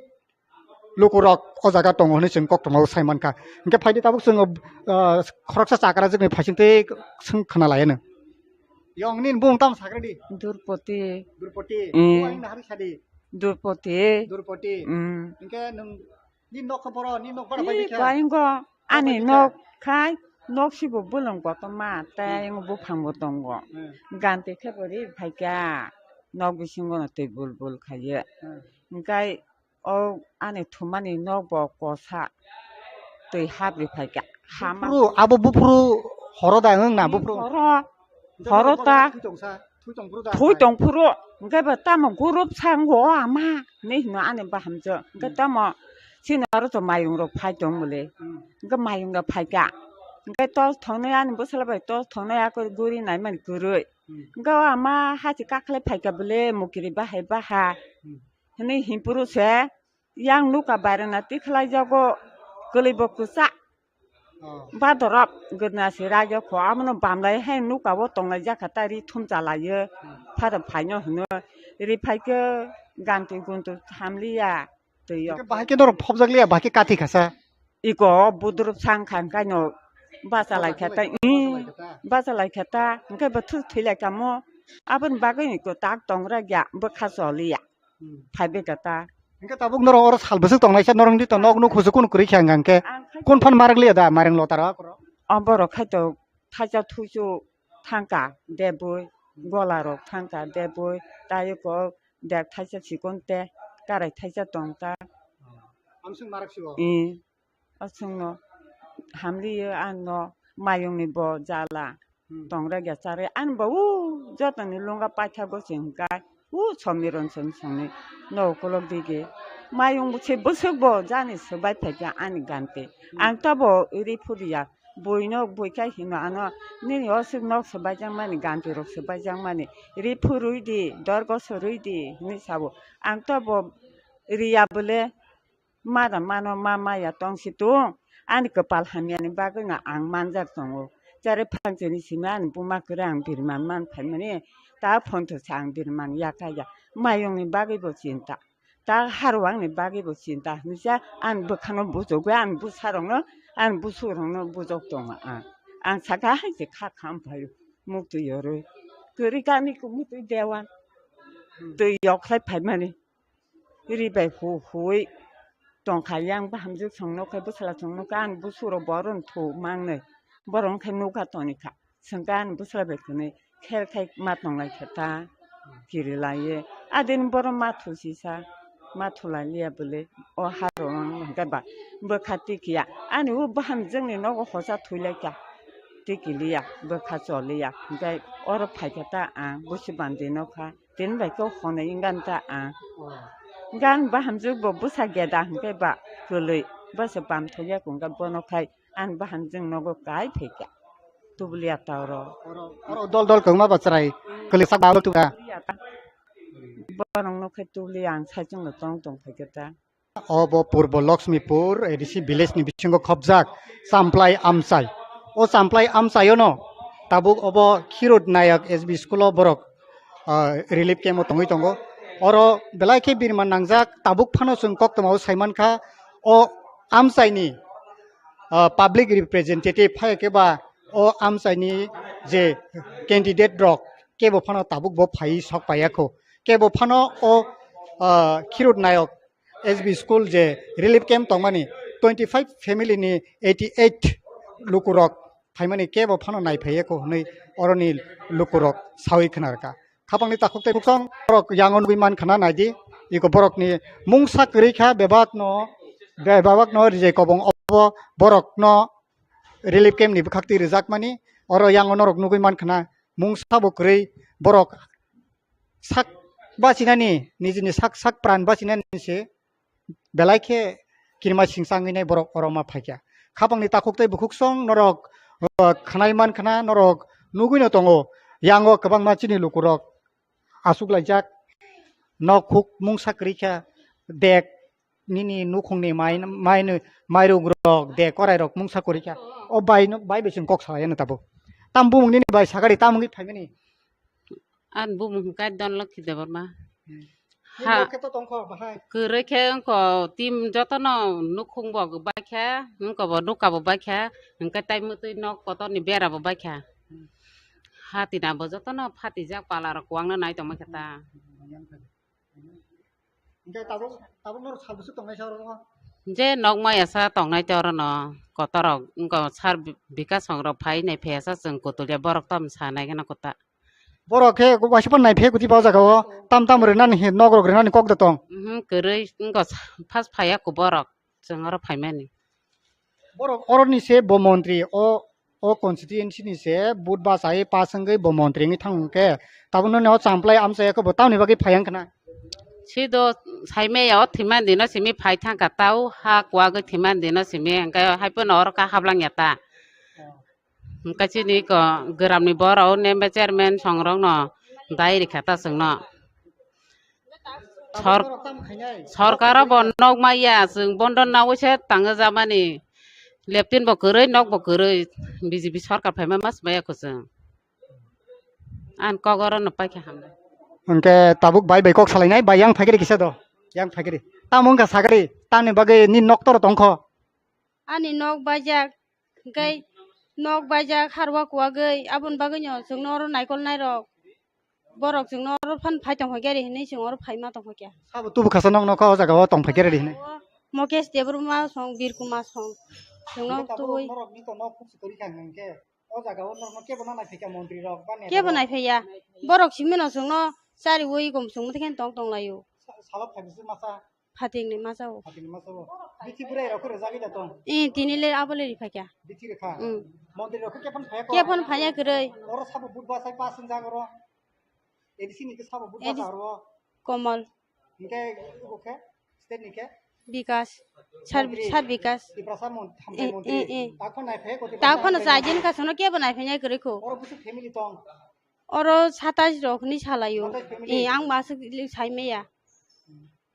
lukurok o jaga tongo hwnwi chwng koktwmao sai mankha. Hwnkhe phaidi tabuk chwng, ah, khoroksa chakra jwkni phaising tei swng khna lai anw. Yong nini bumung tamo sakra di? Durpoti. Durpoti. Mm. Bubaini nahari sadi? Durpoti. Durpoti. Mm. Hwnkhe nwng nini nok boro, nini nok boro bai bikha? Bai wngkha. Ani nok khai, nok sibo bolong kotorma, tei ayang buphang bo tongo. Hmm. Ganti khe bo ri phaikha, nok bisingo no twi bul bul khaiye. Hmm. Hwnkhe o ani thumani nok bo kosa, twi hap ri phaikha. Hama. Buphuru, abo buphuru horo da wng na buphuru? Horo. Horo ta. Thui tong sa, thui tong phuru da. Thui tong phuru. Hwnkhe bo tamo group sango ama. Hinwi hino ani bahamjwk. Hwnkhe tamo chini oro to mayung rok phai tong bole. Hmm. Hwnkhe mayung rok phaikha. Hwnkhe tos thongnai ani bwsala bai tos thongnai ako guri naimani kwrwi. Hmm. Hwnkhe o ama hachi kakhlai phaikha bole mukiri bahai baha. Hmm. Hinwi himpuru se yang nukha bairona tikhlai jago kwlwi bo kwchak. Oh. Ba dorop gwnasirok kho abono bamlai hai nukao tonglai jakha ta ri thumcha laiyo. Hmm. Phara phaino hino ri phaikhe ganti guntu thamliya twi yok. Bahai khe norok phobjak liya, bahai khe kathi khasa. Iko budrup sang kha hwnkhe no bacha lai kha ta, bacha lai kha ta, hwnkhe bo thwi thwi lai kha mo. Aboni bagwi iko tak tongra ya bwkha choliya. Hmm. Phai beka ta. Hingke tabuk norok oro sal bwswk tongnaisa norok ni to nok nuk husu kunu kwrwi khe hwnka hingke. Ang khai kun phan marak liya da mairang lotaro akhoro. O borok khai to thaisa thuisu thangka debwi, gola rok thangka debwi, tayoko bag thaisa sikon te karai thaisa tong ta. Amswk marak sibo. I. Aswkno hamliyo ano mayungni bo jala. Hmm. Tongra gya chare ani bo u jotoni lunga paithago se hwnkha u somiron song songni no ukolog dige mayung se bwswk bo jani swbai phaikha ani gante. Hmm. Ang tobo ri phudiya buino buikha hino ano nini oswk nok swbaijakmani ganti rok swbaijakmani ri phurwi di dorgo swrwi di hinwi sabo ang tobo riya bwle. Mada mano ma maya tong si tung. Ani kwpal hamyani bagwi no ang manjak tongo. Chare phanchini simi ani buma kwrwi ang biriman man phaimani. Ta phone thwsa ang biriman yakha ya. Mayungni bagwi bo chinta. Ta harwangni bagwi bo chinta. Hinsa ani bwkhano bujogwi ani bwsarokno ani busurokno bujok tongo ang. Ang saka hai se kha kham phaio. Muktwi yorwi. Kwrwi kani kwmwi twi dewan. Twi yokhai phaimani. Ri bai hu hui tongkha yang bahamjwk song nokha bwsala song nokha ani bwsuro boron thu mangnwi borok khai nokha toni kha sengkha ani bwsala bai khwnwi khel khai ma tonglai kha ta kiri laiye adin borok ma thu sisa ma thu lai liya bwle o haro hwnkhe ba bwkha tikiya ani o bahamjwkni nogo hosa thwi lai kha tikiliya bwkha choliya hwnkhe oro phaikha ta ang busi bandi nokha. Tini bai khe honoi wngkha ta ang. Oh. Gan bahamjwk bo bwsa geda hwnkhe ba kwlwi bwsa bam thokya kungkha bono khai ani bahamjwk nogo kai phaikha. Tubuli ata oro. Oro, oro dol dol kwbangma ba chwrai kwlwi sak ba tuga. Borok no khai tubuli ang saichung no tong tong phaikha ta. Obo Purbo Lakshmipur A D C village ni bisingo khopjak Champlai amchai. O Champlai amchaio no tabuk obo Khirut Nayak S B school o borok, ah, relief camp o tongwi tongo. Oro belai khe birman nangjak, tabuk phano chwng koktwmao saimankha o amchaini, ah, public representative phai khe ba o amchaini je candidate rok kebo phano tabuk bo phaiwi sok paiyakho. Kebo phano o, ah, Khirut Nayak S B school je relief camp tongmani twenty five family ni eighty eight lukurok phaimani kebo phano naiphaiya kho hwnwi oroni lukurok sawi khna rwkha. Khapangni takhuk tei bukhuk song borok yango nugwi man khna naidi, iko borokni mungsa kwrwi kha bebak no, bebak no rijai kobong obo borok no relief camp ni bwkhak twi rwjakmani oro yango norok nugwi man khna mungsa bo kwrwi borok sak bachinani, nijini sak, sak pran bachinani se belai khe kirima singsa wngwi nai borok oro ma phaikha. Khapangni takhuk tei bukhuk song norok, uh, khnai man khna, norok nugwi no tongo. Yango kwbangma chini lukurok aswk laijak, nok huk mungsa kwrwi kha, dek nini nukhungni mai, mai, mairung rok, dek korai rok mungsa kwrwi kha. O bai no, bai bai chwng kok salai ano tabuk. Tam bumung nini bai sagari tam wngwi phaimani? Ani bumung hwnkhe Dhonlokhi Debbarma. Hmm. Ha. Nok khe to tongkho bahai. Kwrwi khe wngkho, team jotono nukhung bo baikha, wngkha bo nuka bo baikha, hwnkhe tai mwtwi nok kotorni bera bo baikha. Hmm. Hatina bo jotono phatijak, pala rok kwbangno nai tongma khe ta. Hwnkhe tabuk, tabuk norok sal bwswk tongnai sa oro? Je nok maya sa tongnai te oro no kotorok wngkha sir Bi-, Bikash Chong rok phai nai phaiya sa chwng kutulia borok tamo sanai kheno kwta. Borok khe waisa phano nai phaiya kwtwi ba o jaga o tam tam rwnani hi nok rok rwnani kok da tong. Mhm, kwrwi wngkha sa-, first phaiya kho borok chwng oro phaimani. Borok oroni se bo montri o, o constituency ni se vote bachai pass wngwi bo montri wngwi thang hwnkhe tabukno no champlai amchai khe bo tamni bagwi phai wngkha na? Sido saimaya o thwimani dino simi phai thangkha tau ha kuwagwi thwimani dino simi hwnkhe haiphano oro kha hablangya ta. Hwnkhe chini ko gramni borok o member chairman songrokno dai rikha ta chwngno. Sor-, sorkar o bo nok maya, chwng bondo nawi se tangwi jamani. Leptin bo kwrwi, nok bo kwrwi, B J P sorkar phaima mas maya kho chwng. Ang kok oro no paikha hambai. Hwnkhe tabuk bai bai kok salainai, bai yang phaikri kisa do, yang phaikri. Tamo wngkha sagri, tamni bagwi ni nok toro tongkho? Ani nok baijak, hwnkhe nok baijak harwa kuwagwi, aboni bagwino chwngno oro naikol nairok. Borok chwngno oro phano phai tongkha gari hinwi chwng oro phai ma tongkha kya. Sabo tubu khasa nok nokha o jaga o tong phai gari hinwi. O Mukesh Debbarma song, Birkuma song. Chwngno tubui. Norok ni to nok khuk se kwrwi kha hwnkhe o jaga o norok no kebo na nai phai kha montri rok ba neta rok? Kebo nai phai ya. Borok simi no chwngno chari ui gom chwng muthai khe tong tong lai o. Sa-, salok phai bisi masa. Phating ni masa o. Phating ni masa o. Bithi bwrwi rok khe rwjagwi da tong? Eh, tini le abo le ri phai kha. Bithi rwkha. Mm. Montri rok khe kebo phai ya kho? Kebo phai ya kwrwi. Oro sabo budba sai pass wngjak oro. A D C ni khe sabo budba A D C sa oro. Komol. Hwnkhe obo khe state ni khe? Bikas. Sar, montri. Sar Bikas. Tiprasa mon-, hamkrai eh, montri. Eh, eh. Takhwno nai phai kho Tiprasa. Takhwno hamkrai montri. Chai din ka sono kebo nai phai ya kwrwi kho. Oro bwswk family tong? Oro satais rok hinwi salaio. Satais family? Eh, ang masuk li-, sai maya.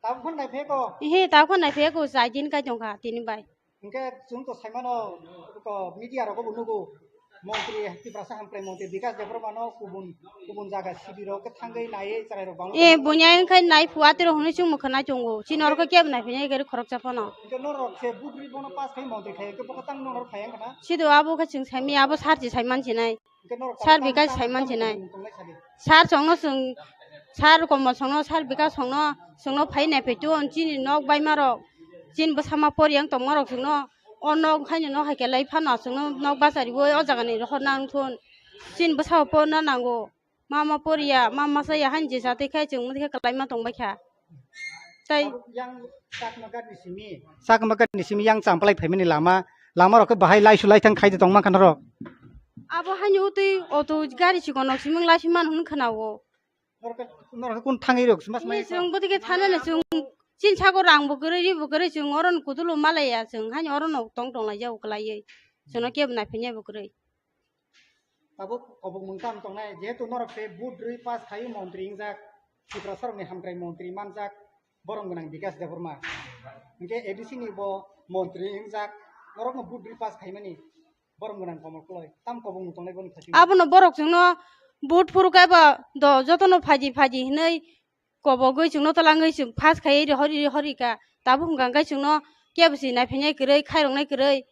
Tabuk phano nai phai kho? Ehe, tabuk phano nai phai kho, chai din kai tongkha tini bai. Hwnkhe chwng to sai mano, ko media rogo bo nugo, montri, Tiprasa hamkrai montri Bikas Debbarma no kubun, kubun jaga sidi rok khe thangwi naiwi chwrai rok bangwi. Eh, bunya wngkha nai phua tei rok hwnwi chwng mwkhwnai tongo. Chini oro khe kebo nai phai nai gari khoroksa phano. Hwnkhe norok se budri bono pass khai montri khai, hwnkhe bo khe tang norok phai wngkha na? Sido abo khe chwng sai maya, abo sir se sai man sinai. Sir Bikas sai man sinai. Sir songno chwng, sir Komol songno, sir Bikas songno, chwngno phai nai phai tun, chini nok baima rok, chini bwsama pori yang tongma rok chwngno, o nok haino nok hai khe lai phano chwngno nok bachari oi o jaga ni rohor nang thun, chini bwsao porna nango, mama poriya, mama chaya haino je jatwi khai chwng mothe khe kwlai ma tong bai kha. Tai tabuk yang Chakma ghat ni simi, Chakma ghat ni simi yang Champlai phaimani lama, lama rok khe bahai laisu laithang khai de tongma kha norok. Abo haino utwi auto gari chikon rok simung laisu man hwn khna o. Norok khe, norok khe kun thangwi rok sima sima. Ni chwng bwtwi khe thana ni chwng chin sago rang bo kwrwi ri bo kwrwi chwng oro ni kutulo malaya chwng haino oro no tong tong lai jago kwlaiwi. Chwngno kebo nai phai nai bo kwrwi. Tabuk kobok mung tam tongnai, jehetu norok se vote rwi pass khai montri wngjak, Tiprasa rokni hamkrai montri manjak, borom gwnang Bikas Debbarma. Hwnkhe A D C ni bo montri wngjak, norokno vote rwi pass khaimani borom gwnang Komol Koloi. Tam kobok mung tongnai boni khaching. Abono borok chwngno vote phuru kaiba do jotono phaidi phaidi hinwi kobogwi chwngno twlangwi chwng pass khai ri hori ri hori ka. Tabuk hwnkha hwnkhe chwngno kebo se naiphaiya kwrwi, khairoknai kwrwi.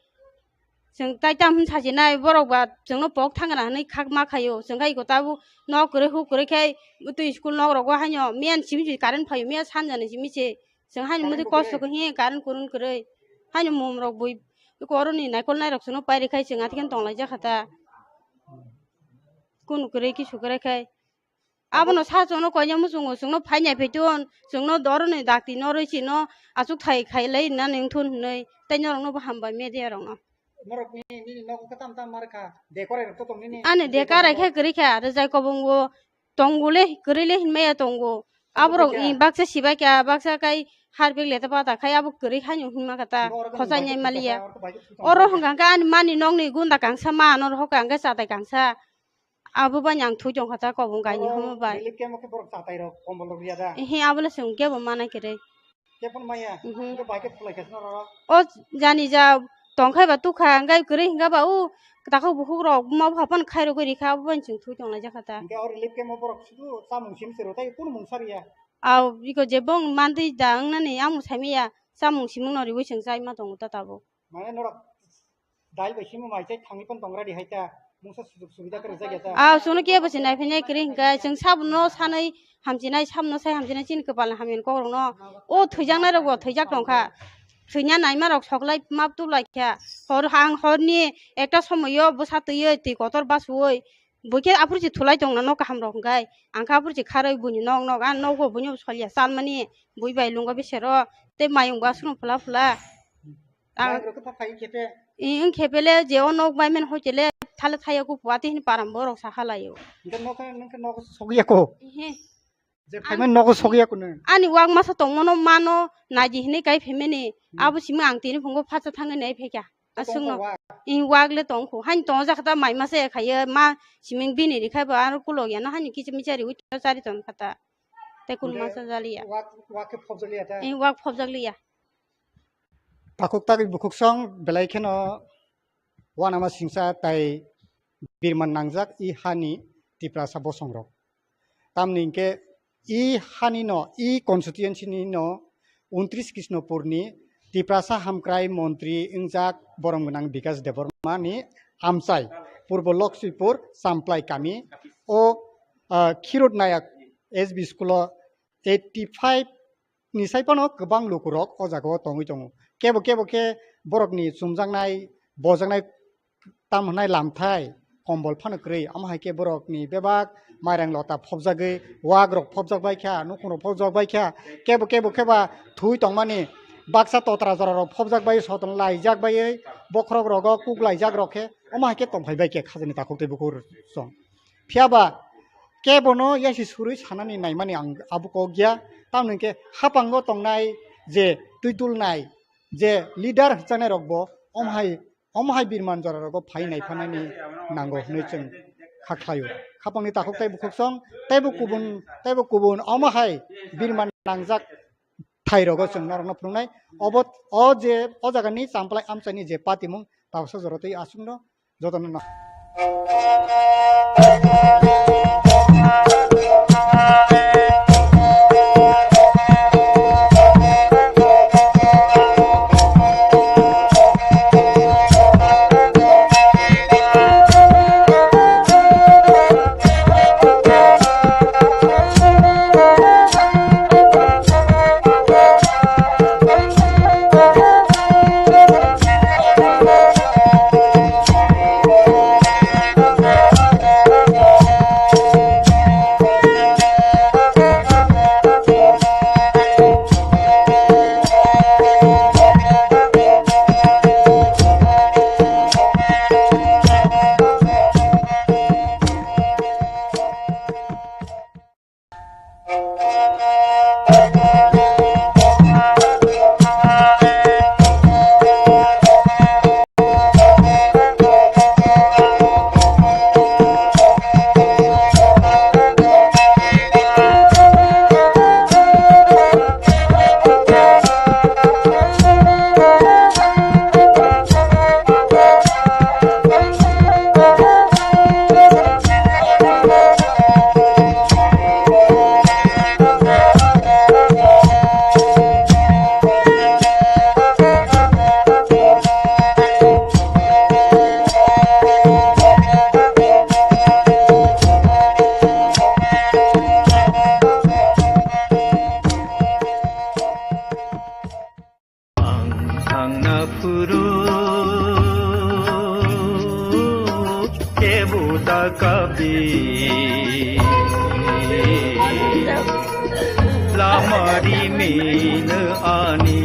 Chwng tai tam hwn sajinai borok ba chwngno pok thangna hwnwi khakma khaio. Chwng khai iko tabuk nok kwrwi huk kwrwi khai twi school nok rogo haino miyan simi si current phaio, miya sanjani simi se. Chwng haino muitu kosto khe hiya current kurun kwrwi. Haino mum rok bui iko oroni naikol nairok chwngno pairi khai chwng atikhe tonglaijak kha ta. Kunu kwrwi kisu kwrwi khai. Abono sa chwngno koina muchungo, chwngno phainai phaiton, chwngno doroni dakti norwi chino achuk thai khailai nani wngthun hwnwi, tei norokno bo hambai media rokno. Norokni, nini nogo khe tam tam mar kha, de korai rok to tong nini. Ani de karai khe kwrwi kha, rwjai kobongo tongo le, kwrwi le hinmaya tongo. Aborok baksa sibai kha, baksa kai harbek leta pata khai abo kwrwi haino hinma kha ta, khochai nai maliya. Oro hwnkha khe ani mani nokni gunda kangsa ma, ano rohor kha hwnkhe chatai kangsa. Abo bai ang thwi tong kha ta kobong kainwi homo bai. Relief camp o khe borok chatai rok, kombol rok riya da? Ehe, abo le chwng kebo mana kwrwi. Kebo maya? Mhm. Hwnkhe bai khe thulai kha sino roro? O jani ja tong khai ba tukha, hwnkhe kwrwi hwnkha ba o takhuk bukhuk rok buma bupha phano khai rogwi rikha, abo bai chwng thwi tong lai jakha ta. Hwnkhe o relief camp o borok sudu chamung simi se rw tai, kunu mung sa riya? Aw, iko jebong mantwi da wngnani, ang bo saimaya, chamung simung no riwi chwng chai ma tongo ta tabuk. Mane norok dal bai simi mai chai thangwi pon tong ready hai ta, mungsa sujug subida kwrwi jak ya ta. Aw, chwngno kebo se nai phainai kwrwi hwnkhe, chwng sabuno sanwi hamchinai, sabuno sai hamchinai chini kwpalni hamya ni kokrokno. O thwijaknai rokbo thwijak tongkha. Thwina naima rok soklai map tublai kha. Hor hang horni ekta somoio bwsa twiwi twi kotor basuwi. Buikhe aphuru se thulai tongna nok kaham rok hwnkhe, ang khe aphuru se kharwi buini nok nok, ang nogo buino solya chalmani, bui bai lungo besero, tei mayung bo aswkno phula phula. Ang Bai rok khe phai khe pe. I, wng khe pele je o nok bai mani hoi khe le thale thaya kupu ati hini param borok sa halaio. Hwnkhe nok, hwnkhe nok sogya ko. Ihe. Je Ang phaimani nogo sogya kunu. Ani wak masa tongmano mano naidi hinwi kai phaimani. Hmm. Abo simi ang tini phungo phacha thangwi nai phaikha. Tong Aswkno. Wak. I wak le tongkho. Haini tongo jakha ta mai masa ya khaiyo ma siming bini rikhai bo aro kulok ya no haini kicha micha riwi chari ton kha ta. Tei kun Hwnkhe masa jaliya. Wak, wak khe phobjak liya ta? I wak phobjak liya. Takhuk tagwi bukhuk song belai kheno uanama singsa tai birman nangjak i hani Tiprasa bosongrok. Tamni hinkhe i hani no, i constituency ni no untris Krishnopur ni Tiprasa hamkrai montri wngjak borom gwnang Bikash Debbarma ni amchai Purbo Loksipur Samplai kami o, ah, Khirut Nayak S B school o eighty five ni sai phano kwbang lukurok o jagao tongwi tongo. Kebo kebo khe borokni chumjaknai, bojaknai, tam hwnai lamthai, kombol phano kwrwi. Omo hai khe borokni bebak mairang lota phobjagwi, wagrok phobjak bai kha, nukhungrok phobjak bai kha, kebo kebo khe ba thwi tongmani baksa totra jorarok phobjak bai, soton laijak baiwi, bokhorok rogo kuk laijak rok khe, omo hai khe tongphai bai khe khajani takhuk tei bukhuk song. Phiya ba kebono yasi surwi sanani naimani ang abo kok ya. Tamoni hwnkhe hapango tongnai je twi tulnai je leader hwnchanai rokbo omo hai, omo hai birman jora rogo phai naiphanani nango hwnwi chwng kha khlaio. Khapangni takhuk tei bukhuk song teibo kubun, teibo kubun omo hai birman nangjak thai rogo chwng norokno phunuknai. Obo, o je o jagani Champlai amchaini je patimung tabuksa jora twi aswkno jotono no. Ang thangna phuru kebo da kabi, lama rimino ani.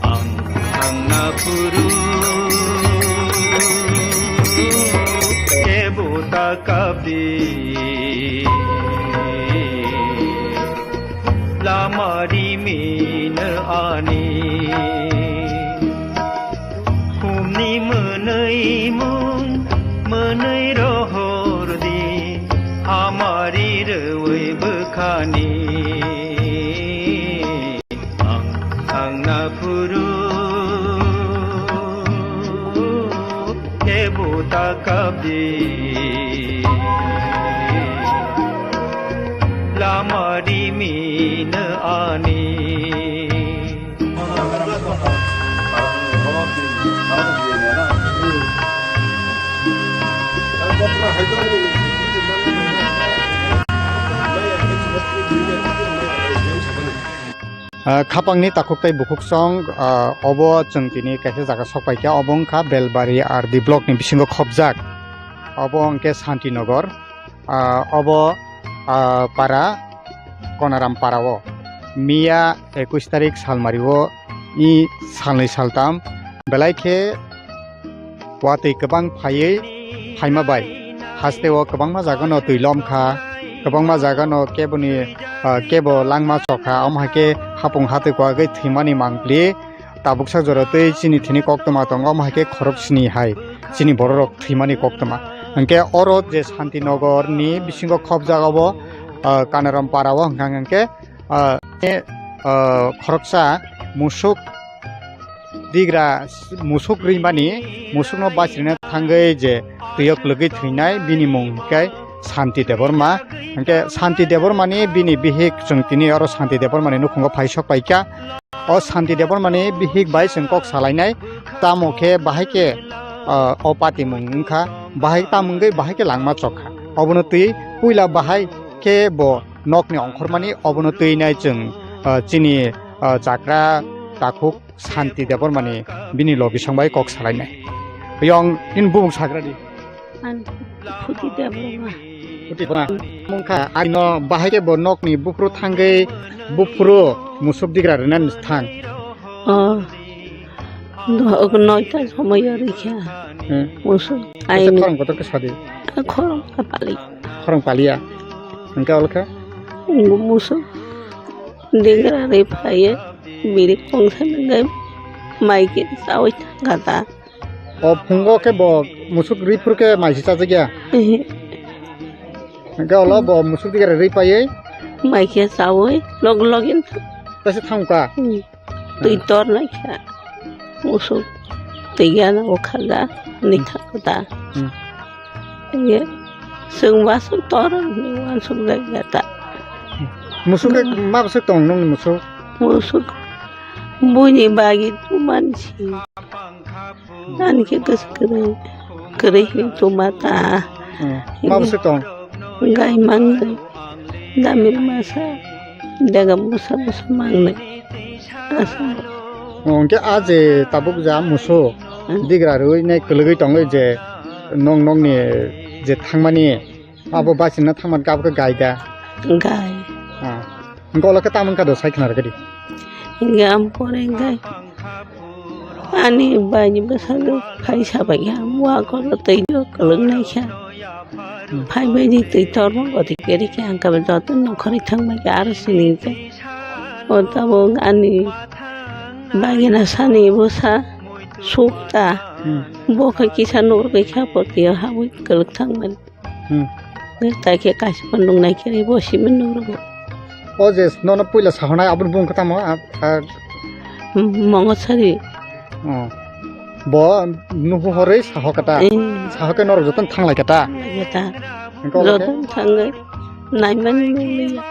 Ang thangna phuru kebo da kabi, lama rimino ani. Humni mwnwi mung Nui rohor di, hamari rwi bwkhani. Ang, ang na phuru, kebo ta kabdi. Lamari mina ani. Ah, khapangni takhuk tei bukhuk song, ah, obo chwng tini kaisa jaga sok paikha, obo wngkha Belbari R D block ni bisingo khopjak, obo hwnkhe Santinagar. Ah, obo, ah, para Konaram para o miya ekush tarik salmari o i salnwi saltam belai khe watwi kwbang phaiwi phaima bai haste o kwbangma jaga no twi lom kha, kwbangma jaga no keboni, ah, kebo langma chokha, omo hai khe hapung hatwi kwagwi thwimani mangpli. Tabuksa jora tei chini thini koktwma tongo, omo hai khe khorok sini hai chini bororok thwimani koktwma. Hwnkhe oro je Santinagar ni bisingo khopjak obo, ah, Kanaram para o hwnkha hwnkhe, ah, e, ah, khoroksa musuk digra, musuk rimani, musukno bachirina thangwi je twiyo kwlwgwi thwinai bini mung hwnkhe Santi Debbarma. Hwnkhe Santi Debbarmani bini bihik chwng tini oro Santi Debbarmani nukhungo phai sok paikha. O Santi Debbarmani bihik bai chwng kok salainai, tamo khe bahai khe, ah, o patimung wngkha, bahai tamo wngwi bahai khe langma chokha. Obono twi puila bahai khe bo nokni ongkhormani, obono twi nai chwng, ah, chini, ah, chakra takhuk Santi Debbarmani bini logi song bai kok salainai. Yong in bumung sagradi. Ang Phuti Debbarma. Phuti Debbarma. Mungkha, arino bahai khe bo nokni buphuru thangwi buphuru musuk digra rwna thang. Oh. Noita somoi rikha. Hmm. Musuk. Kaisa aini khorang kotor khe sadi. Khorang pali. Khorang paliya. Hwnkhe olkha? Musuk. Digra ri phaiye. Biri kongsa nangwi. Mai khe chawi thangkha ta. O phungo khe bo musuk ri phuru khe mai se chajak ya? Ehe. Hwnkhe olo bo musuk digra ri paiwi? Mai khe chawi log login. Kaisa thangkha? Hmm. Twi tornai khe musuk twi gana o khaja ni thangkha ta. Hmm. Ye, chwng wasuk tor ni wansuk jai ya ta. Musuk khe ma bwswk tong nung ni musuk? Musuk buini bagwi tuman si. Ani khe kwswk kwrwi, kwrwi hin tuma ta. Hmm. Ma bwswk tong? Gai mangnai, damil masa, dega musa musa mangnai. Asa. Oh, hwnkhe a je tabuk ja musuk, hmm, digra rwi nai kwlwgwi tongwi je nong nongni je thangmani, abo bachina thangmani khe abo khe gai da? Gai. Ah. Hwnkhe ulo khe tamoni kha do sai khna rwgwi di. Hwnkhe ang pore gai. Ani baini bwsajwk phai sabaikha, wa kono twi kwlwng naikha. Hmm. Phai baidi twi torma goti khe rikhe ang khe joto nongkhorwi thangbaikha aro sini khe. O tabuk ani bagina sani bwsa sukta. Hmm. Bo khe kisa nukgwi kha poti o habwi kwlwk thangmani. Hmm. Nang tai khe kaisa phano nung nai khe bo simi nung rwgo. O je nono puila sahonai aboni bung khe tamo, a, a. Mongosari. Oh. Bo nuhu horwi saho kata. Eh. Saho khe norok jotono thanglai kata. Thanglai kata. Hwnkhe obo khe? Jotono thangwi naimani nukliya.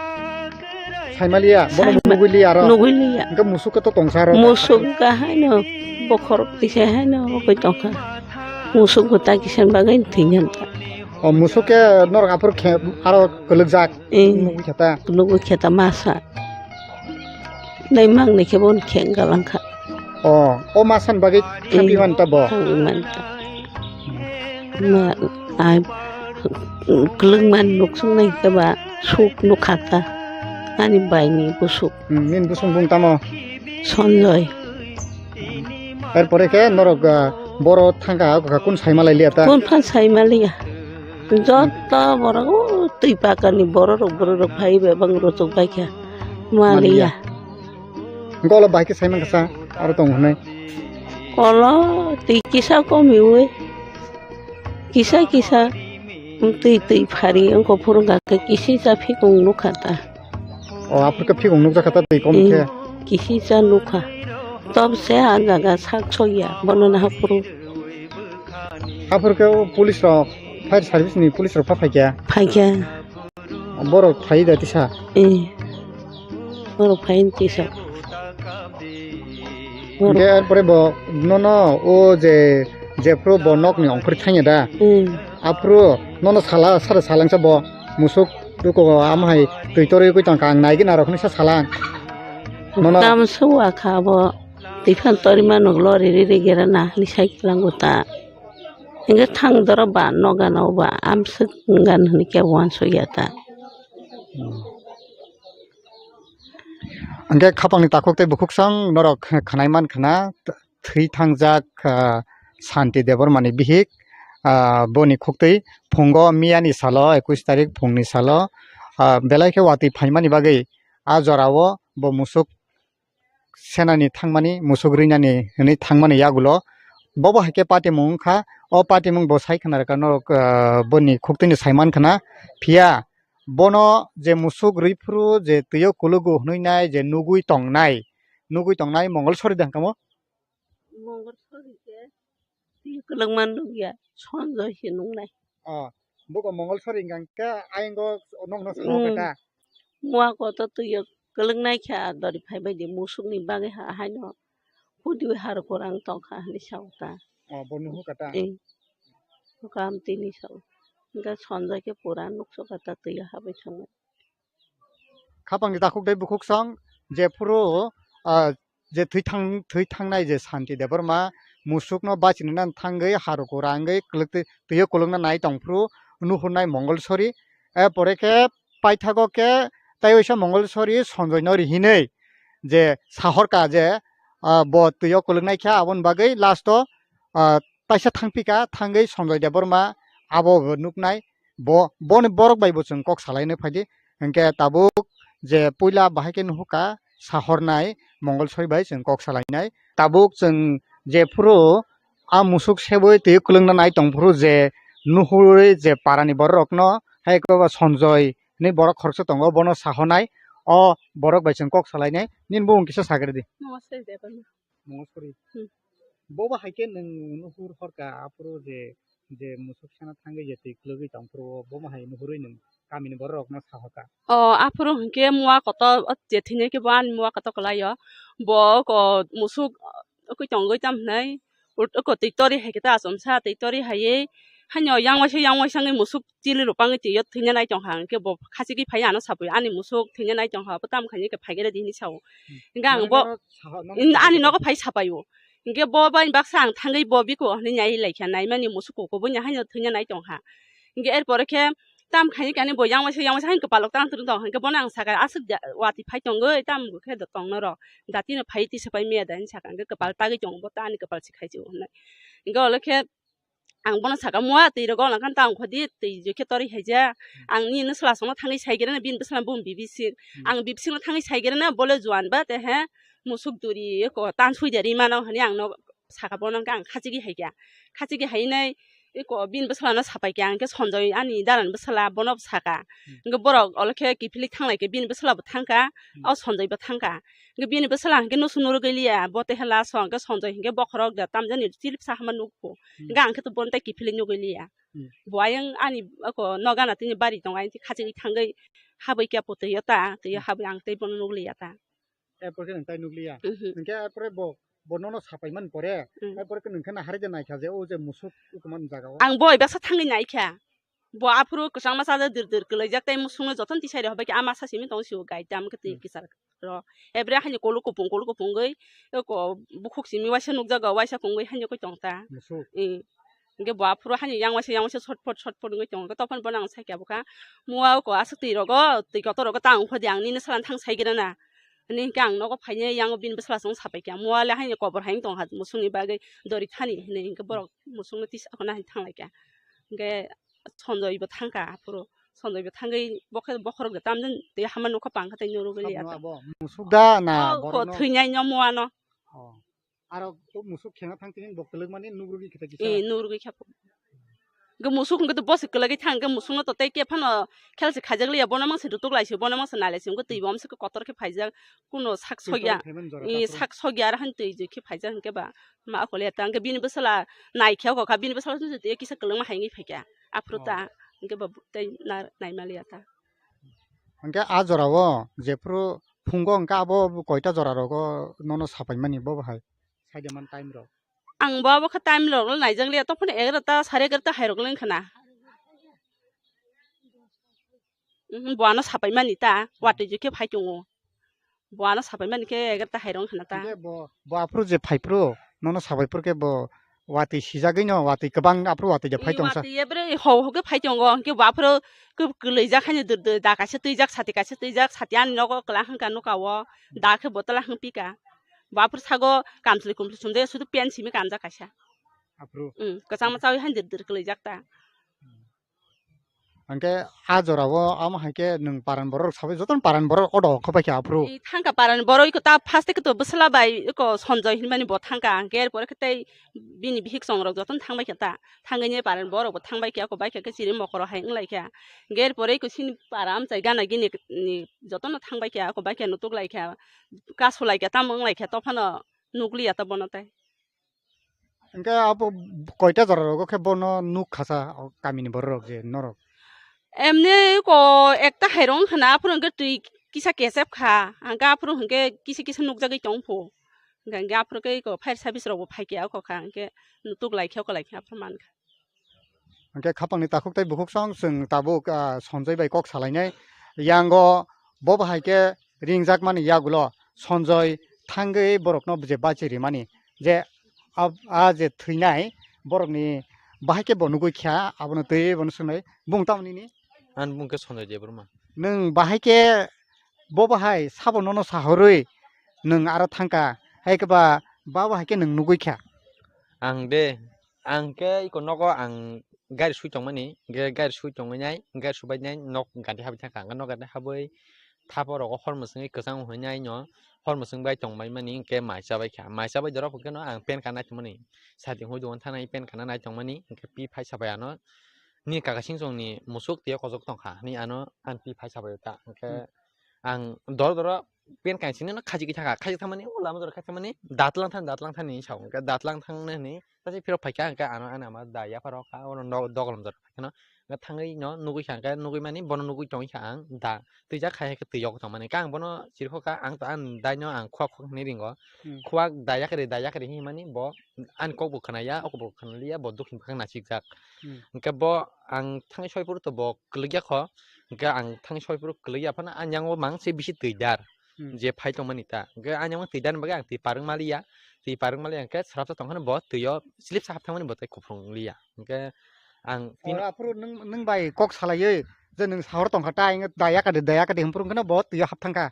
Saimaliya, bono saima-, nugwi liya aro. Nugwi liya. Hwnkhe musuk khe to tongsa aro. Musuk kha haino bokhorok tisa haino oboi tongkha. Musuk bo ta kisa bagwi thwinani ta. O musuk khe norok aphuru khe aro kwlwkjak. Eh. Nugwi khe ta. Nugwi khe ta masa. Nai mang ni khe bon khe galang kha. O, o masa ni bagwi, eh, thangwi man ta bo. Thangwi man ta. Ma, ai, kwlwng man nuk sung nai khe ba suk nuk kha ta. Ani bai ni busuk. Hmm, nini busuk bung tamo? Sonjoy. Er pore khe norok, ah, boro thangkha, hakha kun saima lai liya ta? Kun phan saima liya. Joto borok, o, twi pakani bororok, bororok phai bebak rochok bai kha. Ma liya. Ma liya. Hwnkhe ulo bai khe saimang kha sa, aro tong hwnwi. Ulo twi kisa komiwi. Kisa kisa twi twi phari wngkha phuru hwnkha khe kisi cha phikung nukha ta. O aphuru khe phikung nukjakha ta twi kom khe. Kisi cha nukha. Tob se a jaga sak sokya bono nahak phuru. Aphuru khe o police rok fire service ni police rok pha phaikya. Phaikya. Borok phai da tisa. Eh. Borok phai tisa. Hingke arpore bo nono o je jephru bo nokni ongkhor thangya da. Hmm. Aphuru nono sala sara salangsa bo musuk duko amhai twi torwi koi tongkha ang naigwi narok hinwi sa salang. Nono tam suwa kha bo twi phan torima nok lori ri ri gera na hinwi sai kwlango ta. Hingke thang doro ba noga no ba amswk wngkha hinwi khe uansukya ta. Hingke khapangni takhuk tei bukhuk song norok khnai man khna, thwi thangjak, ah, Santi Debbarmani bihik, ah, boni khuktwi phungo miyani salo, ekush tarik phungni salo, ah, belai khe watwi phaimani bagwi a jorao bo musuk senani thangmani, musuk rinani hinwi thangmani yagulo. Bobo hai khe patimung wngkha, o patimung bo sai khna rwkha norok, ah, boni khuktwini sai man khna. Phiya bono je musuk rwi phuru je twi o kulugo hwnwi nai je nugwi tongnai, nugwi tongnai Mongol sori da hwnkha mo? Mongol sori khe twi kwlwngma nukya, Sonjoy se nuknai. Oh, buko Mongol sori hwnkha khe ayang o nokno salo khe ta. Mua kotor twi o kwlwng nai kha dori phai bai di musuk ni bagwi ha haino hudi harok kwrang tong kha hinwi sa o ta. Oh, bo nuhu kha ta. Eh. Kam tini sa o. Hingkhe Sonjoy khe pura nukso kha ta twi o habai thangwi. Khapangni takhuk tei bukhuk song jephuru, ah, je thwi thang-, thwi thangnai je Santi Debbarma musukno bachinina thangwi harok kwrangwi kwlwk twi, twi o kwlwkna nai tongphuru nuhurnai Mongol sori. E pore khe paithago khe tei waisa Mongol sori Sonjoy no rihinwi je sahorka je, ah, bo twi o kwlwknai khe aboni bagwi last o, ah, taisa thangpika thangwi Sonjoy Debbarma abo bo nuknai bo, boni borok bai bo chwng kok salainai phaidi. Hinkhe tabuk je puila bahai khe nuhuka sahornai Mongol sori bai chwng kok salainai. Tabuk chwng jephuru a musuk sebwi twi kwlwngna nai tongphuru je nuhurwi je parani borok rokno hai khe ba Sonjoy hinwi borok khoroksa tongo bono sahornai o borok bai chwng kok salainai. Nini bumung kisa sagri di. Namaste, Debana. Mongol sori. Hmm. Bobo hai khe nwng nuhur horka aphuru je, je musuk sana thangwi je twi kwlwgwi tongphuru bomo hai nuhurwi nwng kamini borok rokno sahorka. O aphuru hinkhe mua kotor o je thwinai khe bo ani mua kotor kwlaio. Bo ko musuk o khe tongwi tamo hinai ot-, oko twi tori hai khe ta achomsa twi tori haiwi haino yang waisa yang waisa wngwi musuk chili rupangwi twi o thwina nai tongkha, hinkhe bo khachigwi phai ano sapui ani musuk thwina nai tongkha, bo tamo khainai khe phai khe redi hinwi sao. Hmm. Hinkhe ang bo, ani nogo phai sapaio. Hinkhe bo bai baksa ang thangwi bo biko hinwi nai laikha, naimani musuk kuku bo haino thwina nai tongkha. Hinkhe er pore khe tam khainai khe ani bo yang waisa yang waisa haino kwpalok tang twrwng tong, hinkhe bono ang sakha aswk watwi phai tongwi tam khe tongno rw. Datino phai tisa pai maya da hinwi sakha, hinkhe kwpal tagwi tongo bo ta ani kwpal se khai se o hinwi. Hinkhe olo khe ang bono sakha, mua twi rogo nang khan ta ongkho di, twi jui khe tori hai ja. Hmm. Ang nini swla songno thangwi sai gere na, bini bwsla bumung bibising. Hmm. Ang bibisingno thangwi sai gere na, bole juan ba te he musuk duri ko tan sui de ri mano hinwi ang no sakha, bono hwnkhe ang khachigwi hai kha. Khachigwi hai nai eko bini bwsla no sapai kha, ang khe Sonjoy ani dalan bwsla bono sakha. Hmm. Hwnkhe borok olo khe kiphilwi thang lai khe bini bwsla bo thang kha, hmm, o Sonjoy bo thang kha. Hwnkhe bini bwsla hwnkhe nusu nurugwi liya, bo te hela so hwnkhe Sonjoy hwnkhe bokhorok da tamjani chilipsa hama nukphu. Hmm. Hwnkhe ang khe to bono tei kiphilwi nugwi liya. Hmm. Bo ayang ani oko nogana tini bari tongo, ayang khachigwi thangwi habwi khe putui o ta, twi o, hmm, habwi ang tei bono nukliya ta. Erpore khe nwng tai nukliya. Mhm. Hwnkhe erpore bo, bo nono sapai man pore, hmm, erpore khe nwng khe nahari de naikha je o je musuk ukuman jaga o. Ang boi baksa thangwi naikha. Bo aphuru kwchangma chajakh dir dir kwlaijak tei musungno jotono tisai rw hobai khe ama sa simi tong sio gai tam khe twi, hmm, kichar rw. Ebre haino kolok kupung kolok kupung wngwi eko bukhuk simi waisa nukjago, waisa kungwi haino khe tong ta. Musuk. Eh. Hingke bo aphuru haino yang waisa yang waisa sotpot sotpot wngwi tongo. Tokphano bono ang sakya bwkha, mua oko aswk twi rogo, twi kotor rogo ta wngkha di, ang nini sala thang sai gana na. Hini hingke ang nogo phainai yang bini bwsala song sapai kha, mua le haino kobor hai wng tong ha musungni bagwi dori thani hinui hingke borok musungno tisa khona hai thang lai kha. Hingke Sonjoi bo thang kha aphuru, Sonjoi bo thangwi bokhe bokhorok da tamjani tei hama nukha pang kha tei nurugwi liya. Musuk da na borokno? Thwinai no mua no. Oh. Aro o musuk khena thang tini bo kwlwk mani nugrugwi khe ta kisa. Eh, nugrugwi khe. Hwnkhe musuk hwnkhe to bosi kwlagwi thang, hwnkhe musukno to tei khe phano khel se khaijak liya, bono mangse rutuk lai se, bono mangse nai lai se, hwnkhe twi bo amswk kotor khe phaijak, kuno sak sokya. Twi kotor phaimani jora i, takhuk. Sak sokya, aro hani twi jwi khe phaijak hwnkhe ba ma kole ta, hwnkhe bini bwsala nai khe, o kha bini bwsala twi kisa kwlwngma hai wngwi phaikha. Aphuru ta, oh, hwnkhe ba tei na-, naima liya ta. Hwnkhe a jorao jephuru phungo hwnkhe abo koita jora rogo nono sapaimani bo bahai? Saidaman time rok. Ang bo abo khe time rok naijak liya, tokphano egarota, sare egarota hai rok le wngkha na. Mhm, bo ano sapaimani ta, watwi jikhe phai tongo. Bo ano sapaimani khe egarota hai rok wngkha na ta. Hwnkhe bo, bo aphuru je phaiphuru, nono sapaiphuru khe bo watwi sijagwino, watwi kwbang aphuru watwi je phai tongsa. Watwi ebre ho ho khe phai tongo, hwnkhe bo aphuru kw-, kwlwijak haino dur dur, da kaisa twijak, sati kaisa twijak, sati ani nogo kwlak hwnkha nukao, da khe bo twla hwnkha pika. Bo aphuru sago kamchwlwi kumchwlwi sumjak, sudu pant simi kanjak kaisa. Aphuru? Mm, kwchangma chawi haino dur dur kwlwijak ta. Hwnkhe a jorao amo hai khe nwng paran borok sabai jotono paran borok odo kho bai khe aphuru. I thangka paran borok iko ta first khe to bwsla bai iko Sanjoy hinmani bo thangka, hwnkhe er pore khe tei bini bihik chongrok jotono thang bai khe ta. Thangwi paran borok bo thang bai khe, ako bai khe chiri mokoro hai wng lai khe. Hwnkhe er pore iko chini para amchai gana gini ni jotono thang bai khe, ako bai khe nutuk lai khe. Kasu lai khe tamo wng lai khe, tophano nuk liya ta bono tei. Hwnkhe abo koita jora rogo khe bono nuk khasa o kamini borok rok je norok? Emni ko ekta hai rok wngkha na, aphuru hwnkhe twi kisa kesep kha, hwnkhe aphuru hwnkhe kisa kisa nukjagwi tong pho. Hwnkhe, hwnkhe aphuru khe ko fire service rok bo phai khe, o kha hwnkhe nutuk lai khe, o kha lai khe aphuru man kha. Hwnkhe khapangni takhuk tei bukhuk song chwng tabuk, ah, Sanjoy bai kok salainai. Yango bo bahai khe ringjakmani yagulo Sanjoy thangwi borokno je bachi rimani, je a, a je thwinai borokni bahai khe bo nugwi kha, abono twi bono swngnai, bung tamoni ni? Ani bung khe Sanjoy Debbarma. Nwng bahai khe bo bahai sabo nono sahorwi nwng aro thangkha, hai khe ba, ba bahai khe nwng nugwi kha? Ang de, ang khe iko nogo ang gari sui tongmani, hwnkhe gari sui tongwi nai, gari subai nai, nok gari habwi thangkha, hwnkhe nok gari habwi thapo rogo hor mwswngwi kwchang hwnwi nai no, hor mwswng bai tongbai mani, hwnkhe mai chabai kha, mai chabai dorop hwnkhe no ang pen kana naitongmani, sati hwnwi dogan thanai pen kana naitongmani, hwnkhe pi phaisa bai ano, nini kaka singchong ni musuk twi o kochok tongkha, hwnwi ano ang pi phaisa bai ta, hwnkhe hmm. Ang doro doro pen kaisini no khajigwi thangkha, khajigwi thangmani o lama jora khaikha mani datlang thani, datlang thani hinwi sa o, hwnkhe datlang thangna hinwi tasi phirok phaikha, hwnkhe ano ani ama da yapharo kha, oro no dogolom jora phaikha no, hwnkhe thangwi no nugwi kha, hwnkhe nugwi mani bono nugwi tongwi kha ang da twijak khai hai khe twi yokgwi tongmani, hwnkhe ang bono chirikhokha, ang to ani dai no ang khuak khuak hinwi ringo, hmm. Khuak da yakari, da yakari hinwi mani bo ani kok bo khwnaya, o kok bo khwnaliya, bo dukhi bwkhak nasikjak, hmm. Hwnkhe bo ang thangwi soi phuru to bo kwlwkya kho, hwnkhe ang thangwi soi phuru kwlwkya phano ani yango mang se bisi twi dar. Hmm. Je phai tongmani ta. Hwnkhe ani yango twi dar ni bagwi ang twi parwng maliya. Twi parwng maliya hwnkhe swrapsa tongkhano bo twi o slip sa hap thangmani bo tei kuphung liya. Hwnkhe ang tino. Oro aphuru nwng, nwng bai kok salaiwi je nwng sahor tongkha ta, ang da yakadi, da yakadi hwnphuru hwnkhe no bo twi o hap thangkha.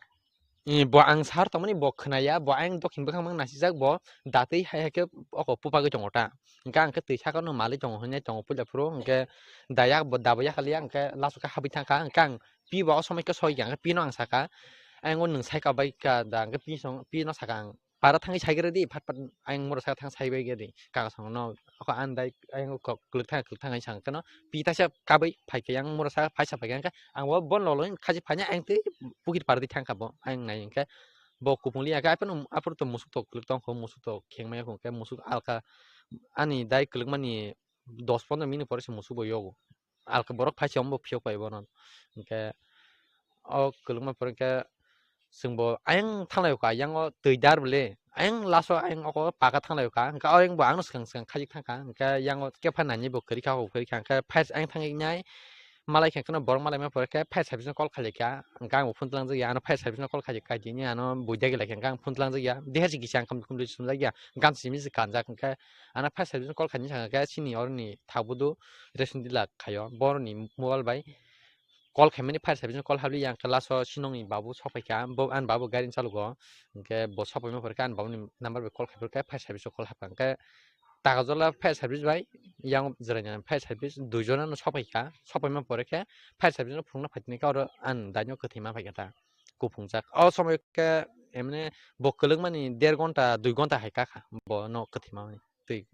Ee, bo ang sahor tongmani bo khwnaya, bo ayang dokhin bwkhang mang nasijak, bo datwi hai hai khe oko pupagwi tongo ta. Hwnkhe ang khe twi sakano malwi tongo hwnwi tongo puila phuru, hwnkhe da yak bo da bo yakaliya, hwnkhe laso khe habwi thangkha, hwnkhe ang pi bo o somoi khe soi kha, hwnkhe pino ang sakha, ayang o nwng sai ka bai kha da, hwnkhe pi song, pino sakha ang, para thangwi sai gra di, phat phat ayang mura saka thang sai bai gra di, kaka songno, oko ang dai ayang o kok kwlwk thang, kwlwk thang hai sang kheno, pi taisa kabui phai khe yang mura saka phaisa phai khe, hwnkhe ang bo, bo lolo khachi phai nai, ayang twi pukir para di thang kha bo, ayang nai hwnkhe bo kupung liya khe, aphuru to musuk to kwlwk tong kho, musuk to kheng maya kho, hwnkhe musuk alka ani dai kwlwkmani dos pondro minute pore se musuk bo yogo. Alka borok phai se ombo phiyok pai bono. Hwnkhe o kwlwkma pore khe chwng bo ayang thanglai kha, ayang o twi dar bole, ayang laso ayang oko paka thanglai kha, hwnkhe o ayang bo ang no swkang swkang khajik thang kha, hwnkhe yang o kepha nani bo kwrwi kha, kwrwi kha, hwnkhe phai ayang thangwi nai malai kha, kheno borok malai ma pore khe phai service no call khailai kha, hwnkhe ang bo phone twlang jak ya, ano phai service no call khaijak kha, tini ano bui dagi lai kha, hwnkhe ang phone twlang jak ya, deha se kisa ang khum khum sumjak ya, gam simi se kanjak, hwnkhe ano phai service no call khaini sakha khe chini oroni thabudu ration dealer khaio, boroni mobile bai call khaimani fire service no call habli yang khe last o sinongni babu sok phaikha, bo ani babu gari ni chalogo, hwnkhe bo sok paima pore khe ani babuni number bai call khai pore khe fire service o call hapkha, hwnkhe Takarjala fire service bai yang Jirania fire service dui jona no sok phaikha, sok paima pore khe fire service no phunukna phaitini khe oro ani daino kwthwi ma phaikha ta kuphungjak. O somoi khe emne bo kwlwkmani der gonta dui gonta hai kakha bo no kwthwi ma mani twi